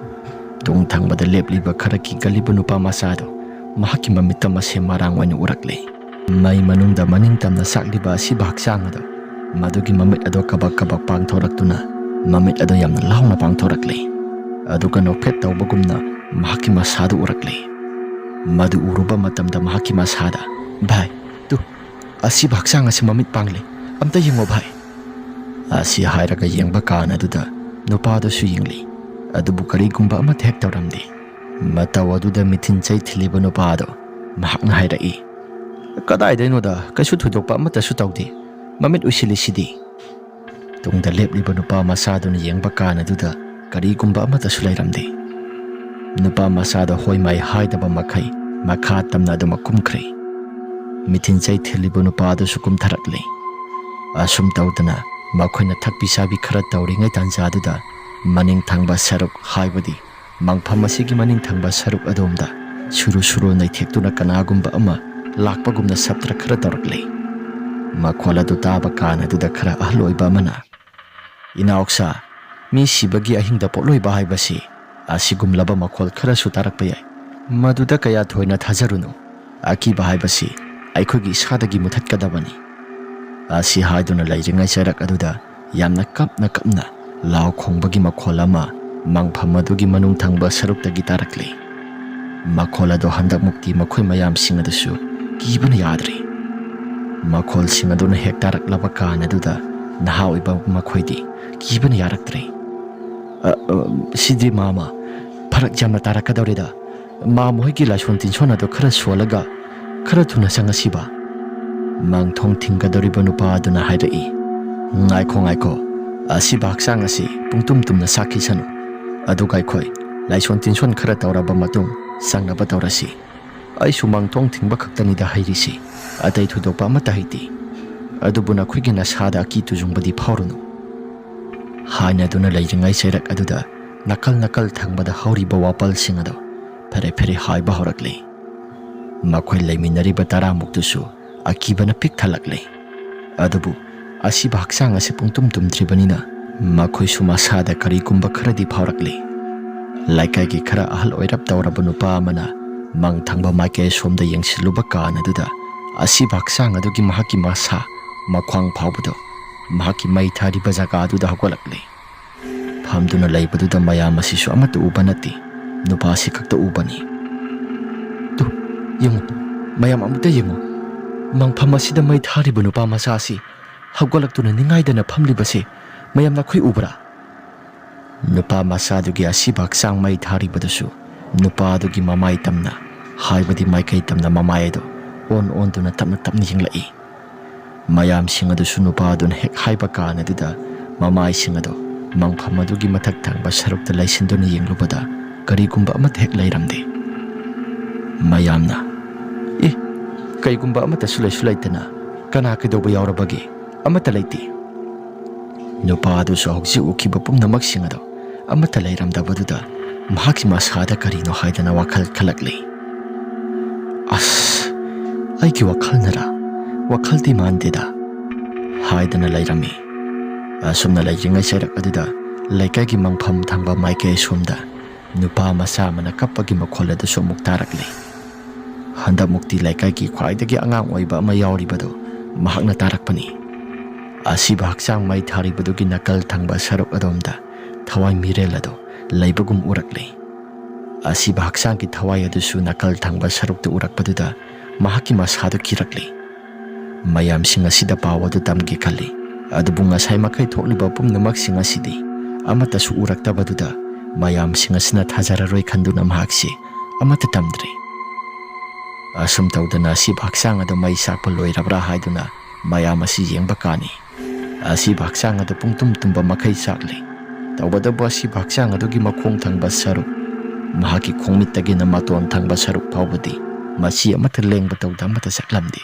ꯇꯨꯡ ꯊꯪꯕꯗ ꯂꯦꯞꯂꯤꯕ ꯈꯔ ꯀꯤꯒꯜꯂꯤꯕ ꯅꯨꯄꯥ ꯃꯆꯥꯗꯨ ꯃꯍꯥꯛꯀꯤ ꯃꯃꯤꯠꯇ ꯃꯁꯦ ꯃꯔꯥꯡ ꯑꯣꯏꯅ ꯎꯔꯛꯂꯦ꯫ ꯃꯩ ꯃꯅꯨꯡꯗ ꯃꯅꯤꯡ ꯇꯝꯅ ꯆꯥꯛꯂꯤꯕ ꯑꯁꯤꯕ ꯍꯛꯆꯥꯡ ꯑꯗꯨ, ꯃꯗꯨꯒꯤ ꯃꯃꯤꯠ ꯑꯗꯨ ꯀꯕꯛ ꯀꯕꯛ ꯄꯥꯡꯊꯣꯔꯛꯇꯨꯅ ꯃꯃꯤꯠ ꯑꯗꯨ ꯌꯥꯝꯅ ꯂꯥꯎꯅ ꯄꯥꯡꯊꯣꯔꯛꯂꯦ꯫ ꯑꯗꯨꯒ ꯅꯣꯛꯐꯦꯠ ꯇꯧꯕꯒꯨꯝꯅ ꯃꯍꯥꯛꯀꯤ ꯃꯁꯥꯗꯨ ꯎꯔꯛꯂꯦ꯫ ꯃꯗꯨ ꯎꯔꯨꯕ ꯃꯇꯝꯗ ꯃꯍꯥꯛꯀꯤ ꯃꯁꯥꯗ, "ꯚꯥꯏ, ꯇꯨ, ꯑꯁꯤꯕ ꯍꯛꯆꯥꯡ ꯑꯁꯤ ꯃꯃꯤꯠ ꯄꯥꯡꯂꯦ꯫ ꯑꯝꯇ ꯌꯦꯡꯉꯣ ꯚꯥꯏ꯫" ꯑꯁꯤ ꯍꯥꯏꯔꯒ ꯌꯦꯡꯕ ꯀꯥꯟ ꯑꯗꯨꯗ ꯅꯨꯄꯥꯗꯨꯁꯨ ꯌꯦꯡꯂꯤ꯫ ꯑꯗꯨꯕꯨ ꯀꯔꯤꯒꯨꯝꯕ ꯑꯃꯠꯇ ꯍꯦꯛ ꯇꯧꯔꯝꯗꯦ꯫ ꯃꯇꯧ ꯑꯗꯨꯗ ꯃꯤꯊꯤꯟ ꯆꯩ ꯊꯤꯜꯂꯤꯕ ꯅꯨꯄꯥ ꯑꯗꯣ ꯃꯍꯥꯛꯅ ꯍꯥꯏꯔꯛꯏ, "ꯀꯗꯥꯏꯗꯩꯅꯣꯗ, ꯀꯩꯁꯨ ꯊꯣꯏꯗꯣꯛꯄ ꯑꯃꯠꯇꯁꯨ ꯇꯧꯗꯦ, ꯃꯃꯤꯠ ꯎꯏꯁꯤꯜꯂꯤꯁꯤꯗꯤ?" ꯇꯨꯡꯗ ꯂꯦꯞꯂꯤꯕ ꯅꯨꯄꯥ ꯃꯆꯥꯗꯨꯅ ꯌꯦꯡꯕ ꯀꯥꯟ ꯑꯗꯨꯗ ꯀꯔꯤꯒꯨꯝꯕ ꯑꯃꯠꯇꯁꯨ ꯂꯩꯔꯝꯗꯦ꯫ ꯅꯨꯄꯥ ꯃꯆꯥꯗꯣ ꯍꯣꯏ ꯃꯥꯏ ꯍꯥꯏꯗꯕ ꯃꯈꯩ ꯃꯈꯥ ꯇꯝꯅ ꯑꯗꯨꯃꯛ ꯀꯨꯝꯈ꯭ꯔꯦ꯫ ꯃꯤꯊꯤꯟ ꯆꯩ ꯊꯤꯜꯂꯤꯕ ꯅꯨꯄꯥ ꯑꯗꯨꯁꯨ ꯀꯨꯝꯊꯔꯛꯂꯦ꯫ ꯑꯁꯨꯝ ꯇꯧꯗꯅ ꯃꯈꯣꯏꯅ ꯊꯛꯄꯤ ꯆꯥꯕꯤ ꯈꯔ ꯇꯧꯔꯤꯉꯩ ꯇꯥꯟꯖꯥꯗꯨꯗ ꯃꯅꯤꯡ ꯊꯪꯕ ꯁꯔꯨꯛ, ꯍꯥꯏꯕꯗꯤ ꯃꯪꯐꯝ ꯑꯁꯤꯒꯤ ꯃꯅꯤꯡ ꯊꯪꯕ ꯁꯔꯨꯛ ꯑꯗꯣꯝꯗ ꯁꯨꯔꯨ ꯁꯨꯔꯨ ꯅꯩꯊꯦꯛꯇꯨꯅ ꯀꯅꯥꯒꯨꯝꯕ ꯑꯃ ꯂꯥꯛꯄꯒꯨꯝꯅ ꯁꯞꯇ꯭ꯔ ꯈꯔ ꯇꯧꯔꯛꯂꯦ꯫ ꯃꯈꯣꯜ ꯑꯗꯨ ꯇꯥꯕ ꯀꯥꯟ ꯑꯗꯨꯗ ꯈꯔ ꯑꯍꯜ ꯑꯣꯏꯕ ꯑꯃꯅ, "ꯏꯅꯥꯎꯁꯥ, ꯃꯤ ꯁꯤꯕꯒꯤ ꯑꯍꯤꯡꯗ ꯄꯣꯠꯂꯣꯏꯕ ꯍꯥꯏꯕꯁꯤ ꯑꯁꯤꯒꯨꯝꯂꯕ ꯃꯈꯣꯜ ꯈꯔꯁꯨ ꯇꯥꯔꯛꯄ ꯌꯥꯏ꯫ ꯃꯗꯨꯗ ꯀꯌꯥ ꯊꯣꯏꯅ ꯊꯥꯖꯔꯨꯅꯨ꯫ ꯑꯀꯤꯕ ꯍꯥꯏꯕꯁꯤ ꯑꯩꯈꯣꯏꯒꯤ ꯏꯁꯥꯗꯒꯤ ꯃꯨꯊꯠꯀꯗꯕꯅꯤ"꯫ ꯑꯁꯤ ꯍꯥꯏꯗꯨꯅ ꯂꯩꯔꯤꯉꯩ ꯆꯩꯔꯛ ꯑꯗꯨꯗ ꯌꯥꯝꯅ ꯀꯞꯅ ꯀꯞꯅ ꯂꯥꯎ ꯈꯣꯡꯕꯒꯤ ꯃꯈꯣꯜ ꯑꯃ ꯃꯪꯐꯝ ꯑꯗꯨꯒꯤ ꯃꯅꯨꯡ ꯊꯪꯕ ꯁꯔꯨꯛꯇꯒꯤ ꯇꯥꯔꯛꯂꯤ꯫ ꯃꯈꯣꯜ ꯑꯗꯨ ꯍꯟꯗꯛꯃꯨꯛꯇꯤ ꯃꯈꯣꯏ ꯃꯌꯥꯝꯁꯤꯡ ꯑꯗꯨꯁꯨ ꯀꯤꯕꯅ ꯌꯥꯗ꯭ꯔꯦ꯫ ꯃꯈꯣꯜꯁꯤꯡ ꯑꯗꯨꯅ ꯍꯦꯛ ꯇꯥꯔꯛꯂꯕ ꯀꯥꯟ ꯑꯗꯨꯗ ꯅꯍꯥ ꯑꯣꯏꯕ ꯃꯈꯣꯏꯗꯤ ꯀꯤꯕꯅ ꯌꯥꯔꯛꯇ꯭ꯔꯦ꯫ "ꯑ, ꯑ, ꯁꯤꯗꯤ ꯃꯥꯃ, ꯐꯔꯛ ꯌꯥꯝꯅ ꯇꯥꯔꯛꯀꯗꯧꯔꯦꯗ꯫ ꯃꯥꯃ ꯍꯣꯏꯒꯤ ꯂꯥꯏꯁꯣꯟ ꯇꯤꯟꯁꯣꯟ ꯑꯗꯨ ꯈꯔ ꯁꯣꯜꯂꯒ ꯈꯔ ꯊꯨꯅ ꯆꯪꯉꯁꯤꯕ"꯫ ꯃꯥꯡꯊꯣꯡ ꯊꯤꯡꯒꯗꯧꯔꯤꯕ ꯅꯨꯄꯥ ꯑꯗꯨꯅ ꯍꯥꯏꯔꯛꯏ, "ꯉꯥꯏꯈꯣ, ꯉꯥꯏꯈꯣ, ꯑꯁꯤꯕ ꯍꯛꯆꯥꯡ ꯑꯁꯤ ꯄꯨꯡꯇꯨꯝ ꯇꯨꯝꯅ ꯁꯥꯈꯤꯁꯅꯨ꯫ ꯑꯗꯨꯒ ꯑꯩꯈꯣꯏ ꯂꯥꯏꯁꯣꯟ ꯇꯤꯟꯁꯣꯟ ꯈꯔ ꯇꯧꯔꯕ ꯃꯇꯨꯡ ꯆꯪꯅꯕ ꯇꯧꯔꯁꯤ꯫ ꯑꯩꯁꯨ ꯃꯥꯡꯊꯣꯡ ꯊꯤꯡꯕ ꯈꯛꯇꯅꯤꯗ ꯍꯩꯔꯤꯁꯤ, ꯑꯇꯩ ꯊꯣꯏꯗꯣꯛꯄ ꯑꯃꯠꯇ ꯍꯩꯇꯦ꯫ ꯑꯗꯨꯕꯨ ꯅꯈꯣꯏꯒꯤ ꯅꯁꯥꯗ ꯑꯀꯤ ꯇꯨꯖꯨꯡꯕꯗꯤ ꯐꯥꯎꯔꯨꯅꯨ"꯫ ꯍꯥꯏꯅꯗꯨꯅ ꯂꯩꯔꯤꯉꯩ ꯆꯩꯔꯛ ꯑꯗꯨꯗ ꯅꯥꯀꯜ ꯅꯥꯀꯜ ꯊꯪꯕꯗ ꯍꯧꯔꯤꯕ ꯋꯥꯄꯜꯁꯤꯡ ꯑꯗꯨ ꯐꯦꯔꯦ ꯐꯦꯔꯦ ꯍꯥꯏꯕ ꯍꯧꯔꯛꯂꯤ꯫ ꯃꯈꯣꯏ ꯂꯩꯃꯤꯟꯅꯔꯤꯕ ꯇꯔꯥꯃꯨꯛꯇꯨꯁꯨ ꯑꯀꯤꯕꯅ ꯄꯤꯛ ꯊꯜꯂꯛꯂꯤ꯫ ꯑꯗꯨꯕꯨ ꯑꯁꯤꯕ ꯍꯛꯆꯥꯡ ꯑꯁꯤ ꯄꯨꯡꯇꯨꯝ ꯇꯨꯝꯗ꯭ꯔꯤꯕꯅꯤꯅ ꯃꯈꯣꯏꯁꯨ ꯃꯁꯥꯗ ꯀꯔꯤꯒꯨꯝꯕ ꯈꯔꯗꯤ ꯐꯥꯎꯔꯛꯂꯤ꯫ ꯂꯩꯀꯥꯏꯒꯤ ꯈꯔ ꯑꯍꯜ ꯑꯣꯏꯔꯞ ꯇꯧꯔꯕ ꯅꯨꯄꯥ ꯑꯃꯅ ꯃꯪ ꯊꯪꯕ ꯃꯥꯏꯀꯩ ꯁꯣꯝꯗ ꯌꯦꯡꯁꯤꯜꯂꯨꯕ ꯀꯥꯟ ꯑꯗꯨꯗ ꯑꯁꯤꯕ ꯍꯛꯆꯥꯡ ꯑꯗꯨꯒꯤ ꯃꯍꯥꯛꯀꯤ ꯃꯁꯥ ꯃꯈ꯭ꯋꯥꯡ ꯐꯥꯎꯕꯗꯣ ꯃꯍꯥꯛꯀꯤ ꯃꯩ ꯊꯥꯔꯤꯕ ꯖꯒꯥ ꯑꯗꯨꯗ ꯍꯧꯒꯠꯂꯛꯂꯤ꯫ ꯐꯝꯗꯨꯅ ꯂꯩꯕꯗꯨꯗ ꯃꯌꯥꯝ ꯑꯁꯤꯁꯨ ꯑꯃꯠꯇ ꯎꯕ ꯅꯠꯇꯦ, ꯅꯨꯄꯥ ꯑꯁꯤ ꯈꯛꯇ ꯎꯕꯅꯤ꯫ "ꯇꯨ, ꯌꯦꯡꯉꯨ, ꯃꯌꯥꯝ ꯑꯃꯨꯛꯇ ꯌꯦꯡꯉꯨ, ꯃꯪꯐꯝ ꯑꯁꯤꯗ ꯃꯩ ꯊꯥꯔꯤꯕ ꯅꯨꯄꯥ ꯃꯆꯥ ꯑꯁꯤ ꯍꯧꯒꯠꯂꯛꯇꯨꯅ ꯅꯤꯡꯉꯥꯏꯗꯅ ꯐꯝꯂꯤꯕꯁꯦ ꯃꯌꯥꯝ ꯅꯈꯣꯏ ꯎꯕ꯭ꯔꯥ?" ꯅꯨꯄꯥ ꯃꯆꯥꯗꯨꯒꯤ ꯑꯁꯤꯕ ꯍꯛꯆꯥꯡ ꯃꯩ ꯊꯥꯔꯤꯕꯗꯨꯁꯨ ꯅꯨꯄꯥ ꯑꯗꯨꯒꯤ ꯃꯃꯥꯏ ꯇꯝꯅ, ꯍꯥꯏꯕꯗꯤ ꯃꯥꯏꯀꯩ ꯇꯝꯅ ꯃꯃꯥꯏ ꯑꯗꯨ ꯑꯣꯟ ꯑꯣꯟꯗꯨꯅ ꯇꯞꯅ ꯇꯞꯅ ꯌꯦꯡꯂꯛꯏ꯫ ꯃꯌꯥꯝꯁꯤꯡ ꯑꯗꯨꯁꯨ ꯅꯨꯄꯥ ꯑꯗꯨꯅ ꯍꯦꯛ ꯍꯥꯏꯕ ꯀꯥꯟ ꯑꯗꯨꯗ ꯃꯃꯥꯏꯁꯤꯡ ꯑꯗꯨ ꯃꯪꯐꯝ ꯑꯗꯨꯒꯤ ꯃꯊꯛ ꯊꯪꯕ ꯁꯔꯨꯛꯇ ꯂꯩꯁꯤꯟꯗꯨꯅ ꯌꯦꯡꯂꯨꯕꯗ ꯀꯔꯤꯒꯨꯝꯕ ꯑꯃꯠꯇ ꯍꯦꯛ ꯂꯩꯔꯝꯗꯦ꯫ ꯃꯌꯥꯝꯅ, "ꯑꯦ, ꯀꯩꯒꯨꯝꯕ ꯑꯃꯠꯇꯁꯨ ꯂꯩꯁꯨ ꯂꯩꯇꯅ ꯀꯅꯥ ꯀꯩꯗꯧꯕ ꯌꯥꯎꯔꯕꯒꯦ? ꯑꯃꯠꯇ ꯂꯩꯇꯦ"꯫ ꯅꯨꯄꯥ ꯑꯗꯨꯁꯨ ꯍꯧꯖꯤꯛ ꯎꯈꯤꯕ ꯄꯨꯝꯅꯃꯛꯁꯤꯡ ꯑꯗꯨ ꯑꯃꯠꯇ ꯂꯩꯔꯝꯗꯕꯗꯨꯗ ꯃꯍꯥꯛꯀꯤ ꯃꯁꯥꯗ ꯀꯔꯤꯅꯣ ꯍꯥꯏꯗꯅ ꯋꯥꯈꯜ ꯈꯜꯂꯛꯂꯤ꯫ "ꯑꯁ, ꯑꯩꯒꯤ ꯋꯥꯈꯜꯅꯔꯥ? ꯋꯥꯈꯜꯗꯤ ꯃꯥꯟꯗꯦꯗ" ꯍꯥꯏꯗꯅ ꯂꯩꯔꯝꯃꯤ꯫ ꯑꯁꯨꯝꯅ ꯂꯩꯔꯤꯉꯩ ꯆꯩꯔꯛ ꯑꯗꯨꯗ ꯂꯩꯀꯥꯏꯒꯤ ꯃꯪꯐꯝ ꯊꯪꯕ ꯃꯥꯏꯀꯩ ꯑꯁꯣꯝꯗ ꯅꯨꯄꯥ ꯃꯆꯥ ꯑꯃꯅ ꯀꯞꯄꯒꯤ ꯃꯈꯣꯜ ꯑꯗꯨꯁꯨ ꯑꯃꯨꯛ ꯇꯥꯔꯛꯂꯤ꯫ ꯍꯟꯗꯛꯃꯨꯛꯇꯤ ꯂꯩꯀꯥꯏꯒꯤ ꯈ꯭ꯋꯥꯏꯗꯒꯤ ꯑꯉꯥꯡ ꯑꯣꯏꯕ ꯑꯃ ꯌꯥꯎꯔꯤꯕꯗꯨ ꯃꯍꯥꯛꯅ ꯇꯥꯔꯛꯄꯅꯤ꯫ ꯑꯁꯤꯕ ꯍꯛꯆꯥꯡ ꯃꯩ ꯊꯥꯔꯤꯕꯗꯨꯒꯤ ꯅꯥꯀꯜ ꯊꯪꯕ ꯁꯔꯨꯛ ꯑꯗꯣꯝꯗ ꯊꯋꯥꯏ ꯃꯤꯔꯦꯜ ꯑꯗꯨ ꯂꯩꯕꯒꯨꯝ ꯎꯔꯛꯂꯤ꯫ ꯑꯁꯤꯕ ꯍꯛꯆꯥꯡꯒꯤ ꯊꯋꯥꯏ ꯑꯗꯨꯁꯨ ꯅꯥꯀꯜ ꯊꯪꯕ ꯁꯔꯨꯛꯇ ꯎꯔꯛꯄꯗꯨꯗ ꯃꯍꯥꯛꯀꯤ ꯃꯁꯥꯗꯨ ꯀꯤꯔꯛꯂꯤ꯫ ꯃꯌꯥꯝꯁꯤꯡ ꯑꯁꯤꯗ ꯄꯥꯎ ꯑꯗꯨ ꯇꯝꯒꯦ ꯈꯜꯂꯤ꯫ ꯑꯗꯨꯕꯨ ꯉꯁꯥꯏ ꯃꯈꯩ ꯊꯣꯛꯂꯤꯕ ꯄꯨꯝꯅꯃꯛꯁꯤꯡ ꯑꯁꯤꯗꯤ ꯑꯃꯠꯇꯁꯨ ꯎꯔꯛꯇꯕꯗꯨꯗ ꯃꯌꯥꯝꯁꯤꯡ ꯑꯁꯤꯅ ꯊꯥꯖꯔꯔꯣꯏ ꯈꯟꯗꯨꯅ ꯃꯍꯥꯛꯁꯤ ꯑꯃꯠꯇ ꯇꯝꯗ꯭ꯔꯤ꯫ ꯑꯁꯨꯝ ꯇꯧꯗꯅ ꯑꯁꯤꯕ ꯍꯛꯆꯥꯡ ꯑꯗꯨ ꯃꯩ ꯆꯥꯛꯄ ꯂꯣꯏꯔꯕ꯭ꯔꯥ ꯍꯥꯏꯗꯨꯅ ꯃꯌꯥꯝ ꯑꯁꯤ ꯌꯦꯡꯕ ꯀꯥꯅꯤ꯫ ꯑꯁꯤꯕ ꯍꯛꯆꯥꯡ ꯑꯗꯨ ꯄꯨꯡꯇꯨꯝ ꯇꯨꯝꯕ ꯃꯈꯩ ꯆꯥꯛꯂꯤ꯫ ꯇꯧꯕꯇꯕꯨ ꯑꯁꯤꯕ ꯍꯛꯆꯥꯡ ꯑꯗꯨꯒꯤ ꯃꯈꯣꯡ ꯊꯪꯕ ꯁꯔꯨꯛ, ꯃꯍꯥꯛꯀꯤ ꯈꯣꯡꯃꯤꯠꯇꯒꯤꯅ ꯃꯇꯣꯟ ꯊꯪꯕ ꯁꯔꯨꯛ ꯐꯥꯎꯕꯗꯤ ꯃꯆꯤ ꯑꯃꯠꯇ ꯂꯦꯡꯕ ꯇꯧꯗ ꯑꯃꯠꯇ ꯆꯥꯛꯂꯝꯗꯦ꯫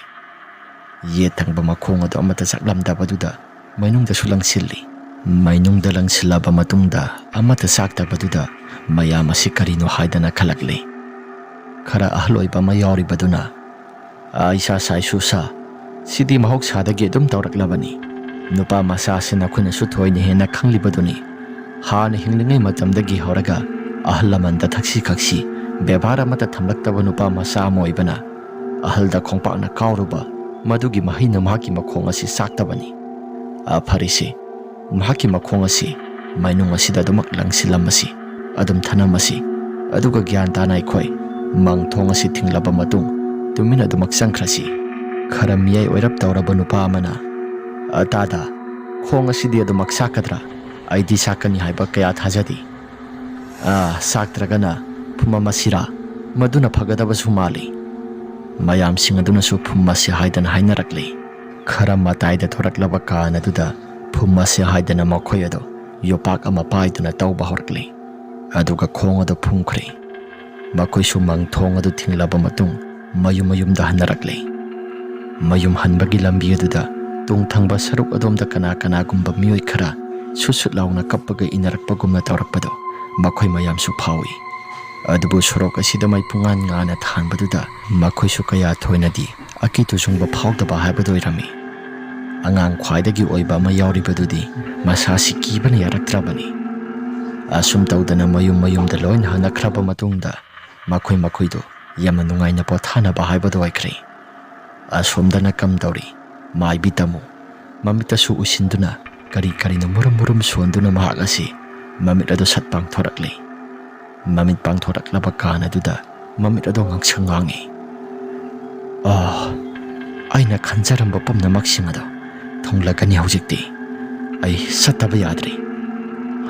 ꯌꯦꯠ ꯊꯪꯕ ꯃꯈꯣꯡ ꯑꯗꯨ ꯑꯃꯠꯇ ꯆꯥꯛꯂꯝꯗꯕꯗꯨꯗ ꯃꯅꯨꯡꯗꯁꯨ ꯂꯪꯁꯤꯜꯂꯤ꯫ ꯃꯅꯨꯡꯗ ꯂꯪꯁꯤꯜꯂꯕ ꯃꯇꯨꯡꯗ ꯑꯃꯠꯇ ꯆꯥꯛꯇꯕꯗꯨꯗ ꯃꯌꯥꯝ ꯑꯁꯤ ꯀꯔꯤꯅꯣ ꯍꯥꯏꯗꯅ ꯈꯜꯂꯛꯂꯤ꯫ ꯈꯔ ꯑꯍꯜ ꯑꯣꯏꯕ ꯑꯃ ꯌꯥꯎꯔꯤꯕꯗꯨꯅ, "ꯑꯥ, ꯏꯁꯥ ꯁꯥꯏꯁꯨ ꯁꯥ, ꯁꯤꯗꯤ ꯃꯍꯧꯁꯥꯗꯒꯤ ꯑꯗꯨꯝ ꯇꯧꯔꯛꯂꯕꯅꯤ꯫ ꯅꯨꯄꯥ ꯃꯆꯥꯁꯤ ꯅꯈꯣꯏꯅꯁꯨ ꯊꯣꯏꯅ ꯍꯦꯟꯅ ꯈꯪꯂꯤꯕꯗꯨꯅꯤ꯫ ꯍꯥꯟꯅ ꯍꯤꯡꯂꯤꯉꯩ ꯃꯇꯝꯗꯒꯤ ꯍꯧꯔꯒ ꯑꯍꯜ ꯂꯃꯟꯗ ꯊꯛꯁꯤ ꯈꯛꯁꯤ, ꯕꯦꯕꯥꯔ ꯑꯃꯠꯇ ꯊꯝꯂꯛꯇꯕ ꯅꯨꯄꯥ ꯃꯆꯥ ꯑꯃ ꯑꯣꯏꯕꯅ ꯑꯍꯜꯗ ꯈꯣꯡꯄꯥꯛꯅ ꯀꯥꯎꯔꯨꯕ, ꯃꯗꯨꯒꯤ ꯃꯍꯩꯅ ꯃꯍꯥꯛꯀꯤ ꯃꯈꯣꯡ ꯑꯁꯤ ꯆꯥꯛꯇꯕꯅꯤ꯫ ꯑꯥ, ꯐꯔꯦꯁꯦ, ꯃꯍꯥꯛꯀꯤ ꯃꯈꯣꯡ ꯑꯁꯤ ꯃꯥꯏꯅꯨꯡ ꯑꯁꯤꯗ ꯑꯗꯨꯃꯛ ꯂꯪꯁꯤꯜꯂꯝꯃꯁꯤ, ꯑꯗꯨꯝ ꯊꯅꯝꯃꯁꯤ, ꯑꯗꯨꯒ ꯒ꯭ꯌꯥꯟ ꯇꯥꯅ ꯑꯩꯈꯣꯏ ꯃꯪ ꯊꯣꯡ ꯑꯁꯤ ꯊꯤꯡꯂꯕ ꯃꯇꯨꯡ ꯇꯨꯃꯤꯟꯅ ꯑꯗꯨꯃꯛ ꯆꯪꯈ꯭ꯔꯁꯤ꯫ ꯈꯔ ꯃꯤꯌꯥꯏ ꯑꯣꯏꯔꯞ ꯇꯧꯔꯕ ꯅꯨꯄꯥ ꯑꯃꯅ, "ꯑ, ꯇꯥꯗ, ꯈꯣꯡ ꯑꯁꯤꯗꯤ ꯑꯗꯨꯃꯛ ꯁꯥꯛꯀꯗ꯭ꯔꯥ? ꯑꯩꯗꯤ ꯁꯥꯛꯀꯅꯤ ꯍꯥꯏꯕ ꯀꯌꯥ ꯊꯥꯖꯗꯦ꯫ ꯑ, ꯁꯥꯛꯇ꯭ꯔꯒꯅ "ꯐꯨꯝ ꯑꯃ ꯁꯤꯔꯥ? ꯃꯗꯨꯅ ꯐꯒꯗꯕꯁꯨ ꯃꯥꯜꯂꯤ꯫" ꯃꯌꯥꯝꯁꯤꯡ ꯑꯗꯨꯅꯁꯨ "ꯐꯨꯝ ꯑꯁꯤ" ꯍꯥꯏꯗꯅ ꯍꯥꯏꯅꯔꯛꯂꯤ꯫ ꯈꯔ ꯃꯇꯥꯏꯗ ꯊꯣꯔꯛꯂꯕ ꯀꯥꯟ ꯑꯗꯨꯗ "ꯐꯨꯝ ꯑꯁꯤ" ꯍꯥꯏꯗꯅ ꯃꯈꯣꯏ ꯑꯗꯨ ꯌꯣꯄꯥꯛ ꯑꯃ ꯄꯥꯏꯗꯨꯅ ꯇꯧꯕ ꯍꯧꯔꯛꯂꯤ꯫ ꯑꯗꯨꯒ ꯈꯣꯡ ꯑꯗꯨ ꯐꯨꯝꯈ꯭ꯔꯦ꯫ ꯃꯈꯣꯏꯁꯨ ꯃꯪ ꯊꯣꯡ ꯑꯗꯨ ꯊꯤꯡꯂꯕ ꯃꯇꯨꯡ ꯃꯌꯨꯝ ꯃꯌꯨꯝꯗ ꯍꯟꯅꯔꯛꯂꯤ꯫ ꯃꯌꯨꯝ ꯍꯟꯕꯒꯤ ꯂꯝꯕꯤ ꯑꯗꯨꯗ ꯇꯨꯡ ꯊꯪꯕ ꯁꯔꯨꯛ ꯑꯗꯣꯝꯗ ꯀꯅꯥ ꯀꯅꯥꯒꯨꯝꯕ ꯃꯤꯑꯣꯏ ꯈꯔ ꯁꯨꯠ ꯁꯨꯠ ꯂꯥꯎꯅ ꯀꯞꯄꯒ ꯏꯟꯅꯔꯛꯄꯒꯨꯝꯅ ꯇꯧꯔꯛꯄꯗꯨ ꯃꯈꯣꯏ ꯃꯌꯥꯝꯁꯨ ꯐꯥꯎꯏ꯫ ꯑꯗꯨꯕꯨ ꯁꯣꯔꯣꯛ ꯑꯁꯤꯗ ꯃꯩ ꯄꯨꯡꯉꯥꯟ ꯉꯥꯟꯅ ꯊꯥꯟꯕꯗꯨꯗ ꯃꯈꯣꯏꯁꯨ ꯀꯌꯥ ꯊꯣꯏꯅꯗꯤ ꯑꯀꯤ ꯇꯨꯖꯨꯡꯕ ꯐꯥꯎꯗꯕ ꯍꯥꯏꯕꯗꯨ ꯑꯣꯏꯔꯝꯃꯤ꯫ ꯑꯉꯥꯡ ꯈ꯭ꯋꯥꯏꯗꯒꯤ ꯑꯣꯏꯕ ꯑꯃ ꯌꯥꯎꯔꯤꯕꯗꯨꯗꯤ ꯃꯁꯥꯁꯤ ꯀꯤꯕꯅ ꯌꯥꯔꯛꯇ꯭ꯔꯕꯅꯤ꯫ ꯑꯁꯨꯝ ꯇꯧꯗꯅ ꯃꯌꯨꯝ ꯃꯌꯨꯝꯗ ꯂꯣꯏꯅ ꯍꯟꯅꯈ꯭ꯔꯕ ꯃꯇꯨꯡꯗ ꯃꯈꯣꯏ ꯃꯈꯣꯏꯗꯨ ꯌꯥꯝꯅ ꯅꯨꯡꯉꯥꯏꯅ ꯄꯣꯊꯥꯅꯕ ꯍꯥꯏꯕꯗꯨ ꯑꯣꯏꯈ꯭ꯔꯦ꯫ ꯑꯁꯣꯝꯗꯅ ꯀꯝꯗꯧꯔꯤ? ꯃꯥꯏꯕꯤ ꯇꯥꯃꯨ ꯃꯃꯤꯠꯇꯁꯨ ꯎꯏꯁꯤꯟꯗꯨꯅ ꯀꯔꯤ ꯀꯔꯤꯅꯣ ꯃꯨꯔꯨꯝ ꯃꯨꯔꯨꯝ ꯁꯣꯟꯗꯨꯅ ꯃꯍꯥꯛ ꯑꯁꯤ ꯃꯃꯤꯠ ꯑꯗꯨ ꯁꯠ ꯄꯥꯡꯊꯣꯔꯛꯂꯤ꯫ ꯃꯃꯤꯠ ꯄꯥꯡꯊꯣꯔꯛꯂꯕ ꯀꯥꯟ ꯑꯗꯨꯗ ꯃꯃꯤꯠ ꯑꯗꯨ ꯉꯥꯡꯁꯪ ꯉꯥꯡꯏ꯫ "ꯑꯥ, ꯑꯩꯅ ꯈꯟꯖꯔꯝꯕ ꯄꯨꯝꯅꯃꯛꯁꯤꯡ ꯑꯗꯣ ꯊꯨꯡꯂꯒꯅꯤ ꯍꯧꯖꯤꯛꯇꯤ꯫ ꯑꯩ ꯆꯠꯇꯕ ꯌꯥꯗ꯭ꯔꯤ,"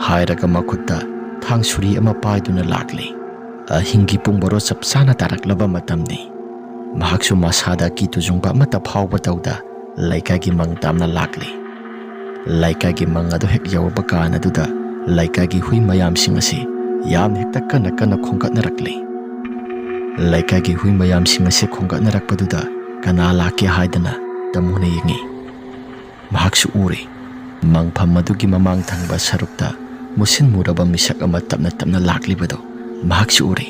ꯍꯥꯏꯔꯒ ꯃꯈꯨꯠꯇ ꯊꯥꯡ ꯁꯨꯔꯤ ꯑꯃ ꯄꯥꯏꯗꯨꯅ ꯂꯥꯛꯂꯤ꯫ ꯑꯍꯤꯡꯒꯤ ꯄꯨꯡ ꯕꯥꯔꯣ ꯆꯞ ꯆꯥꯅ ꯇꯥꯔꯛꯂꯕ ꯃꯇꯝꯅꯤ꯫ ꯃꯍꯥꯛꯁꯨ ꯃꯁꯥꯗ ꯑꯀꯤ ꯇꯨꯖꯨꯡꯕ ꯑꯃꯠꯇ ꯐꯥꯎꯕ ꯇꯧꯗ ꯂꯩꯀꯥꯏꯒꯤ ꯃꯪ ꯇꯥꯝꯅ ꯂꯥꯛꯂꯤ꯫ ꯂꯩꯀꯥꯏꯒꯤ ꯃꯪ ꯑꯗꯨ ꯍꯦꯛ ꯌꯧꯔꯕ ꯀꯥꯟ ꯑꯗꯨꯗ ꯂꯩꯀꯥꯏꯒꯤ ꯍꯨꯏ ꯃꯌꯥꯝꯁꯤꯡ ꯑꯁꯤ ꯌꯥꯝ ꯍꯦꯛꯇ ꯀꯟꯅ ꯀꯟꯅ ꯈꯣꯡꯒꯠꯅꯔꯛꯂꯤ꯫ ꯂꯩꯀꯥꯏꯒꯤ ꯍꯨꯏ ꯃꯌꯥꯝꯁꯤꯡ ꯑꯁꯤ ꯈꯣꯡꯒꯠꯅꯔꯛꯄꯗꯨꯗ ꯀꯅꯥ ꯂꯥꯛꯀꯦ ꯍꯥꯏꯗꯅ ꯇꯥꯃꯨꯅ ꯌꯦꯡꯉꯤ꯫ ꯃꯍꯥꯛꯁꯨ ꯎꯔꯦ꯫ ꯃꯪꯐꯝ ꯑꯗꯨꯒꯤ ꯃꯃꯥꯡ ꯊꯪꯕ ꯁꯔꯨꯛꯇ ꯃꯨꯁꯤꯟ ꯃꯨꯔꯕ ꯃꯤꯁꯛ ꯑꯃ ꯇꯞꯅ ꯇꯞꯅ ꯂꯥꯛꯂꯤꯕꯗꯨ ꯃꯍꯥꯛꯁꯨ ꯎꯔꯦ꯫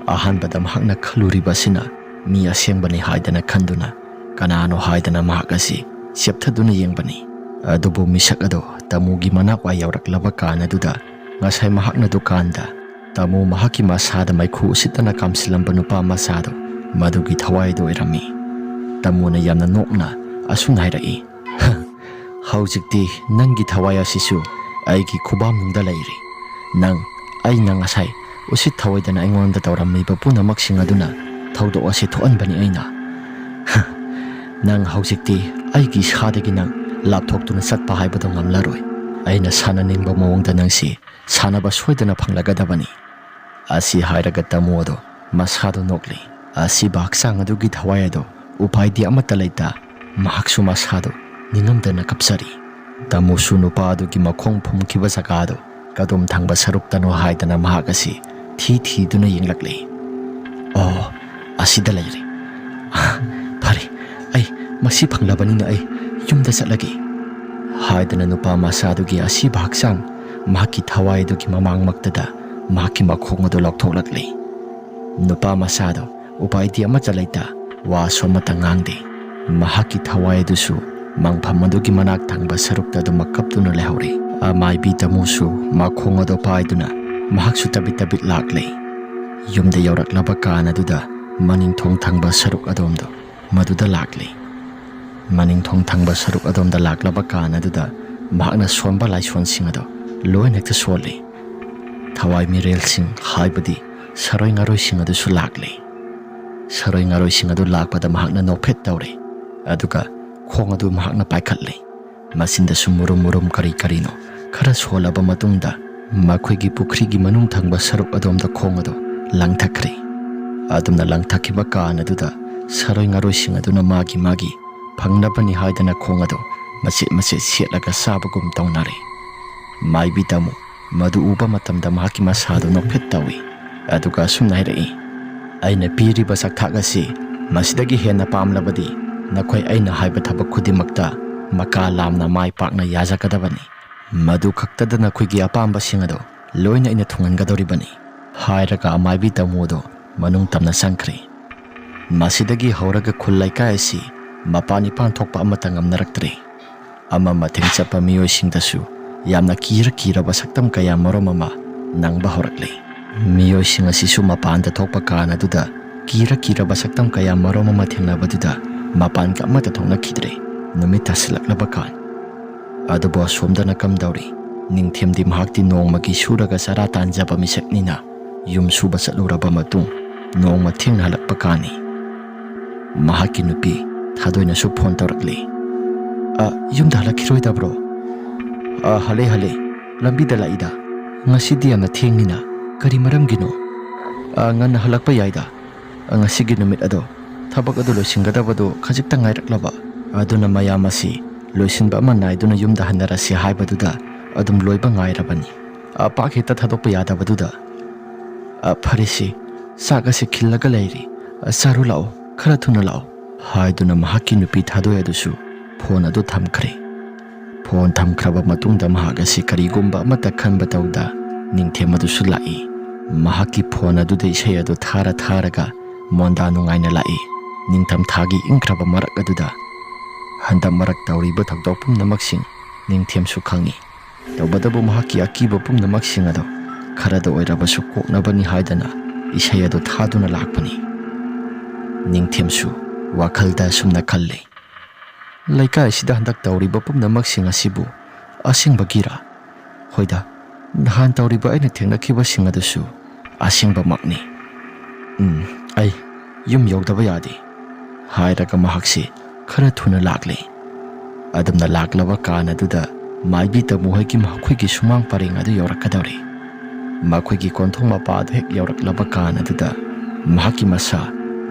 ꯑꯍꯥꯟꯕꯗ ꯃꯍꯥꯛꯅ ꯈꯜꯂꯨꯔꯤꯕ ꯑꯁꯤꯅ ꯃꯤ ꯑꯁꯦꯡꯕꯅꯤ ꯍꯥꯏꯗꯅ ꯈꯟꯗꯨꯅ ꯀꯅꯥꯅꯣ ꯍꯥꯏꯗꯅ ꯃꯍꯥꯛ ꯑꯁꯤ ꯆꯦꯞꯊꯗꯨꯅ ꯌꯦꯡꯕꯅꯤ꯫ ꯑꯗꯨꯕꯨ ꯃꯤꯁꯛ ꯑꯗꯨ ꯇꯥꯃꯨꯒꯤ ꯃꯅꯥꯛ ꯋꯥꯏ ꯌꯧꯔꯛꯂꯕ ꯀꯥꯟ ꯑꯗꯨꯗ ꯉꯁꯥꯏ ꯃꯍꯥꯛꯅ ꯗꯨꯀꯥꯟꯗ ꯇꯥꯃꯨ ꯃꯍꯥꯛꯀꯤ ꯃꯁꯥꯗ ꯃꯩꯈꯨ ꯎꯁꯤꯠꯇꯅ ꯀꯥꯝꯁꯤꯜꯂꯝꯕ ꯅꯨꯄꯥ ꯃꯆꯥꯗꯣ ꯃꯗꯨꯒꯤ ꯊꯋꯥꯏꯗꯣ ꯑꯣꯏꯔꯝꯃꯤ꯫ ꯇꯥꯃꯨꯅ ꯌꯥꯝꯅ ꯅꯣꯛꯅ ꯑꯁꯨꯝꯅ ꯍꯥꯏꯔꯛꯏ, "ꯍ, ꯍꯧꯖꯤꯛꯇꯤ ꯅꯪꯒꯤ ꯊꯋꯥꯏ ꯑꯁꯤꯁꯨ ꯑꯩꯒꯤ ꯈꯨꯕꯥꯝꯅꯨꯡꯗ ꯂꯩꯔꯤ꯫ ꯅꯪ, ꯑꯩꯅ ꯉꯁꯥꯏ ꯎꯁꯤꯠ ꯊꯑꯣꯏꯗꯅ ꯑꯩꯉꯣꯟꯗ ꯇꯧꯔꯝꯃꯤꯕ ꯄꯨꯝꯅꯃꯛꯁꯤꯡ ꯑꯗꯨꯅ ꯊꯧꯗꯣꯛ ꯑꯁꯤ ꯊꯣꯛꯍꯟꯕꯅꯤ ꯑꯩꯅ꯫" "ꯍ, ꯅꯪ ꯍꯧꯖꯤꯛꯇꯤ ꯑꯩꯒꯤ ꯏꯁꯥꯗꯒꯤ ꯅꯪ ꯂꯥꯞꯊꯣꯛꯇꯨꯅ ꯆꯠꯄ ꯍꯥꯏꯕꯗꯣ ꯉꯝꯂꯔꯣꯏ꯫ ꯑꯩꯅ ꯁꯥꯟꯅꯅꯤꯡꯕ ꯃꯑꯣꯡꯗ ꯅꯪꯁꯤ ꯁꯥꯟꯅꯕ ꯁꯣꯏꯗꯅ ꯐꯪꯂꯒꯗꯕꯅꯤ꯫ ꯑꯁꯤ ꯍꯥꯏꯔꯒ ꯇꯥꯃꯣ ꯑꯗꯣ ꯃꯁꯥꯗꯣ ꯅꯣꯛꯂꯤ꯫ ꯑꯁꯤꯕ ꯍꯛꯆꯥꯡ ꯑꯗꯨꯒꯤ ꯊꯋꯥꯏ ꯑꯗꯣ ꯎꯄꯥꯏꯗꯤ ꯑꯃꯠꯇ ꯂꯩꯇ ꯃꯍꯥꯛꯁꯨ ꯃꯁꯥꯗꯣ ꯅꯤꯡꯉꯝꯗꯅ ꯀꯞꯆꯔꯤ꯫ ꯇꯥꯃꯣꯁꯨ ꯅꯨꯄꯥ ꯑꯗꯨꯒꯤ ꯃꯈꯣꯡ ꯐꯨꯝꯈꯤꯕ ꯖꯒꯥꯗꯣ ꯀꯗꯣꯝ ꯊꯪꯕ ꯁꯔꯨꯛꯇꯅꯣ ꯍꯥꯏꯗꯅ ꯃꯍꯥꯛ ꯑꯁꯤ ꯊꯤ ꯊꯤꯗꯨꯅ ꯌꯦꯡꯂꯛꯂꯤ꯫ "ꯑꯣ, ꯑꯁꯤꯗ ꯂꯩꯔꯦ꯫ ꯐꯔꯦ, ꯑꯩ ꯃꯁꯤ ꯐꯪꯂꯕꯅꯤꯅ ꯑꯩ ꯌꯨꯝꯗ ꯆꯠꯂꯒꯦ" ꯍꯥꯏꯗꯅ ꯅꯨꯄꯥ ꯃꯆꯥꯗꯨꯒꯤ ꯑꯁꯤꯕ ꯍꯛꯆꯥꯡ ꯃꯍꯥꯛꯀꯤ ꯊꯋꯥꯏ ꯑꯗꯨꯒꯤ ꯃꯃꯥꯡꯃꯛꯇꯗ ꯃꯍꯥꯛꯀꯤ ꯃꯈꯣꯡ ꯑꯗꯨ ꯂꯧꯊꯣꯛꯂꯛꯂꯤ꯫ ꯅꯨꯄꯥ ꯃꯆꯥꯗꯣ ꯎꯄꯥꯏꯗꯤ ꯑꯃꯠꯇ ꯂꯩꯇ ꯋꯥꯁꯨ ꯑꯃꯠꯇ ꯉꯥꯡꯗꯦ꯫ ꯃꯍꯥꯛꯀꯤ ꯊꯋꯥꯏ ꯑꯗꯨꯁꯨ ꯃꯪꯐꯝ ꯑꯗꯨꯒꯤ ꯃꯅꯥꯛ ꯊꯪꯕ ꯁꯔꯨꯛꯇ ꯑꯗꯨꯃꯛ ꯀꯞꯇꯨꯅ ꯂꯩꯍꯧꯔꯤ꯫ ꯑꯃꯥꯏꯕꯤ ꯇꯥꯃꯣꯁꯨ ꯃꯈꯣꯡ ꯑꯗꯨ ꯄꯥꯏꯗꯨꯅ ꯃꯍꯥꯛꯁꯨ ꯇꯕꯤꯠ ꯇꯕꯤꯠ ꯂꯥꯛꯂꯤ꯫ ꯌꯨꯝꯗ ꯌꯧꯔꯛꯂꯕ ꯀꯥꯟ ꯑꯗꯨꯗ ꯃꯅꯤꯡ ꯊꯣꯡ ꯊꯪꯕ ꯁꯔꯨꯛ ꯑꯗꯣꯝꯗꯣ ꯃꯗꯨꯗ ꯂꯥꯛꯂꯤ꯫ ꯃꯅꯤꯡ ꯊꯣꯡ ꯊꯪꯕ ꯁꯔꯨꯛ ꯑꯗꯣꯝꯗ ꯂꯥꯛꯂꯕ ꯀꯥꯟ ꯑꯗꯨꯗ ꯃꯍꯥꯛꯅ ꯁꯣꯟꯕ ꯂꯥꯏꯁꯣꯟꯁꯤꯡ ꯑꯗꯣ ꯂꯣꯏꯅ ꯍꯦꯛꯇ ꯁꯣꯜꯂꯤ꯫ ꯊꯋꯥꯏ ꯃꯤꯔꯦꯜꯁꯤꯡ, ꯍꯥꯏꯕꯗꯤ ꯁꯔꯣꯏ ꯉꯥꯔꯣꯏꯁꯤꯡ ꯑꯗꯨꯁꯨ ꯂꯥꯛꯂꯤ꯫ ꯁꯔꯣꯏ ꯉꯥꯔꯣꯏꯁꯤꯡ ꯑꯗꯨ ꯂꯥꯛꯄꯗ ꯃꯍꯥꯛꯅ ꯅꯣꯛꯐꯦꯠ ꯇꯧꯔꯤ, ꯑꯗꯨꯒ ꯈꯣꯡ ꯑꯗꯨ ꯃꯍꯥꯛꯅ ꯄꯥꯏꯈꯠꯂꯤ꯫ ꯃꯆꯤꯟꯗꯁꯨ ꯃꯨꯔꯨꯝ ꯃꯨꯔꯨꯝ ꯀꯔꯤ ꯀꯔꯤꯅꯣ ꯈꯔ ꯁꯣꯜꯂꯕ ꯃꯇꯨꯡꯗ ꯃꯈꯣꯏꯒꯤ ꯄꯨꯈ꯭ꯔꯤꯒꯤ ꯃꯅꯨꯡ ꯊꯪꯕ ꯁꯔꯨꯛ ꯑꯗꯣꯝꯗ ꯈꯣꯡ ꯑꯗꯨ ꯂꯪꯊꯈ꯭ꯔꯦ꯫ ꯑꯗꯨꯝꯅ ꯂꯪꯊꯈꯤꯕ ꯀꯥꯟ ꯑꯗꯨꯗ ꯁꯔꯣꯏ ꯉꯥꯔꯣꯏꯁꯤꯡ ꯑꯗꯨꯅ ꯃꯥꯒꯤ ꯃꯥꯒꯤ ꯐꯪꯅꯕꯅꯤ ꯍꯥꯏꯗꯅ ꯈꯣꯡ ꯑꯗꯨ ꯃꯆꯦꯠ ꯃꯆꯦꯠ ꯁꯦꯠꯂꯒ ꯆꯥꯕꯒꯨꯝ ꯇꯧꯅꯔꯦ꯫ ꯃꯥꯏꯕꯤ ꯇꯥꯃꯨ ꯃꯗꯨ ꯎꯕ ꯃꯇꯝꯗ ꯃꯍꯥꯛꯀꯤ ꯃꯁꯥꯗꯨ ꯅꯣꯛꯐꯦꯠ ꯇꯧꯏ꯫ ꯑꯗꯨꯒ ꯑꯁꯨꯝꯅ ꯍꯥꯏꯔꯛꯏ, "ꯑꯩꯅ ꯄꯤꯔꯤꯕ ꯆꯥꯛꯊꯥꯛ ꯑꯁꯤ ꯃꯁꯤꯗꯒꯤ ꯍꯦꯟꯅ ꯄꯥꯝꯂꯕꯗꯤ ꯅꯈꯣꯏ ꯑꯩꯅ ꯍꯥꯏꯕ ꯊꯕꯛ ꯈꯨꯗꯤꯡꯃꯛꯇ ꯃꯀꯥ ꯂꯥꯝꯅ ꯃꯥꯏ ꯄꯥꯛꯅ ꯌꯥꯖꯒꯗꯕꯅꯤ꯫ ꯃꯗꯨ ꯈꯛꯇꯗ ꯅꯈꯣꯏꯒꯤ ꯑꯄꯥꯝꯕꯁꯤꯡ ꯑꯗꯨ ꯂꯣꯏꯅ ꯑꯩꯅ ꯊꯨꯡꯍꯟꯒꯗꯧꯔꯤꯕꯅꯤ" ꯍꯥꯏꯔꯒ ꯑꯃꯥꯏꯕꯤ ꯇꯥꯃꯨ ꯑꯗꯨ ꯃꯅꯨꯡ ꯇꯝꯅ ꯆꯪꯈ꯭ꯔꯦ꯫ ꯃꯁꯤꯗꯒꯤ ꯍꯧꯔꯒ ꯈꯨꯜ ꯂꯩꯀꯥꯏ ꯑꯁꯤ ꯃꯄꯥꯟ ꯏꯄꯥꯟ ꯊꯣꯛꯄ ꯑꯃꯠꯇ ꯉꯝꯅꯔꯛꯇ꯭ꯔꯦ꯫ ꯑꯃ ꯃꯊꯦꯡ ꯆꯠꯄ ꯃꯤꯑꯣꯏꯁꯤꯡꯗꯁꯨ ꯌꯥꯝꯅ ꯀꯤꯔ ꯀꯤꯔꯕ ꯁꯛꯇꯝ ꯀꯌꯥ ꯃꯔꯨꯝ ꯑꯃ ꯅꯪꯕ ꯍꯧꯔꯛꯂꯦ꯫ ꯃꯤꯑꯣꯏꯁꯤꯡ ꯑꯁꯤꯁꯨ ꯃꯄꯥꯟꯗ ꯊꯣꯛꯄ ꯀꯥꯟ ꯑꯗꯨꯗ ꯀꯤꯔ ꯀꯤꯔꯕ ꯁꯛꯇꯝ ꯀꯌꯥ ꯃꯔꯨꯝ ꯑꯃ ꯊꯦꯡꯅꯕꯗꯨꯗ ꯃꯄꯥꯟꯒ ꯑꯃꯠꯇ ꯊꯣꯛꯅꯈꯤꯗ꯭ꯔꯦ꯫ ꯅꯨꯃꯤꯠ ꯇꯥꯁꯤꯜꯂꯛꯂꯕ ꯀꯥꯟ ꯑꯗꯨꯕꯨ ꯑꯁꯣꯝꯗꯅ ꯀꯝꯗꯧꯔꯤ? ꯅꯤꯡꯊꯦꯝꯗꯤ ꯃꯍꯥꯛꯇꯤ ꯅꯣꯡꯃꯒꯤ ꯁꯨꯔꯒ ꯆꯔꯥ ꯇꯥꯟꯖꯕ ꯃꯤꯁꯛꯅꯤꯅ ꯌꯨꯝ ꯁꯨꯕ ꯆꯠꯂꯨꯔꯕ ꯃꯇꯨꯡ ꯅꯣꯡꯃ ꯊꯦꯡꯅ ꯍꯜꯂꯛꯄ ꯀꯥꯟꯅꯤ꯫ ꯃꯍꯥꯛꯀꯤ ꯅꯨꯄꯤ ꯊꯥꯗꯣꯏꯅꯁꯨ ꯐꯣꯟ ꯇꯧꯔꯛꯂꯤ꯫ "ꯑ, ꯌꯨꯝꯗ ꯍꯜꯂꯛꯈꯤꯔꯣꯏꯗꯕ꯭ꯔꯣ?" "ꯑ, ꯍꯜꯂꯦ, ꯍꯜꯂꯦ꯫ ꯂꯝꯕꯤꯗ ꯂꯥꯛꯏꯗ꯫ ꯉꯁꯤꯗꯤ ꯌꯥꯝꯅ ꯊꯦꯡꯉꯤꯅ꯫ ꯀꯔꯤ ꯃꯔꯝꯒꯤꯅꯣ?" "ꯑ, ꯉꯟꯅ ꯍꯜꯂꯛꯄ ꯌꯥꯏꯗ꯫ ꯑ, ꯉꯁꯤꯒꯤ ꯅꯨꯃꯤꯠ ꯑꯗꯣ ꯊꯕꯛ ꯑꯗꯨ ꯂꯣꯏꯁꯤꯟꯒꯗꯕꯗꯨ ꯈꯖꯤꯛꯇ ꯉꯥꯏꯔꯛꯂꯕ꯫ ꯑꯗꯨꯅ ꯃꯌꯥꯝ ꯑꯁꯤ ꯂꯣꯏꯁꯤꯟꯕ ꯑꯃ ꯅꯥꯏꯗꯨꯅ ꯌꯨꯝꯗ ꯍꯟꯅꯔꯁꯤ ꯍꯥꯏꯕꯗꯨꯗ ꯑꯗꯨꯝ ꯂꯣꯏꯕ ꯉꯥꯏꯔꯕꯅꯤ꯫ ꯑ, ꯄꯥꯛ ꯍꯦꯛꯇ ꯊꯥꯗꯣꯛꯄ ꯌꯥꯗꯕꯗꯨꯗ꯫ "ꯑ, ꯐꯔꯦꯁꯦ, ꯆꯥꯛ ꯑꯁꯤ ꯈꯤꯜꯂꯒ ꯂꯩꯔꯤ꯫ ꯑ, ꯆꯥꯔꯨ ꯂꯥꯛꯑꯣ, ꯈꯔ ꯊꯨꯅ ꯂꯥꯛꯑꯣ" ꯍꯥꯏꯗꯨꯅ ꯃꯍꯥꯛꯀꯤ ꯅꯨꯄꯤ ꯊꯥꯗꯣꯏ ꯑꯗꯨꯁꯨ ꯐꯣꯟ ꯑꯗꯨ ꯊꯝꯈ꯭ꯔꯦ꯫ ꯐꯣꯟ ꯊꯝꯈ꯭ꯔꯕ ꯃꯇꯨꯡꯗ ꯃꯍꯥꯛ ꯑꯁꯤ ꯀꯔꯤꯒꯨꯝꯕ ꯑꯃꯠꯇ ꯈꯟꯕ ꯇꯧꯗ ꯅꯤꯡꯊꯦꯝ ꯑꯗꯨꯁꯨ ꯂꯥꯛꯏ꯫ ꯃꯍꯥꯛꯀꯤ ꯐꯣꯟ ꯑꯗꯨꯗ ꯏꯁꯩ ꯑꯗꯨ ꯊꯥꯔ ꯊꯥꯔꯒ ꯃꯣꯟꯗꯥ ꯅꯨꯡꯉꯥꯏꯅ ꯂꯥꯛꯏ꯫ ꯅꯤꯡꯊꯝꯊꯥꯒꯤ ꯏꯪꯈ꯭ꯔꯕ ꯃꯔꯛ ꯑꯗꯨꯗ ꯍꯟꯗꯛ ꯃꯔꯛ ꯇꯧꯔꯤꯕ ꯊꯧꯗꯣꯛ ꯄꯨꯝꯅꯃꯛꯁꯤꯡ ꯅꯤꯡꯊꯦꯝꯁꯨ ꯈꯪꯏ꯫ ꯇꯧꯕꯇꯕꯨ ꯃꯍꯥꯛꯀꯤ ꯑꯀꯤꯕ ꯄꯨꯝꯅꯃꯛꯁꯤꯡ ꯑꯗꯨ ꯈꯔꯗ ꯑꯣꯏꯔꯕꯁꯨ ꯀꯣꯛꯅꯕꯅꯤ ꯍꯥꯏꯗꯅ ꯏꯁꯩ ꯑꯗꯨ ꯊꯥꯗꯨꯅ ꯂꯥꯛꯄꯅꯤ꯫ ꯅꯤꯡꯊꯦꯝꯁꯨ ꯋꯥꯈꯜꯗ ꯑꯁꯨꯝꯅ ꯈꯜꯂꯤ, "ꯂꯩꯀꯥꯏꯁꯤꯗ ꯍꯟꯗꯛ ꯇꯧꯔꯤꯕ ꯄꯨꯝꯅꯃꯛꯁꯤꯡ ꯑꯁꯤꯕꯨ ꯑꯁꯦꯡꯕꯒꯤꯔꯥ? ꯍꯣꯏꯗ, ꯅꯍꯥꯟ ꯇꯧꯔꯤꯕ ꯑꯩꯅ ꯊꯦꯡꯅꯈꯤꯕꯁꯤꯡ ꯑꯗꯨꯁꯨ ꯑꯁꯦꯡꯕꯃꯛꯅꯤ꯫ ꯎꯝ, ꯑꯩ ꯌꯨꯝ ꯌꯧꯗꯕ ꯌꯥꯗꯦ" ꯍꯥꯏꯔꯒ ꯃꯍꯥꯛꯁꯤ ꯈꯔ ꯊꯨꯅ ꯂꯥꯛꯂꯦ꯫ ꯑꯗꯨꯝꯅ ꯂꯥꯛꯂꯕ ꯀꯥꯟ ꯑꯗꯨꯗ ꯃꯥꯏꯕꯤ ꯇꯥꯃꯨ ꯍꯣꯏꯒꯤ ꯃꯈꯣꯏꯒꯤ ꯁꯨꯃꯥꯡ ꯄꯔꯦꯡ ꯑꯗꯨ ꯌꯧꯔꯛꯀꯗꯧꯔꯦ꯫ ꯃꯈꯣꯏꯒꯤ ꯀꯣꯟꯊꯣꯡ ꯃꯄꯥ ꯑꯗꯨ ꯍꯦꯛ ꯌꯧꯔꯛꯂꯕ ꯀꯥꯟ ꯑꯗꯨꯗ ꯃꯍꯥꯛꯀꯤ ꯃꯁꯥ,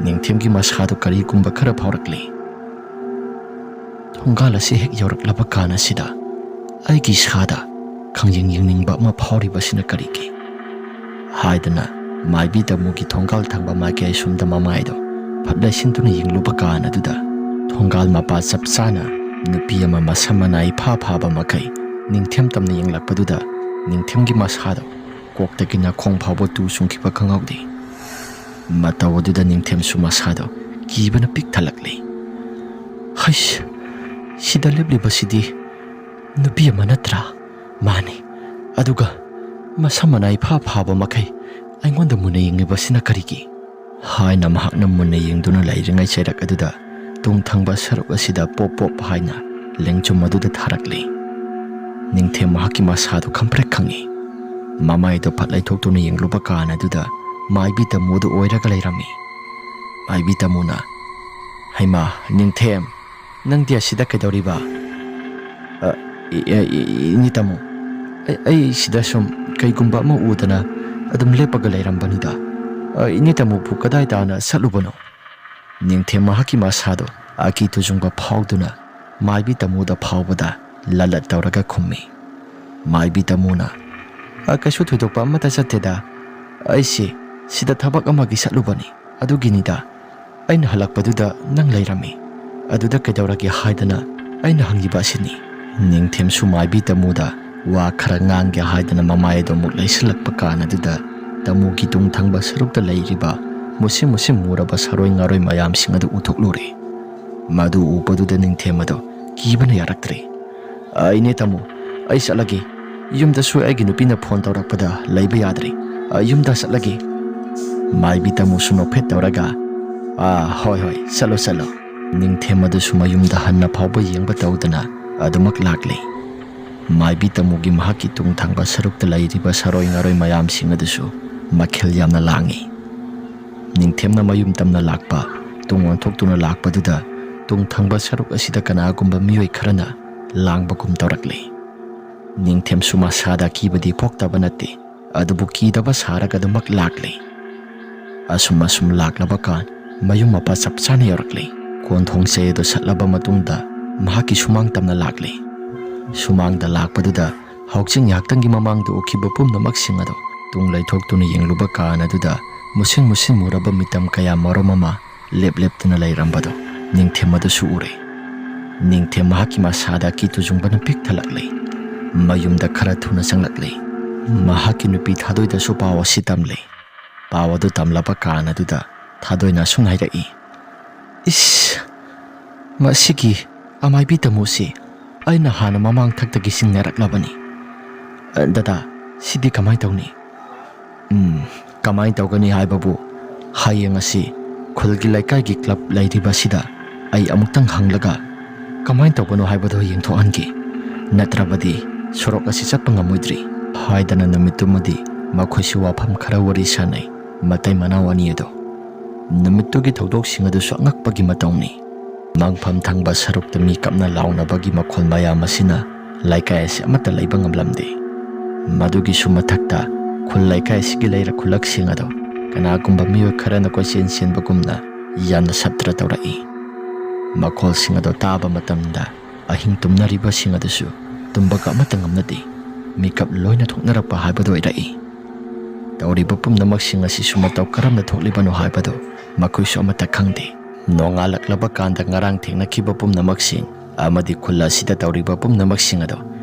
ꯅꯤꯡꯊꯦꯝꯒꯤ ꯃꯁꯥꯗꯨ ꯀꯔꯤꯒꯨꯝꯕ ꯈꯔ ꯐꯥꯎꯔꯛꯂꯦ꯫ "ꯊꯣꯡꯒꯥꯜ ꯑꯁꯤ ꯍꯦꯛ ꯌꯧꯔꯛꯂꯕ ꯀꯥꯟ ꯑꯁꯤꯗ ꯑꯩꯒꯤ ꯏꯁꯥꯗ ꯈꯪꯌꯦꯡ ꯌꯦꯡꯅꯤꯡꯕ ꯑꯃ ꯐꯥꯎꯔꯤꯕꯁꯤꯅ ꯀꯔꯤꯒꯤ?" ꯍꯥꯏꯗꯅ ꯃꯥꯏꯕꯤ ꯇꯥꯃꯨꯒꯤ ꯊꯣꯡꯒꯥꯜ ꯊꯪꯕ ꯃꯥꯏꯀꯩ ꯑꯁꯣꯝꯗ ꯃꯃꯥꯏꯗꯣ ꯐꯠ ꯂꯩꯁꯤꯟꯗꯨꯅ ꯌꯦꯡꯂꯨꯕ ꯀꯥꯟ ꯑꯗꯨꯗ ꯊꯣꯡꯒꯥꯜ ꯃꯄꯥ ꯆꯞ ꯆꯥꯅ ꯅꯨꯄꯤ ꯑꯃ ꯃꯁꯝ ꯃꯅꯥ ꯏꯐꯥ ꯐꯥꯕ ꯃꯈꯩ ꯅꯤꯡꯊꯦꯝ ꯇꯝꯅ ꯌꯦꯡꯂꯛꯄꯗꯨꯗ ꯅꯤꯡꯊꯦꯝꯒꯤ ꯃꯁꯥꯗꯣ ꯀꯣꯛꯇꯒꯤ ꯅꯥꯀꯣꯡ ꯐꯥꯎꯕ ꯇꯨ ꯆꯨꯡꯈꯤꯕ ꯈꯪꯍꯧꯗꯦ꯫ ꯃꯇꯧ ꯑꯗꯨꯗ ꯅꯤꯡꯊꯦꯝꯁꯨ ꯃꯁꯥꯗꯣ ꯀꯤꯕꯅ ꯄꯤꯛ ꯊꯜꯂꯛꯂꯤ꯫ "ꯍꯩꯁ, ꯁꯤꯗ ꯂꯦꯞꯂꯤꯕꯁꯤꯗꯤ ꯅꯨꯄꯤ ꯑꯃ ꯅꯠꯇ꯭ꯔꯥ? ꯃꯥꯅꯤ, ꯑꯗꯨꯒ ꯃꯁꯝ ꯃꯅꯥ ꯏꯐꯥ ꯐꯥꯕ ꯃꯈꯩ ꯑꯩꯉꯣꯟꯗ ꯃꯨꯟꯅ ꯌꯦꯡꯂꯤꯕꯁꯤꯅ ꯀꯔꯤꯒꯤ?" ꯍꯥꯏꯅ ꯃꯍꯥꯛꯅ ꯃꯨꯟꯅ ꯌꯦꯡꯗꯨꯅ ꯂꯩꯔꯤꯉꯩ ꯆꯩꯔꯛ ꯑꯗꯨꯗ ꯇꯨꯡ ꯊꯪꯕ ꯁꯔꯨꯛ ꯑꯁꯤꯗ ꯄꯣꯞ ꯄꯣꯞ ꯍꯥꯏꯅ ꯂꯦꯡꯖꯨꯝ ꯑꯗꯨꯗ ꯊꯥꯔꯛꯂꯤ꯫ ꯅꯤꯡꯊꯦꯝ ꯃꯍꯥꯛꯀꯤ ꯃꯁꯥꯗꯨ ꯈꯪꯄ꯭ꯔꯦꯛ ꯈꯪꯉꯤ꯫ ꯃꯃꯥꯏꯗꯨ ꯐꯠ ꯂꯩꯊꯣꯛꯇꯨꯅ ꯌꯦꯡꯂꯨꯕ ꯀꯥꯟ ꯑꯗꯨꯗ ꯃꯥꯏꯕꯤ ꯇꯥꯃꯨꯗꯨ ꯑꯣꯏꯔꯒ ꯂꯩꯔꯝꯃꯤ꯫ ꯃꯥꯏꯕꯤ ꯇꯥꯃꯨꯅ, "ꯍꯩꯃꯥ, ꯅꯤꯡꯊꯦꯝ, ꯅꯪꯗꯤ ꯑꯁꯤꯗ ꯀꯩꯗꯧꯔꯤꯕ?" "ꯑ, ꯏ-, ꯏ-, ꯏ-, ꯏꯅꯦ ꯇꯥꯃꯨ, ꯑꯩ, ꯑꯩ ꯁꯤꯗ ꯁꯨꯝ ꯀꯩꯒꯨꯝꯕ ꯑꯃ ꯎꯗꯅ ꯑꯗꯨꯝ ꯂꯦꯞꯄꯒ ꯂꯩꯔꯝꯕꯅꯤꯗ꯫ "ꯑ, ꯏꯅꯦ ꯇꯥꯃꯣꯕꯨ ꯀꯗꯥꯏ ꯇꯥꯅ ꯆꯠꯂꯨꯕꯅꯣ?" ꯅꯤꯡꯊꯦꯝ ꯃꯍꯥꯛꯀꯤ ꯃꯁꯥꯗꯣ ꯑꯀꯤ ꯇꯨꯖꯨꯡꯕ ꯐꯥꯎꯗꯨꯅ ꯃꯥꯏꯕꯤ ꯇꯥꯃꯣꯗ ꯐꯥꯎꯕꯗ ꯂꯂꯠ ꯇꯧꯔꯒ ꯈꯨꯝꯃꯤ꯫ ꯃꯥꯏꯕꯤ ꯇꯥꯃꯣꯅ, "ꯑ, ꯀꯩꯁꯨ ꯊꯣꯏꯗꯣꯛꯄ ꯑꯃꯠꯇ ꯆꯠꯇꯦꯗ꯫ ꯑꯩꯁꯦ ꯁꯤꯗ ꯊꯕꯛ ꯑꯃꯒꯤ ꯆꯠꯂꯨꯕꯅꯤ꯫ ꯑꯗꯨꯒꯤꯅꯤꯗ꯫ ꯑꯩꯅ ꯍꯜꯂꯛꯄꯗꯨꯗ ꯅꯪ ꯂꯩꯔꯝꯃꯤ꯫ ꯑꯗꯨꯗ ꯀꯩꯗꯧꯔꯒꯦ ꯍꯥꯏꯗꯅ ꯑꯩꯅ ꯍꯪꯉꯤꯕ ꯑꯁꯤꯅꯤ꯫" ꯅꯤꯡꯊꯦꯝꯁꯨ ꯃꯥꯏꯕꯤ ꯇꯥꯃꯣꯗ ꯋꯥ ꯈꯔ ꯉꯥꯡꯒꯦ ꯍꯥꯏꯗꯅ ꯃꯃꯥꯏ ꯑꯗꯨ ꯑꯃꯨꯛ ꯂꯩꯁꯤꯜꯂꯛꯄ ꯀꯥꯟ ꯑꯗꯨꯗ ꯇꯥꯃꯣꯒꯤ ꯇꯨꯡ ꯊꯪꯕ ꯁꯔꯨꯛꯇ ꯂꯩꯔꯤꯕ ꯃꯨꯁꯤꯟ ꯃꯨꯁꯤꯟ ꯃꯨꯔꯕ ꯁꯥꯔꯣꯏ ꯉꯥꯔꯣꯏ ꯃꯌꯥꯝꯁꯤꯡ ꯑꯗꯨ ꯎꯊꯣꯛꯂꯨꯔꯦ꯫ ꯃꯗꯨ ꯎꯕꯗꯨꯗ ꯅꯤꯡꯊꯦꯝ ꯑꯗꯨ ꯀꯤꯕꯅ ꯌꯥꯔꯛꯇ꯭ꯔꯦ꯫ "ꯑ, ꯏꯅꯦ ꯇꯥꯃꯣ, ꯑꯩ ꯆꯠꯂꯒꯦ꯫ ꯌꯨꯝꯗꯁꯨ ꯑꯩꯒꯤ ꯅꯨꯄꯤꯅ ꯐꯣꯟ ꯇꯧꯔꯛꯄꯗ ꯂꯩꯕ ꯌꯥꯗ꯭ꯔꯦ꯫ ꯑ, ꯌꯨꯝꯗ ꯆꯠꯂꯒꯦ꯫" ꯃꯥꯏꯕꯤ ꯇꯥꯃꯣꯁꯨ ꯅꯣꯛꯐꯦꯠ ꯇꯧꯔꯒ, "ꯑ, ꯍꯣꯏ, ꯍꯣꯏ, ꯆꯠꯂꯣ, ꯆꯠꯂꯣ꯫" ꯅꯤꯡꯊꯦꯝ ꯑꯗꯨꯁꯨ ꯃꯌꯨꯝꯗ ꯍꯟꯅ ꯐꯥꯎꯕ ꯌꯦꯡꯕ ꯇꯧꯗꯅ ꯑꯗꯨꯃꯛ ꯂꯥꯛꯂꯦ꯫ ꯃꯥꯏꯕꯤ ꯇꯥꯃꯣꯒꯤ ꯃꯍꯥꯛꯀꯤ ꯇꯨꯡ ꯊꯪꯕ ꯁꯔꯨꯛꯇ ꯂꯩꯔꯤꯕ ꯁꯥꯔꯣꯏ ꯉꯥꯔꯣꯏ ꯃꯌꯥꯝꯁꯤꯡ ꯑꯗꯨꯁꯨ ꯃꯈꯦꯜ ꯌꯥꯝꯅ ꯂꯥꯡꯏ꯫ ꯅꯤꯡꯊꯦꯝꯅ ꯃꯌꯨꯝ ꯇꯝꯅ ꯂꯥꯛꯄ, ꯇꯨꯡ ꯑꯣꯟꯊꯣꯛꯇꯨꯅ ꯂꯥꯛꯄꯗꯨꯗ ꯇꯨꯡ ꯊꯪꯕ ꯁꯔꯨꯛ ꯑꯁꯤꯗ ꯀꯅꯥꯒꯨꯝꯕ ꯃꯤꯑꯣꯏ ꯈꯔꯅ ꯂꯥꯡꯕꯒꯨꯝ ꯇꯧꯔꯛꯂꯤ꯫ ꯅꯤꯡꯊꯦꯝꯁꯨ ꯃꯁꯥꯗ ꯑꯀꯤꯕꯗꯤ ꯄꯣꯛꯇꯕ ꯅꯠꯇꯦ, ꯑꯗꯨꯕꯨ ꯀꯤꯗꯕ ꯁꯥꯔꯒ ꯑꯗꯨꯃꯛ ꯂꯥꯛꯂꯤ꯫ ꯑꯁꯨꯝ ꯑꯁꯨꯝ ꯂꯥꯛꯂꯕ ꯀꯥꯟ ꯃꯌꯨꯝ ꯃꯄꯥ ꯆꯞ ꯆꯥꯅ ꯌꯧꯔꯛꯂꯤ꯫ ꯀꯣꯟꯊꯣꯡ ꯆꯩ ꯑꯗꯨ ꯁꯠꯂꯕ ꯃꯇꯨꯡꯗ ꯃꯍꯥꯛꯀꯤ ꯁꯨꯃꯥꯡ ꯇꯝꯅ ꯂꯥꯛꯂꯤ꯫ ꯁꯨꯃꯥꯡꯗ ꯂꯥꯛꯄꯗꯨꯗ ꯍꯧꯖꯤꯛ ꯉꯥꯏꯍꯥꯛꯇꯪꯒꯤ ꯃꯃꯥꯡꯗ ꯎꯈꯤꯕ ꯄꯨꯝꯅꯃꯛꯁꯤꯡ ꯑꯗꯨ ꯇꯨꯡ ꯂꯩꯊꯣꯛꯇꯨꯅ ꯌꯦꯡꯂꯨꯕ ꯀꯥꯟ ꯑꯗꯨꯗ ꯃꯨꯁꯤꯟ ꯃꯨꯁꯤꯟ ꯃꯨꯔꯕ ꯃꯤꯇꯝ ꯀꯌꯥ ꯃꯔꯨꯝ ꯑꯃ ꯂꯦꯞ ꯂꯦꯞꯇꯨꯅ ꯂꯩꯔꯝꯕꯗꯨ ꯅꯤꯡꯊꯦꯝ ꯑꯗꯨꯁꯨ ꯎꯔꯦ꯫ ꯅꯤꯡꯊꯦꯝ ꯃꯍꯥꯛꯀꯤ ꯃꯁꯥꯗ ꯑꯀꯤ ꯇꯨꯖꯨꯡꯕꯅ ꯄꯤꯛ ꯊꯜꯂꯛꯂꯦ꯫ ꯃꯌꯨꯝꯗ ꯈꯔ ꯊꯨꯅ ꯆꯪꯂꯛꯂꯦ꯫ ꯃꯍꯥꯛꯀꯤ ꯅꯨꯄꯤ ꯊꯥꯗꯣꯏꯗꯁꯨ ꯄꯥꯎ ꯑꯁꯤ ꯇꯝꯂꯦ꯫ ꯄꯥꯎ ꯑꯗꯨ ꯇꯝꯂꯕ ꯀꯥꯟ ꯑꯗꯨꯗ ꯊꯥꯗꯣꯏꯅ ꯑꯁꯨꯝꯅ ꯍꯥꯏꯔꯛꯏ, "ꯏꯁ, ꯃꯁꯤꯒꯤ ꯑꯃꯥꯏꯕꯤ ꯇꯥꯃꯣꯁꯤ ꯑꯩꯅ ꯍꯥꯟꯅ ꯃꯃꯥꯡ ꯊꯛꯇꯒꯤ ꯆꯤꯡꯅꯔꯛꯂꯕꯅꯤ꯫ ꯑ, ꯗꯗꯥ, ꯁꯤꯗꯤ ꯀꯃꯥꯏ ꯇꯧꯅꯤ?" "ꯎꯝ, ꯀꯃꯥꯏ ꯇꯧꯒꯅꯤ ꯍꯥꯏꯕꯕꯨ, ꯍꯌꯦꯡ ꯑꯁꯤ ꯈꯨꯜꯒꯤ ꯂꯩꯀꯥꯏꯒꯤ ꯀ꯭ꯂꯕ ꯂꯩꯔꯤꯕ ꯑꯁꯤꯗ ꯑꯩ ꯑꯃꯨꯛꯇꯪ ꯍꯪꯂꯒ ꯀꯃꯥꯏ ꯇꯧꯕꯅꯣ ꯍꯥꯏꯕꯗꯨ ꯌꯦꯡꯊꯣꯛꯍꯟꯒꯦ꯫ ꯅꯠꯇ꯭ꯔꯕꯗꯤ ꯁꯣꯔꯣꯛ ꯑꯁꯤ ꯆꯠꯄ ꯉꯝꯃꯣꯏꯗ꯭ꯔꯤ" ꯍꯥꯏꯗꯅ ꯅꯨꯃꯤꯠꯇꯨꯃꯗꯤ ꯃꯈꯣꯏꯁꯨ ꯋꯥꯐꯝ ꯈꯔ ꯋꯥꯔꯤ ꯁꯥꯅꯩ꯫ ꯃꯇꯩ ꯃꯅꯥꯎ ꯑꯅꯤ ꯑꯗꯨ꯫ ꯅꯨꯃꯤꯠꯇꯨꯒꯤ ꯊꯧꯗꯣꯛꯁꯤꯡ ꯑꯗꯨꯁꯨ ꯑꯉꯛꯄꯒꯤ ꯃꯇꯧꯅꯤ꯫ ꯃꯥꯡꯐꯝ ꯊꯪꯕ ꯁꯔꯨꯛꯇ ꯃꯤ ꯀꯞꯅ ꯂꯥꯎꯅꯕꯒꯤ ꯃꯈꯣꯜ ꯃꯌꯥꯝ ꯑꯁꯤꯅ ꯂꯩꯀꯥꯏ ꯑꯁꯤ ꯑꯃꯠꯇ ꯂꯩꯕ ꯉꯝꯂꯝꯗꯦ꯫ ꯃꯗꯨꯒꯤꯁꯨ ꯃꯊꯛꯇ ꯈꯨꯜ ꯂꯩꯀꯥꯏ ꯑꯁꯤꯒꯤ ꯂꯩꯔꯛ ꯈꯨꯜꯂꯛꯁꯤꯡ ꯑꯗꯨ ꯀꯅꯥꯒꯨꯝꯕ ꯃꯤꯑꯣꯏ ꯈꯔꯅ ꯀꯣꯏꯆꯦꯟ ꯆꯦꯟꯕꯒꯨꯝꯅ ꯌꯥꯝꯅ ꯁꯞꯇ꯭ꯔ ꯇꯧꯔꯛꯏ꯫ ꯃꯈꯣꯜꯁꯤꯡ ꯑꯗꯨ ꯇꯥꯕ ꯃꯇꯝꯗ ꯑꯍꯤꯡ ꯇꯨꯝꯅꯔꯤꯕꯁꯤꯡ ꯑꯗꯨꯁꯨ ꯇꯨꯝꯕꯒ ꯑꯃꯠꯇ ꯉꯝꯅꯗꯦ꯫ ꯃꯤꯀꯞ ꯂꯣꯏꯅ ꯊꯣꯛꯅꯔꯛꯄ ꯍꯥꯏꯕꯗꯨ ꯑꯣꯏꯔꯛꯏ꯫ ꯇꯧꯔꯤꯕ ꯄꯨꯝꯅꯃꯛꯁꯤꯡ ꯑꯁꯤꯁꯨ ꯃꯇꯧ ꯀꯔꯝꯅ ꯊꯣꯛꯂꯤꯕꯅꯣ ꯍꯥꯏꯕꯗꯨ ꯃꯈꯣꯏꯁꯨ ꯑꯃꯠꯇ ꯈꯪꯗꯦ꯫ ꯅꯣꯡꯉꯥꯜꯂꯛꯂꯕ ꯀꯥꯟꯗ ꯉꯔꯥꯡ ꯊꯦꯡꯅꯈꯤꯕ ꯄꯨꯝꯅꯃꯛꯁꯤꯡ ꯑꯃꯗꯤ ꯈꯨꯜ ꯑꯁꯤꯗ ꯇꯧꯔꯤꯕ ꯄꯨꯝꯅꯃꯛꯁꯤꯡ ꯑꯗꯨ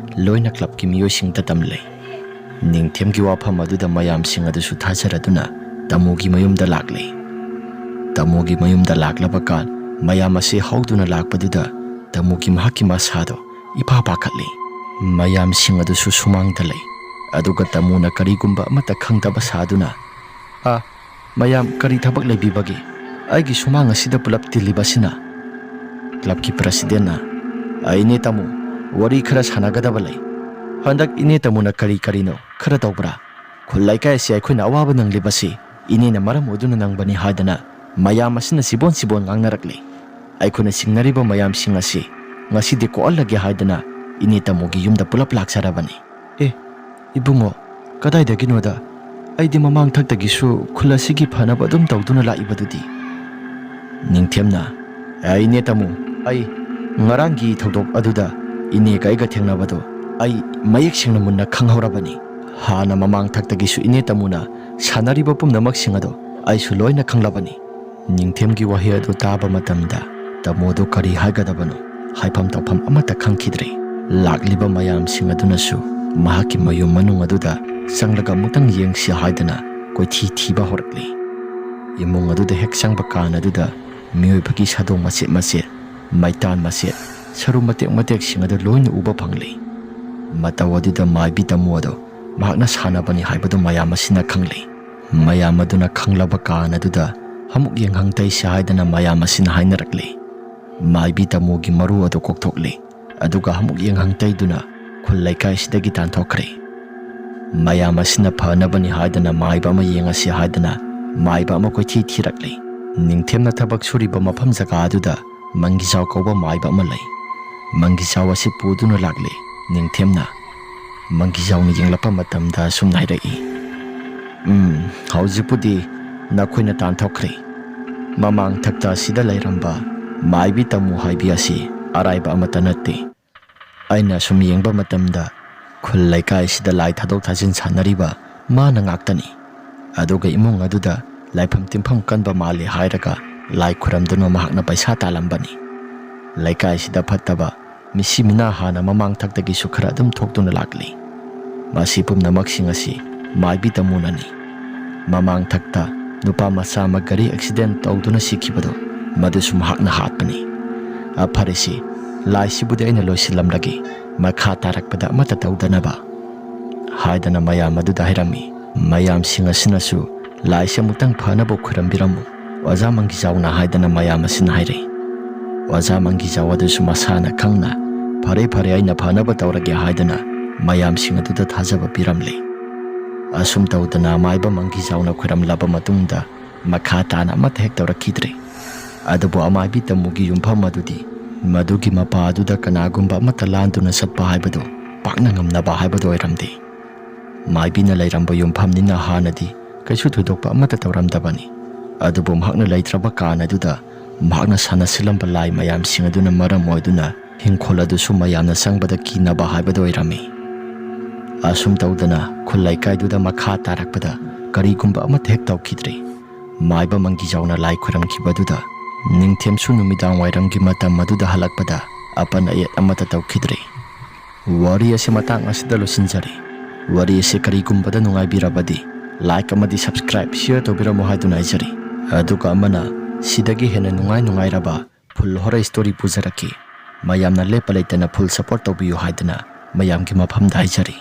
ꯂꯣꯏꯅ ꯀ꯭ꯂꯕꯀꯤ ꯃꯤꯑꯣꯏꯁꯤꯡꯗ ꯇꯝꯂꯦ꯫ ꯅꯤꯡꯊꯦꯝꯒꯤ ꯋꯥꯐꯝ ꯑꯗꯨꯗ ꯃꯌꯥꯝꯁꯤꯡ ꯑꯗꯨꯁꯨ ꯊꯥꯖꯔꯗꯨꯅ ꯇꯃꯨꯒꯤ ꯃꯌꯨꯝꯗ ꯂꯥꯛꯂꯦ꯫ ꯇꯃꯨꯒꯤ ꯃꯌꯨꯝꯗ ꯂꯥꯛꯂꯕ ꯀꯥꯟ ꯃꯌꯥꯝ ꯑꯁꯤ ꯍꯧꯗꯨꯅ ꯂꯥꯛꯄꯗꯨꯗ ꯇꯃꯨꯒꯤ ꯃꯍꯥꯛꯀꯤ ꯃꯁꯥꯗꯣ ꯏꯄꯥ ꯄꯥꯈꯠꯂꯤ꯫ ꯃꯌꯥꯝꯁꯤꯡ ꯑꯗꯨꯁꯨ ꯁꯨꯃꯥꯡꯗ ꯂꯩ꯫ ꯑꯗꯨꯒ ꯇꯃꯨꯅ ꯀꯔꯤꯒꯨꯝꯕ ꯑꯃꯠꯇ ꯈꯪꯗꯕ ꯁꯥꯗꯨꯅ, "ꯑ, ꯃꯌꯥꯝ ꯀꯔꯤ ꯊꯕꯛ ꯂꯩꯕꯤꯕꯒꯦ? ꯑꯩꯒꯤ ꯁꯨꯃꯥꯡ ꯑꯁꯤꯗ ꯄꯨꯂꯞ ꯇꯤꯜꯂꯤꯕꯁꯤꯅ?" ꯀ꯭ꯂꯕꯀꯤ ꯄ꯭ꯔꯁꯤꯗꯦꯟꯅ, "ꯑ, ꯏꯅꯦ ꯇꯥꯃꯣ, ꯋꯥꯔꯤ ꯈꯔ ꯁꯥꯟꯅꯒꯗꯕ ꯂꯩ꯫ ꯍꯟꯗꯛ ꯏꯅꯦ ꯇꯥꯃꯣꯅ ꯀꯔꯤ ꯀꯔꯤꯅꯣ ꯈꯔ ꯇꯧꯕ꯭ꯔꯥ? ꯈꯨꯜ ꯂꯩꯀꯥꯏ ꯑꯁꯤ ꯑꯩꯈꯣꯏꯅ ꯑꯋꯥꯕ ꯅꯪꯂꯤꯕꯁꯤ ꯏꯅꯦꯅ ꯃꯔꯝ ꯑꯣꯏꯗꯨꯅ ꯅꯪꯕꯅꯤ" ꯍꯥꯏꯗꯅ ꯃꯌꯥꯝ ꯑꯁꯤꯅ ꯁꯤꯕꯣꯟ ꯁꯤꯕꯣꯟ ꯉꯥꯡꯅꯔꯛꯂꯤ꯫ ꯑꯩꯈꯣꯏꯅ ꯆꯤꯡꯅꯔꯤꯕ ꯃꯌꯥꯝꯁꯤꯡ ꯑꯁꯤ ꯉꯁꯤꯗꯤ ꯀꯣꯛꯍꯜꯂꯒꯦ ꯍꯥꯏꯗꯅ ꯏꯅꯦ ꯇꯥꯃꯣꯒꯤ ꯌꯨꯝꯗ ꯄꯨꯂꯞ ꯂꯥꯛꯆꯔꯕꯅꯤ꯫ ꯑꯦ, ꯏꯕꯨꯡꯉꯣ, ꯀꯗꯥꯏꯗꯒꯤꯅꯣꯗ? ꯑꯩꯗꯤ ꯃꯃꯥꯡ ꯊꯛꯇꯒꯤꯁꯨ ꯈꯨꯜ ꯑꯁꯤꯒꯤ ꯐꯅꯕ ꯑꯗꯨꯝ ꯇꯧꯗꯨꯅ ꯂꯥꯛꯏꯕꯗꯨꯗꯤ꯫ ꯅꯤꯡꯊꯦꯝꯅ, "ꯑꯦ, ꯏꯅꯦ ꯇꯥꯃꯣ, ꯑꯩ ꯉꯔꯥꯡꯒꯤ ꯊꯧꯗꯣꯛ ꯑꯗꯨꯗ ꯏꯅꯦꯒ ꯑꯩꯒ ꯊꯦꯡꯅꯕꯗꯣ ꯑꯩ ꯃꯌꯦꯛ ꯁꯦꯡꯅ ꯃꯨꯟꯅ ꯈꯪꯍꯧꯔꯕꯅꯤ꯫ ꯍꯥꯟꯅ ꯃꯃꯥꯡ ꯊꯛꯇꯒꯤꯁꯨ ꯏꯅꯦ ꯇꯥꯃꯣꯅ ꯁꯥꯟꯅꯔꯤꯕ ꯄꯨꯝꯅꯃꯛꯁꯤꯡ ꯑꯗꯣ ꯑꯩꯁꯨ ꯂꯣꯏꯅ ꯈꯪꯂꯕꯅꯤ"꯫ ꯅꯤꯡꯊꯦꯝꯒꯤ ꯋꯥꯍꯩ ꯑꯗꯨ ꯇꯥꯕ ꯃꯇꯝꯗ ꯇꯥꯃꯣꯗꯨ ꯀꯔꯤ ꯍꯥꯏꯒꯗꯕꯅꯣ, ꯍꯥꯏꯐꯝ ꯇꯧꯐꯝ ꯑꯃꯠꯇ ꯈꯪꯈꯤꯗ꯭ꯔꯦ꯫ ꯂꯥꯛꯂꯤꯕ ꯃꯌꯥꯝꯁꯤꯡ ꯑꯗꯨꯅꯁꯨ ꯃꯍꯥꯛꯀꯤ ꯃꯌꯨꯝ ꯃꯅꯨꯡ ꯑꯗꯨꯗ ꯆꯪꯂꯒ ꯑꯃꯨꯛꯇꯪ ꯌꯦꯡꯁꯤ ꯍꯥꯏꯗꯅ ꯀꯣꯏꯊꯤ ꯊꯤꯕ ꯍꯧꯔꯛꯂꯤ꯫ ꯏꯃꯨꯡ ꯑꯗꯨꯗ ꯍꯦꯛ ꯆꯪꯕ ꯀꯥꯟ ꯑꯗꯨꯗ ꯃꯤꯑꯣꯏꯕꯒꯤ ꯁꯥꯗꯣꯡ ꯃꯆꯦꯠ ꯃꯆꯦꯠ, ꯃꯩꯇꯥꯟ ꯃꯆꯦꯠ, ꯁꯔꯨ ꯃꯇꯦꯛ ꯃꯇꯦꯛꯁꯤꯡ ꯑꯗꯨ ꯂꯣꯏꯅ ꯎꯕ ꯐꯪꯂꯤ꯫ ꯃꯇꯧ ꯑꯗꯨꯗ ꯃꯥꯏꯕꯤ ꯇꯥꯃꯣ ꯑꯗꯨ ꯃꯍꯥꯛꯅ ꯁꯥꯟꯅꯕꯅꯤ ꯍꯥꯏꯕꯗꯨ ꯃꯌꯥꯝ ꯑꯁꯤꯅ ꯈꯪꯂꯤ꯫ ꯃꯌꯥꯝ ꯑꯗꯨꯅ ꯈꯪꯂꯕ ꯀꯥꯟ ꯑꯗꯨꯗ ꯑꯃꯨꯛ ꯌꯦꯡꯍꯪ ꯇꯩꯁꯤ ꯍꯥꯏꯗꯅ ꯃꯌꯥꯝ ꯑꯁꯤꯅ ꯍꯥꯏꯅꯔꯛꯂꯤ꯫ ꯃꯥꯏꯕꯤ ꯇꯥꯃꯣꯒꯤ ꯃꯔꯨ ꯑꯗꯨ ꯀꯣꯛꯊꯣꯛꯂꯤ, ꯑꯗꯨꯒ ꯑꯃꯨꯛ ꯌꯦꯡꯍꯪ ꯇꯩꯗꯨꯅ ꯈꯨꯜ ꯂꯩꯀꯥꯏꯁꯤꯗꯒꯤ ꯇꯥꯟꯊꯣꯛꯈ꯭ꯔꯦ꯫ ꯃꯌꯥꯝ ꯑꯁꯤꯅ ꯐꯅꯕꯅꯤ ꯍꯥꯏꯗꯅ ꯃꯥꯏꯕ ꯑꯃ ꯌꯦꯡꯉꯁꯤ ꯍꯥꯏꯗꯅ ꯃꯥꯏꯕ ꯑꯃ ꯀꯣꯏꯊꯤ ꯊꯤꯔꯛꯂꯤ꯫ ꯅꯤꯡꯊꯦꯝꯅ ꯊꯕꯛ ꯁꯨꯔꯤꯕ ꯃꯐꯝ ꯖꯒꯥ ꯑꯗꯨꯗ ꯃꯪꯒꯤꯖꯥꯎ ꯀꯧꯕ ꯃꯥꯏꯕ ꯑꯃ ꯂꯩ꯫ ꯃꯪꯒꯤꯖꯥꯎ ꯑꯁꯤ ꯄꯨꯗꯨꯅ ꯂꯥꯛꯂꯦ꯫ ꯅꯤꯡꯊꯦꯝꯅ ꯃꯪꯒꯤꯖꯥꯎꯅ ꯌꯦꯡꯂꯛꯄ ꯃꯇꯝꯗ ꯑꯁꯨꯝꯅ ꯍꯥꯏꯔꯛꯏ, "ꯎꯝ, ꯍꯧꯖꯤꯛꯄꯨꯗꯤ ꯅꯈꯣꯏꯅ ꯇꯥꯟꯊꯣꯛꯈ꯭ꯔꯦ꯫ ꯃꯃꯥꯡ ꯊꯛꯇ ꯑꯁꯤꯗ ꯂꯩꯔꯝꯕ ꯃꯥꯏꯕꯤ ꯇꯝꯃꯨ ꯍꯥꯏꯕꯤ ꯑꯁꯤ ꯑꯔꯥꯏꯕ ꯑꯃꯠꯇ ꯅꯠꯇꯦ꯫ ꯑꯩꯅ ꯁꯨꯝ ꯌꯦꯡꯕ ꯃꯇꯝꯗ ꯈꯨꯜ ꯂꯩꯀꯥꯏ ꯑꯁꯤꯗ ꯂꯥꯏ ꯊꯥꯗꯣꯛ ꯊꯥꯖꯤꯟ ꯁꯥꯟꯅꯔꯤꯕ ꯃꯥꯅ ꯉꯥꯛꯇꯅꯤ꯫ ꯑꯗꯨꯒ ꯏꯃꯨꯡ ꯑꯗꯨꯗ ꯂꯥꯏꯐꯝ ꯇꯤꯟꯐꯝ ꯀꯟꯕ ꯃꯥꯜꯂꯤ ꯍꯥꯏꯔꯒ ꯂꯥꯏ ꯈꯨꯔꯝꯗꯨꯅ ꯃꯍꯥꯛꯅ ꯄꯩꯁꯥ ꯇꯥꯜꯂꯝꯕꯅꯤ꯫ ꯂꯩꯀꯥꯏꯁꯤꯗ ꯐꯠꯇꯕ ꯃꯤꯁꯤ ꯃꯤꯅꯥ ꯍꯥꯟꯅ ꯃꯃꯥꯡ ꯊꯛꯇꯒꯤꯁꯨ ꯈꯔ ꯑꯗꯨꯝ ꯊꯣꯛꯇꯨꯅ ꯂꯥꯛꯂꯤ꯫ ꯃꯁꯤ ꯄꯨꯝꯅꯃꯛꯁꯤꯡ ꯑꯁꯤ ꯃꯥꯏꯕꯤ ꯇꯝꯃꯨꯅꯅꯤ꯫ ꯃꯃꯥꯡ ꯊꯛꯇ ꯅꯨꯄꯥ ꯃꯆꯥ ꯑꯃ ꯒꯥꯔꯤ ꯑꯦꯛꯁꯤꯗꯦꯟ ꯇꯧꯗꯨꯅ ꯁꯤꯈꯤꯕꯗꯣ, ꯃꯗꯨꯁꯨ ꯃꯍꯥꯛꯅ ꯍꯥꯠꯄꯅꯤ꯫ ꯑ, ꯐꯔꯦꯁꯤ, ꯂꯥꯏꯁꯤꯕꯨꯗꯤ ꯑꯩꯅ ꯂꯣꯏꯁꯤꯜꯂꯝꯂꯒꯦ, ꯃꯈꯥ ꯇꯥꯔꯛꯄꯗ ꯑꯃꯠꯇ ꯇꯧꯗꯅꯕ ꯍꯥꯏꯗꯅ ꯃꯌꯥꯝ ꯑꯗꯨꯗ ꯍꯥꯏꯔꯝꯃꯤ꯫ ꯃꯌꯥꯝꯁꯤꯡ ꯑꯁꯤꯅꯁꯨ ꯂꯥꯏꯁꯦ ꯑꯃꯨꯛꯇꯪ ꯐꯅꯕ ꯈꯨꯔꯝꯕꯤꯔꯝꯃꯨ, ꯑꯣꯖꯥ ꯃꯪꯒꯤꯖꯥꯎꯅ ꯍꯥꯏꯗꯅ ꯃꯌꯥꯝ ꯑꯁꯤꯅ ꯍꯥꯏꯔꯛꯏ꯫ ꯑꯣꯖꯥ ꯃꯪꯒꯤꯖꯥꯎ ꯑꯗꯨꯁꯨ ꯃꯁꯥꯅ ꯈꯪꯅ "ꯐꯔꯦ, ꯐꯔꯦ, ꯑꯩꯅ ꯐꯅꯕ ꯇꯧꯔꯒꯦ" ꯍꯥꯏꯗꯅ ꯃꯌꯥꯝꯁꯤꯡ ꯑꯗꯨꯗ ꯊꯥꯖꯕ ꯄꯤꯔꯝꯂꯦ꯫ ꯑꯁꯨꯝ ꯇꯧꯗꯅ ꯑꯃꯥꯏꯕ ꯃꯪꯒꯤꯖꯥꯎꯅ ꯈꯨꯔꯝꯂꯕ ꯃꯇꯨꯡꯗ ꯃꯈꯥ ꯇꯥꯅ ꯑꯃꯠꯇ ꯍꯦꯛ ꯇꯧꯔꯛꯈꯤꯗ꯭ꯔꯦ꯫ ꯑꯗꯨꯕꯨ ꯑꯃꯥꯏꯕꯤ ꯇꯝꯃꯨꯒꯤ ꯌꯨꯝꯐꯝ ꯑꯗꯨꯗꯤ ꯃꯗꯨꯒꯤ ꯃꯄꯥ ꯑꯗꯨꯗ ꯀꯅꯥꯒꯨꯝꯕ ꯑꯃꯠꯇ ꯂꯥꯟꯗꯨꯅ ꯆꯠꯄ ꯍꯥꯏꯕꯗꯨ ꯄꯥꯛꯅ ꯉꯝꯅꯕ ꯍꯥꯏꯕꯗꯨ ꯑꯣꯏꯔꯝꯗꯦ꯫ ꯃꯥꯏꯕꯤꯅ ꯂꯩꯔꯝꯕ ꯌꯨꯝꯐꯝꯅꯤꯅ ꯍꯥꯟꯅꯗꯤ ꯀꯩꯁꯨ ꯊꯣꯏꯗꯣꯛꯄ ꯑꯃꯠꯇ ꯇꯧꯔꯝꯗꯕꯅꯤ꯫ ꯑꯗꯨꯕꯨ ꯃꯍꯥꯛꯅ ꯂꯩꯇ꯭ꯔꯕ ꯀꯥꯟ ꯑꯗꯨꯗ ꯃꯍꯥꯛꯅ ꯁꯥꯟꯅꯁꯤꯜꯂꯝꯕ ꯂꯥꯏ ꯃꯌꯥꯝꯁꯤꯡ ꯑꯗꯨꯅ ꯃꯔꯝ ꯑꯣꯏꯗꯨꯅ ꯍꯤꯡꯈꯣꯜ ꯑꯗꯨꯁꯨ ꯃꯌꯥꯝꯅ ꯆꯪꯕꯗ ꯀꯤꯅꯕ ꯍꯥꯏꯕꯗꯨ ꯑꯣꯏꯔꯝꯃꯤ꯫ ꯑꯁꯨꯝ ꯇꯧꯗꯅ ꯈꯨꯜ ꯂꯩꯀꯥꯏꯗꯨꯗ ꯃꯈꯥ ꯇꯥꯔꯛꯄꯗ ꯀꯔꯤꯒꯨꯝꯕ ꯑꯃꯠꯇ ꯍꯦꯛ ꯇꯧꯈꯤꯗ꯭ꯔꯦ꯫ ꯃꯥꯏꯕ ꯃꯪꯒꯤꯖꯥꯎꯅ ꯂꯥꯏ ꯈꯨꯔꯝꯈꯤꯕꯗꯨꯗ ꯅꯤꯡꯊꯦꯝꯁꯨ ꯅꯨꯃꯤꯗꯥꯡ ꯋꯥꯏꯔꯝꯒꯤ ꯃꯇꯝ ꯑꯗꯨꯗ ꯍꯜꯂꯛꯄꯗ ꯑꯄꯟ ꯑꯌꯦꯠ ꯑꯃꯠꯇ ꯇꯧꯈꯤꯗ꯭ꯔꯦ꯫ ꯋꯥꯔꯤ ꯑꯁꯤ ꯃꯇꯥꯡ ꯑꯁꯤꯗ ꯂꯣꯏꯁꯤꯟꯖꯔꯦ꯫ ꯋꯥꯔꯤ ꯑꯁꯤ ꯀꯔꯤꯒꯨꯝꯕꯗ ꯅꯨꯡꯉꯥꯏꯕꯤꯔꯕꯗꯤ like ꯑꯃꯗꯤ subscribe, share ꯇꯧꯕꯤꯔꯝꯃꯨ ꯍꯥꯏꯗꯨꯅ ꯍꯥꯏꯖꯔꯤ꯫ ꯑꯗꯨꯒ ꯑꯃꯅ ꯁꯤꯗꯒꯤ ꯍꯦꯟꯅ ꯅꯨꯡꯉꯥꯏ ꯅꯨꯡꯉꯥꯏꯔꯕ full horror story ꯄꯨꯖꯔꯛꯀꯦ꯫ ꯃꯌꯥꯝꯅ ꯂꯦꯞꯄ ꯂꯩꯇꯅ full support ꯇꯧꯕꯤꯌꯨ ꯍꯥꯏꯗꯨꯅ ꯃꯌꯥꯝꯒꯤ ꯃꯐꯝꯗ ꯍꯥꯏꯖꯔꯤ꯫